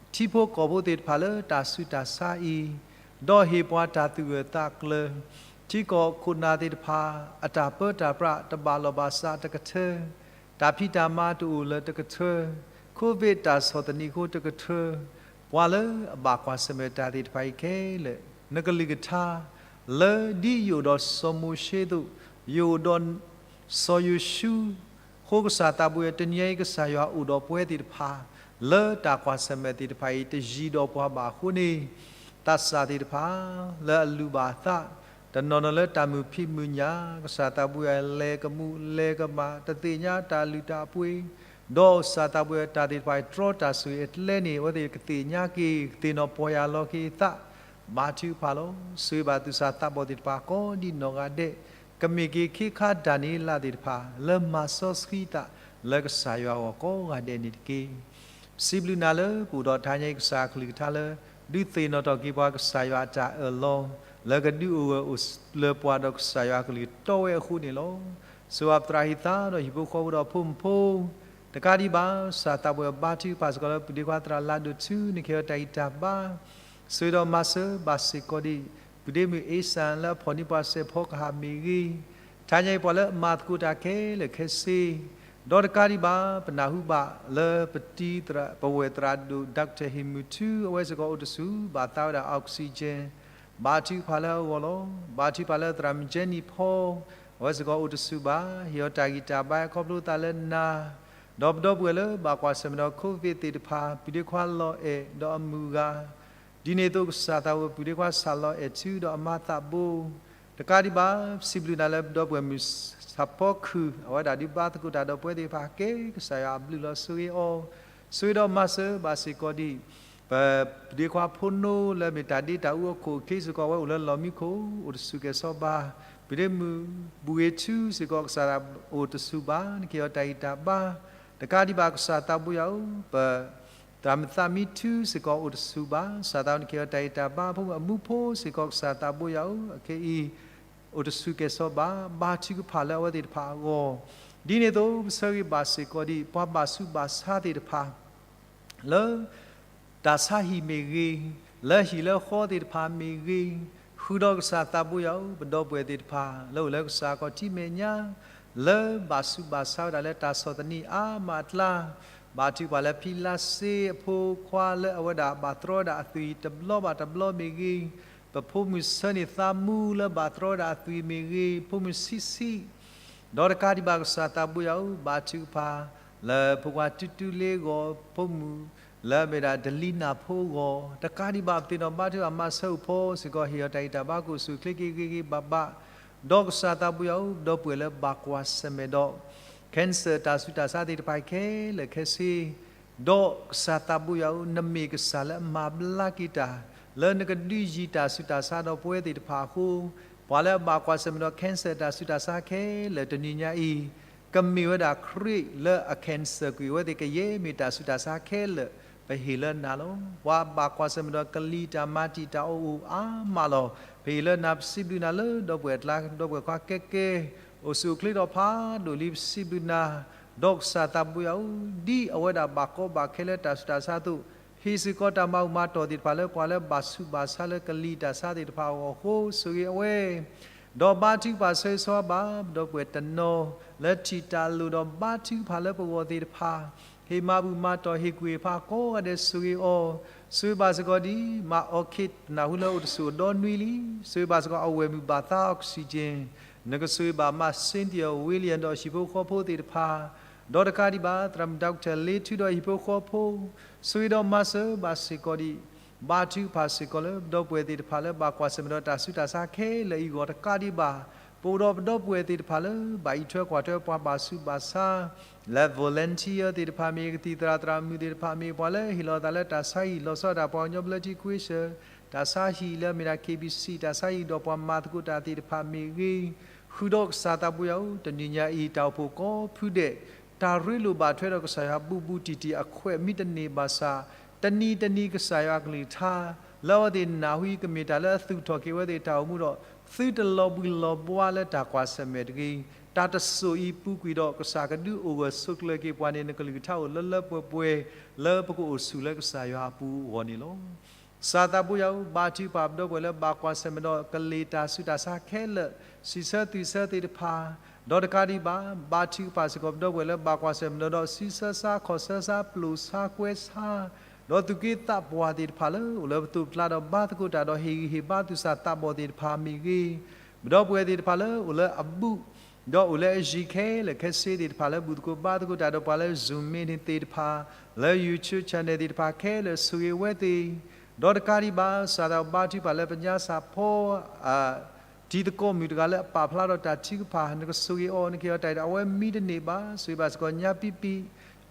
ထံဖိကီၢ်ဖိသ့ၣ်တဖၣ်လၢတၢ်ဆူးတၢ်ဆါအံၤ, ဒီးဟ့ၣ်ပှၤတၢ်သူၣ်ဂၢၢ်သးကျၢၤ, ထံကီၢ်ခိၣ်နၢ်သ့ၣ်တဖၣ် အတၢ်ပၢတၢ်ပြးတဘၣ်လီၢ်ဘၣ်စးတကထၢ, တၢ်ဖံးတၢ်မၤတအိၣ်လၢၤတကထၢ, COVID တၢ်ဆီၣ်သနံးအဃိတကထၢ, ပှၤလၢအဘၣ်ကွၢ်ဆၢၣ်မဲာ်တၢ်သ့ၣ်တဖၣ်အံၤခဲလၢာ်, နကလုၢ်ကထါ လၢဒ်ယအိၣ်ဒီးစီၤမိၤၡ့အသိး, ယအိၣ်ဒီး စီၤယိၤၡူ, အဃိကစၢ်သးဘိယွၤဧၢ, တနံၤညါအံၤကစၢ်ယွၤအိၣ်ဒီးပဝဲသ့ၣ်တဖၣ်, လၢတၢ်ကွၢ်ဆၢၣ်မဲာ်သ့ၣ်တဖၣ်အံၤ တယံၤဒီးပှၤဘၣ်အဃိန့ၣ်, သးစၢ်သ့ၣ်တဖၣ် လၢအလူၤဘၣ်အသး, တနီၤနီၤလၢတၢ်မုာ်ဖံးမုာ်ညၣ်, ကစၢ်သးဘိယွၤဧၢ, လဲၤကမူၣ်လဲၤကမၣ်, တသ့ၣ်ညါတၢ်လုၢ်တၢ်ပှ့ၤ, ဒီးကစၢ်သးဘိယွၤဧၢ, တၢ်သ့ၣ်တဖၣ်အံၤတြီတၢ်ဆိၣ်ဂ့ၤအကျဲန့ၣ် အဝဲသ့ၣ်ကသ့ၣ်ညါက့ၤ, ကသ့ၣ်နီၣ်ပီၢ်ယၢ်လီၤက့ၤအသး, ဘါထုကဖၣ်လီၤ. ဆိၣ်ဂ့ၤဘၣ်သူၣ်စၢ်သးဘီၣ်သ့ၣ်တဖၣ်ကိးဒံးနီၢ်ဂၤဒဲး, ကမ့ၢ်က့ၤခ့ခါဒၤနံးယ့လးသ့ၣ်တဖၣ် လၢမၤစီဆှံသးလၢကစၢ်ယွၤအဂီၢ်ကိးဂၤဒဲးန့ၣ်တက့ၢ်. စံးဘျုးနၤလၢပအိၣ်ဒီးတဟါညါအံၤ ကစၢ်အကလုၢ်ကထါလၢ ဒုးသ့ၣ်နီၣ်ထီၣ်က့ၤပှၤကစၢ်ယွၤအတၢ်အၢၣ်လီၤ, လၢကဒုးအိၣ်ဂၢၢ်အိၣ်လၢၤပှၤဒီးကစၢ်ယွၤအကလုၢ်တီဝဲအဃိန့ၣ်လီၤ. ဆိၣ်ဂ့ၤပသရၣ်ဟံၣ်သါဒီးဟံၣ်ဖိဃီဖိဒီးဖိမုၣ်ဖိ တကးဒံးဘၣ် ကစၢ်သးဘိယွၤဧၢ, ဘါထုကဖၣ်စ့ၢ်ကီးလၢပုၢ်ဒ့ခွါသရၣ်လါဒိၣ်ထူ နကဟ့ၣ်အီၤတၢ်ဂံၢ်တၢ်ဘါ, ဆိၣ်ဂ့ၤဒီးမၤစၢၤဘၣ်စ့ၢ်ကီးဒံး ပုၢ်ဒ့မုၣ်အ့စၣ်လၢအဖီၣ်န့ၢ်ပှၤစဲးဖီကဟၣ်မ့ၢ်ဂ့ၤ, တခါညါအံၤ ပှၤလၢအမၤသကိးတၢ်ခဲလၢာ်ခဲဆ့, ဒီးတကးဒံးဘၣ် ပနၢ်ဟူဘၣ်လၢပတံၤသရၣ် ပဝဲၢ်သရၣ်ဒိၣ် Doctor ဟ့ၣ်မုၢ်ထူ အဝဲစ့ၢ်ကီးအိၣ်တဆူၣ် ဘၣ်သးဝဲဒၣ် oxygen, ဘါထုကဖၣ်လၢအဂီၢ်လီၤ. ဘါထုကဖၣ်လၢသရၣ်မုၣ်ကၠဲနံၣ်ဖီ အဝဲစ့ၢ်ကီးအိၣ်တဆူၣ်ဘၣ်, ဟ့ၣ်အီၤတၢ်ဂံၢ်တၢ်ဘါ ခီဖျိသးလၢနၤ, ဒီးပဒီပုၢ်ဝဲၢ်လၢဘၣ်ကွၢ်ဆၢၣ်မဲာ်ဒီး COVID သ့ၣ်တဖၣ် ပုၢ်ဒ့ခွါလီၤအဲၣ်ဒီးအမုၢ်ဂၤ ဒ်န့ၣ်အသိး ကစၢ်သးဝဲ ပုၢ်ဒ့ခွါစၢ်လီၤအဲၣ်ထုဒီးအမါသးဘိ, တကးဒံးဘၣ် ပစံးဘျုးနၤလၢပဒီပုၢ်ဝဲၢ်မုၣ်ဆၣ်ဖီခုၣ် အဝဲဒၣ်ဒုးဘါသကိးတၢ်ဒီးပဝဲသ့ၣ်တဖၣ် ကဲကစၢ်ယွၤအဘျုးလီၤ ဆိၣ်ဂ့ၤအီၤ, ဆိၣ်ဂ့ၤဒီးမၤစၢၤဘၣ်စ့ၢ်ကီးဒံး ပပုၢ်ဒ့ခွါဖိနီလၢအမ့ၢ်တၢ်ဒ့တၢ်အူအခိၣ်အချ့စ့ၢ်ကီး အဝဲအိၣ်လၢလီၢ်မံခိၣ် အိၣ်တဆူၣ်ကဲၣ်ဆိးဘါ, ပုၢ်ဒ့မုၣ်ဘူၣ်ဂ့ၤထူစ့ၢ်ကီး ကစၢ်သးအိၣ်တဆူၣ်ဘၣ် နကဟ့ၣ်အီၤတၢ်ဂံၢ်တၢ်ဘါ, တကးဒံးဘၣ်ကစၢ်သးဘိယွၤဧၢ ပ သရၣ်မုၣ်သးမံထူစ့ၢ်ကီးအိၣ်တဆူၣ်ဘၣ်, ကစၢ်သးနကဟ့ၣ်အီၤတၢ်ဂံၢ်တၢ်ဘါ, ဖိမုၣ်အမူဖိစ့ၢ်ကီး ကစၢ်သးဘိယွၤဧၢ အခဲအံၤ အိၣ်တဆူၣ်ကဲၣ်ဆိးဘါ, ဘါထုကဖၣ်လၢအဝဲသ့ၣ်တဖၣ်အဂီၢ်, ဒ်န့ၣ်အသိး ပဆၢဂ့ၤဘၣ်စ့ၢ်ကီးဒံး ပှၤဘၣ်ဆူးဘၣ်ဆါသ့ၣ်တဖၣ် လၢ တၢ်ဆါဟံၣ်မ့ၢ်ဂ့ၤ, လၢဟံၣ်လၢဃီသ့ၣ်တဖၣ်မ့ၢ်ဂ့ၤ, ဃုာ်ဒီးကစၢ်သးဘိယွၤဧၢ ပဒီပုၢ်ဝဲၢ်သ့ၣ်တဖၣ် လၢအိၣ်လၢကစၢ်ခီၣ်ထံးမဲာ်ညါ, လၢဘၣ်ဆူးဘၣ်ဆါဝဲဒၣ်လၢတၢ်ဆီၣ်သနံးအါမးအကျါ, ဘါထုကဖၣ်လၢဖံလါစ့အဖိခွါလၢအဝဲဒၣ်ဘၣ်တြီဝဲဒၣ်အသွံၣ်တဘျီဘၣ်တဘျီမ့ၢ်ဂ့ၤ, ပဖိမုၣ်ဆၢန့ၢ်သးမူလၢဘၣ်တြီဝဲဒၣ်အသွံၣ်မ့ၢ်ဂ့ၤ, ဖိမုၣ်ဆံးဆံး ဒီးတကးဒံးဘၣ်ကစၢ်သးဘိယွၤဧၢ ဘါထုကဖၣ် လၢဖိခွါတူတူလ့အဂီၢ် ဖိမုၣ် လၢအမ့ၢ်ဒၣ်ဒလံနၢ်ဖိအဂီၢ်, တကးဒံးဘၣ်ပသ့ၣ်နီၣ်ဘါထုကဖၣ်မၤစၢၤအိၣ်ဖီစ့ၢ်ကီး ဟ့ၣ်အီၤတၢ်ဂံၢ်တၢ်ဘါ ကအိၣ်ဆူၣ်အိၣ်ချ့က့ၤဂ့ၤဂ့ၤဘၣ်ဘၣ်, ဒီးကစၢ်သးဘိယွၤဧၢ ပဒီပုၢ်ဝဲၢ်လၢဘၣ်ကွၢ်ဆၢၣ်မဲာ်ဒီး cancer တၢ်ဆူးတၢ်ဆါသ့ၣ်တဖၣ်ခဲလၢာ်ခဲဆ့ ဒီးကစၢ်သးဘိယွၤဧၢ နမ့ၢ်ကစၢ်လၢအမၤဘျါက့ၤတၢ် လၢနကဒုးယံၤတၢ်ဆူးတၢ်ဆါဒီးပဝဲသ့ၣ်တဖၣ်အဃိ, ပှၤလၢအဘၣ်ကွၢ်ဆၢၣ်မဲာ်ဒီး cancer တၢ်ဆူးတၢ်ဆါခဲလၢာ်တနံၤညါအံၤ, ကမ့ၢ်ဝဲဒၣ်ခရံာ်လၢအ cancer ကွံာ်အဝဲသ့ၣ်ကယဲၢ်မ့ၢ်တၢ်ဆူးတၢ်ဆါခဲလၢာ် ပဟ့ၣ်လၢနၤလီၤ. ပှၤဘၣ်ကွၢ်ဆၢၣ်မဲာ်ဒီးကလံၤတၢ်မၤတံာ်တာ်အိၣ်အါမးလီၤ. ပဟ့ၣ်လၢနၤ ပစံးဘျုးနၤလၢဒီပုၢ်ဝဲၢ်အကျါ ဒီပုၢ်ဝဲၢ်ခွါကဲကဲ အိၣ်ဆူၣ်အိၣ်ချ့ဒီးဖးဒိၣ်လံ ပစံးဘျုးနၤ, ဒီးကစၢ်သးဘိယွၤဧၢ ဒ်အဝဲဒၣ်ဘၣ်ကီဘၣ်ခဲလၢတၢ်ဆူးတၢ်ဆါအသိး, ဟ့ၣ်စ့ၢ်ကီးတၢ်မၤအူမၤတီၢ်သ့ၣ်တဖၣ်လၢပှၤလၢဘၣ်ဆူးဘၣ်ဆါလၢကလံၤတၢ်ဆါသ့ၣ်တဖၣ်အဂီၢ်အဃိ ဆိၣ်ဂ့ၤအဝဲ, ဒီးဘါထုကဖၣ်ဆၢဂ့ၤဆၢဝါဘၣ် ဒီပုၢ်ဝဲၢ်တနီၤ လၢထံၣ်တၢ်လိၣ်ဒီးဘါထုကဖၣ်လၢပဂီၢ်သ့ၣ်တဖၣ်, ဟ့ၣ်မၤဘူၣ်မၤတီၢ်ဟ့ၣ်ကူၣ်ဟ့ၣ်ဖးကိးဂၤဒဲး ဆိၣ်ဂ့ၤအီၤ, ဆိၣ်ဂ့ၤဘၣ်စ့ၢ်ကီးဒ် မၤအီၤခ့တနၢ်ဟူလၢအိၣ်တဆူၣ်အဒီနွံလံ, ဆိၣ်ဂ့ၤဘၣ်စ့ၢ်ကီးအဝဲၢ်မုၢ်ဘၣ်သါ oxygen, နကဆိၣ်ဂ့ၤဘၣ်မး Cynthia William ဒီးဟံၣ်ဖိဃီဖိသ့ၣ်တဖၣ်, ဒီးတကးဒံးဘၣ် သရၣ်မုၣ် Doctor လ့ထူဒီးဟံၣ်ဖိဃီဖိ, ဆိၣ်ဂ့ၤဒီးမၤစၢၤဘၣ်စ့ၢ်ကီးဒံး, ဘါထုကဖၣ်စ့ၢ်ကီးလၢပဒီပုၢ်ဝဲၢ်သ့ၣ်တဖၣ်လၢဘၣ်ကွၢ်ဆၢၣ်မဲာ်ဒီးတၢ်ဆူးတၢ်ဆါခဲလၢာ်အံၤအဂီၢ်တကးဒံးဘၣ်, ပအိၣ်ဒီးပဒီပုၢ်ဝဲၢ်သ့ၣ်တဖၣ်လၢဘၣ်အံးထွဲကွၢ်ထွဲပှၤဘၣ်ဆူးဘၣ်ဆါ လၢ volunteer သ့ၣ်တဖၣ်မ့ၢ်ဂ့ၤ, ကသံၣ်သရၣ်သရၣ်မုၣ်သ့ၣ်တဖၣ်မ့ၢ်ဂ့ၤ, ပှၤလၢဟ့ၣ်လီၤသးလၢတၢ်ဆါဟံၣ်လီၤဆီဒၣ်တၢ် ပှၤကညီဘျၢထံခွ့ဆၢၣ်, တၢ်ဆါဟံၣ်လၢအမ့ၢ်ဒၣ် KBC တၢ်ဆါဟံၣ်ဒီးပှၤမၤသကိးတၢ်သ့ၣ်တဖၣ်မ့ၢ်ဂ့ၤ, ဃုာ်ဒီးကစၢ်သးဘိယွၤဧၢ တနံၤညါအံၤ တၢ်အိၣ်ဖှိၣ်ကိးဖုဒဲး တၢ်ရ့လိာ်ဘၣ်ထွဲဒီးကစၢ်ယွၤဘူးဘူးတံၢ်တံၢ်အခွဲးမ့ၢ်တန့ၢ်ဘၣ်ဆၣ်, တနံၤတနံၤကစၢ်ယွၤအကလုၢ်ကထါ လၢအဝဲသ့ၣ်နၢ်ဟူအံၤ ကမ့ၢ်တၢ်လၢအသူၣ်ထီၣ်က့ၤအဝဲသ့ၣ်တၢ်အိၣ်မူဒီး သုတလီၤဘှံးလီၤဘှါလၢတၢ်ကွၢ်ဆၢၣ်မဲာ်တဂ့ၤ. တၢ်တစိၤအံၤပူၤကွံာ်ဒီး ကစၢ်ကဒုးအိၣ်ဂၢၢ်ဆိးကျၢၤက့ၤပှၤန့ၣ် နကလုၢ်ကထါအိၣ်လၢလၢပှဲၤပှဲၤ လၢပကအိၣ်ဆူၣ်လၢကစၢ်ယွၤအပူၤအဂီၢ်န့ၣ်လီၤ. ကစၢ်သးဘိယွၤဧၢ ဘါထုကဖၣ်ပဒီပုၢ်ဝဲၢ်လၢဘၣ်ကွၢ်ဆၢၣ်မဲာ်ဒီးကလံၤတၢ်ဆူးတၢ်ဆါခဲလၢာ်, စံးဆၢသွံၣ်ဆၢသ့ၣ်တဖၣ်, ဒီးတကးဒံးဘၣ် ဘါထုကဖၣ်စ့ၢ်ကီးပဒီပုၢ်ဝဲၢ်လၢဘၣ်ကွၢ်ဆၢၣ်မဲာ်ဒီး ဆံဆၢဆါခီၣ်ဆၢဆါပျိၢ်ဆါကွဲဆါ, ဒီးသူၣ်က့သးပှၢ်သ့ၣ်တဖၣ်လၢအိၣ်လၢပသိးပကျါဒီးဘါသကိးတၢ်ဒီးဟ့ၣ်ဂံၢ်ဟ့ၣ်ဘါသူၣ်စၢ်သးဘီၣ်သ့ၣ်တဖၣ်မ့ၢ်ဂ့ၤ, ပဒီပုၢ်ဝဲၢ်သ့ၣ်တဖၣ်လၢအိၣ်လၢအဘူး ဒီးအိၣ်လၢအယံၤခဲလၢာ်ခဲဆ့သ့ၣ်တဖၣ်လၢဘူၣ်သကိးဘါသကိးတၢ်ဒီးပှၤလၢ Zoom meeting သ့ၣ်တဖၣ်, လၢ YouTube channel သ့ၣ်တဖၣ်ခဲလၢာ် ဆိၣ်ဂ့ၤအဝဲသ့ၣ်, ဒီးတကးဒံးဘၣ် ကစၢ်သးဘါထုကဖၣ်လၢပညါစၢ်ဖီ တံၤသကိးမုၣ်တဂၤလၢအပာ်ဖျါဒီးတၢ်ထုကဖၣ် နကဆိၣ်ဂ့ၤအီၤ နကဟ့ၣ်အီၤတၢ်အံၤဒီး အဝဲမံတန့ၢ်ဘၣ် ဆိၣ်ဂ့ၤဘၣ်စ့ၢ်ကီးညါပံပံ,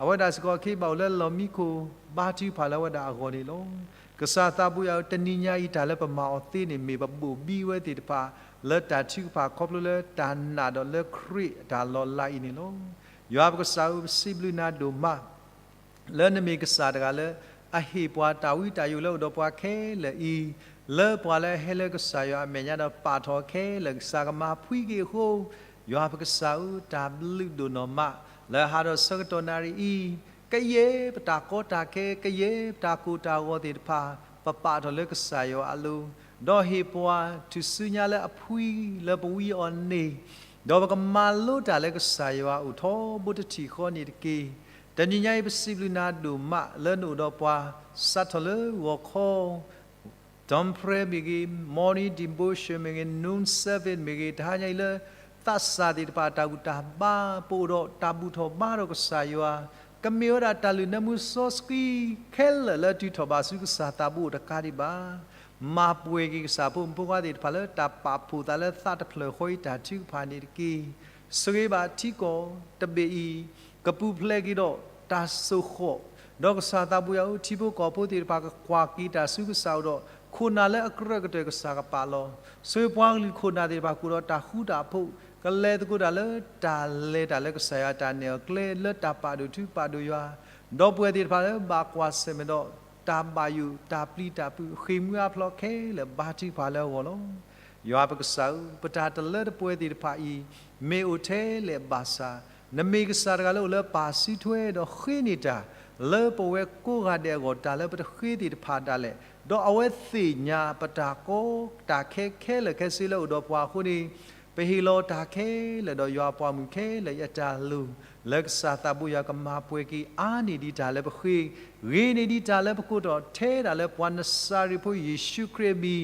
အဝဲဒၣ်စ့ၢ်ကီးအခ့ဘၣ်အိၣ်လၢလီၢ်မံခိၣ် ဘါထုကဖၣ်လၢအဝဲဒၣ်အဂီၢ်န့ၣ်လီၤ. ကစၢ်သးဘိယွၤဧၢ တနံၤညါအံၤတၢ်လၢပမၤအီၤသ့န့ၣ် မ့ၢ်ပဘိၣ်ဘံဝဲသ့ၣ်တဖၣ် လၢတၢ်ထုကဖၣ်ခီဖျိလၢတၢ်နာ်ဒီးလၢခရံာ်အတၢ်လီၤလးအံၤန့ၣ်လီၤ. ယွၤပကစၢ်ဧၢ ပစံးဘျုးနၤဒိၣ်မး လၢနမ့ၢ်ကစၢ်တဂၤလၢ အဟ့ၣ်ပှၤတၢ်ဝံတၢ်ယိးလၢအိၣ်ဒီးပှၤခဲလၢာ်အံၤ, လၢပှၤလၢအဟဲလၢကစၢ်ယွၤအမဲာ်ညါဒီးပာ်ထီၣ်ခဲလၢာ်ကစၢ်ကမၤဖှံက့ၤအဃိ, ယွၤပကစၢ်ဧၢ တၢ်ဘျုးဒိၣ်နီၢ်မး လၢဟါဒီးဆၢကတီၢ်နၣ်ရံၣ်အံၤ, ကယဲၢ်ပတၢ်ကီတၢ်ခဲ ကယဲၢ်ပတၢ်ကိၢ်တၢ်ဂီၤသ့ၣ်တဖၣ် ပပာ်ထီၣ်လၢကစၢ်ယွၤအလိၤ, ဒီးဟ့ၣ်ပှၤထူၣ်စုညါလၢအဖှံလၢပဝံအီၤန့ၣ် ဒီးပကမၤလိတၢ်လၢကစၢ်ယွၤအိၣ်ထီဘိတထံၣ်ဃီန့ၣ်တက့ၢ်. တနံၤညါအံၤ ပစံးဘျုးနၤဒိၣ်မးလၢနအိၣ်ဒီးပှၤ စးထီၣ်လၢဂီၤခီ dawn prayer မ့ၢ်ဂ့ၤ, morning devotion မ့ၢ်ဂ့ၤ, noon service မ့ၢ်ဂ့ၤ, တဟါညါအံၤလၢ သးစၢ်သ့ၣ်တဖၣ်အတၢ်ဘူၣ်တၢ်ဘါ ပအိၣ်ဒီးတၢ်ဘူၣ်ထီၣ်ဘါထီၣ်ကစၢ်ယွၤ ကမ့ၢ်ဝဲဒၣ်တၢ်လုၢ်နၢမူစီဆှံခဲလၢာ်လၢအတုၤထီၣ်ဘၣ်ဆူကစၢ်သးဘိအိၣ်တကးဒံးဘၣ်. မၤပှဲၤက့ၤကစၢ်ဖိမုၣ်ဖိခွါသ့ၣ်တဖၣ်လၢတၢ်ပာ်ဖှိၣ်သးလၢသးတဖျၢၣ်ဃီအံၤ တၢ်ထုကဖၣ်န့ၣ်တက့ၢ်. စံးဘၣ်ထံကီၢ်တဘ့ၣ်အံၤ ကပူၤဖျဲးက့ၤဒီးတၢ်စိၢ်ဃီၣ်, ဒီးကစၢ်သးဘိယွၤဧၢ, ထံဖိကီၢ်ဖိသ့ၣ်တဖၣ်ကကွၢ်က့ၤတၢ်ဆူကစၢ်အအိၣ်ဒီး ခိၣ်နၢ်လၢအကြၢးကတၢၢ်ကစၢ်ကပာ်လီၤ. စံးဘၣ်ပှၤကလုာ်ခိၣ်နၢ်သ့ၣ်တဖၣ်ကအိၣ်ဒီးတၢ်ဃူတၢ်ဖိး ကလဲၤသကိးတၢ်လၢတၢ်လဲၤတၢ်လၢကစၢ်ယွၤတၢ်နဲၣ်အီၤကျဲ လၢတၢ်ပာ်ဒိၣ်ထူပာ်ဒိၣ်ယွၤ ဒီပုၢ်ဝဲၢ်သ့ၣ်တဖၣ်လၢဘၣ်ကွၢ်ဆၢၣ်မဲာ်ဒီး တၢ်ဘၣ်ယိၣ်တၢ်ပျံၤတၢ်ဖုး ဃ့ၢ်မှံဟးဖျိးခဲလၢာ် ဘါထုကဖၣ်လၢအဂီၢ်လီၤ. ယွၤပကစၢ်ဧၢ, ပတၢ်တလၢတပှဲၤသ့ၣ်တဖၣ်အံၤ မ့ၢ်အိၣ်ထဲလဲၣ်ဘၣ်ဆၣ်, နမ့ၢ်ကစၢ်တဂၤလၢအိၣ်လၢပၢ်စုထွဲ ဒီးဃ့န့ၢ်တၢ် လၢပဝဲကိးဂၤဒဲးအဂီၢ် တၢ်လၢပတဃ့သ့ၣ်တဖၣ်ဒၣ်လဲာ်, ဒီးအဝဲသ့ၣ်ညါပတၢ်ကီတၢ်ခဲခဲလၢာ်ခဲဆ့လၢအိၣ်ဒီးပှၤအဃိန့ၣ် ပဟ့ၣ်လီၤတၢ်ခဲလၢာ်ဒီးယွၤအပှၤမုၣ်ခဲလၢာ်အတၢ်လိၤ လၢကစၢ်သးဘိယွၤကမၤပှဲၤက့ၤအါန့ၢ်ဒံးတၢ်လၢပဃ့, ဂ့ၤန့ၢ်ဒံးတၢ်လၢပကိးတီၢ် ထဲဒၣ်လၢပှၤနစၤရ့းဖိယ့ၣ်ၡူးခရံာ်အမံၤ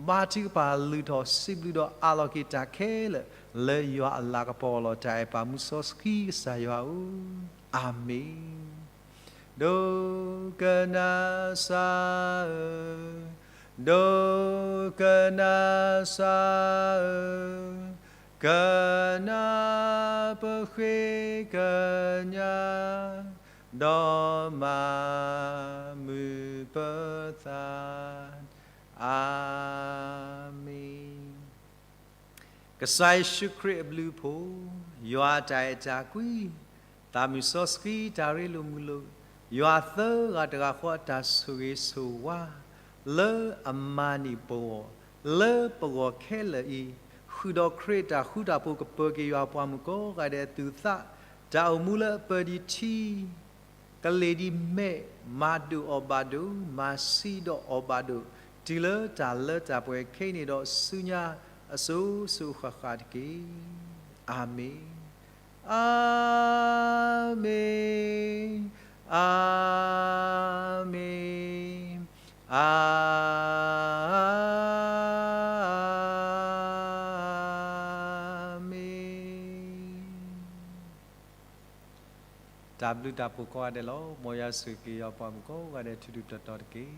ဘါထုကဖၣ်လုၢ်ထီၣ်စံးဘျုးဒီးအးလီၤက့ၤတၢ်ခဲလၢာ် လၢယွၤအလၤကပီၤလီၤ. တၢ်အဲၣ်ပၢ်မူစီဆှံကစၢ်ယွၤဧၢ, အၤမ့ၣ်. ဒိကနၣ်စၢ်ဧၢ, ဒိကနၣ်စၢ်ဧၢ, ကနၣ်ပဃ့ကညး, ဒီးမၤမုာ်ပသး, အၤမ့ၣ်. ကစၢ်ယ့ၣ်ၡူးခရံာ်အဘျုးအဖှိၣ်, ယွၤအတၢ်အဲၣ်တၢ်ကွံ, သးမုၢ်စီဆှံတၢ်ရ့လိာ်မုာ်လိာ်, ယွၤသၢဂၤတဂၤဃီအတၢ်ဆိၣ်ဂ့ၤဆိၣ်ဝါ, လၢအမၤန့ၢ်ပဂီၢ်, လၢပဂီၢ်ခဲလၢာ်အံၤ, ဃုာ်ဒီးခရံာ်တၢ်ဃူတၢ်ဖိးကပၢၤက့ၤယွၤပှၤမုၣ်ကိးဂၤဒဲးအသူးအသး, တၢ်အိၣ်မူလၢအပၢၤဒံးထံ ကလ့ၢ်ဒံးမဲး, မၤဒိၣ်အီၤဘၣ်ဒိၣ်, မၤဆံးဒီးအီၤဘၣ်ဒိၣ်, တုၤလၢတၢ်လၢတၢ်ပှဲၤခဲအံၤန့ၣ်ဒီးဆူညါအစိၤစိၤဃၣ်ဃၣ်တက့ၢ်. အၤမ့ၣ်, အၤမ့ၣ်, အၤမ့ၣ်, အၤမ့ၣ်. တၢ်ဘျုးတၢ်ဖှိၣ်ကိးဂၤဒဲးလီၤ. မ်ယွၤဆိၣ်ဂ့ၤက့ၤယွၤပှၤမုၣ်ကိးဂၤဒဲး ထူထူတီတီတက့ၢ်.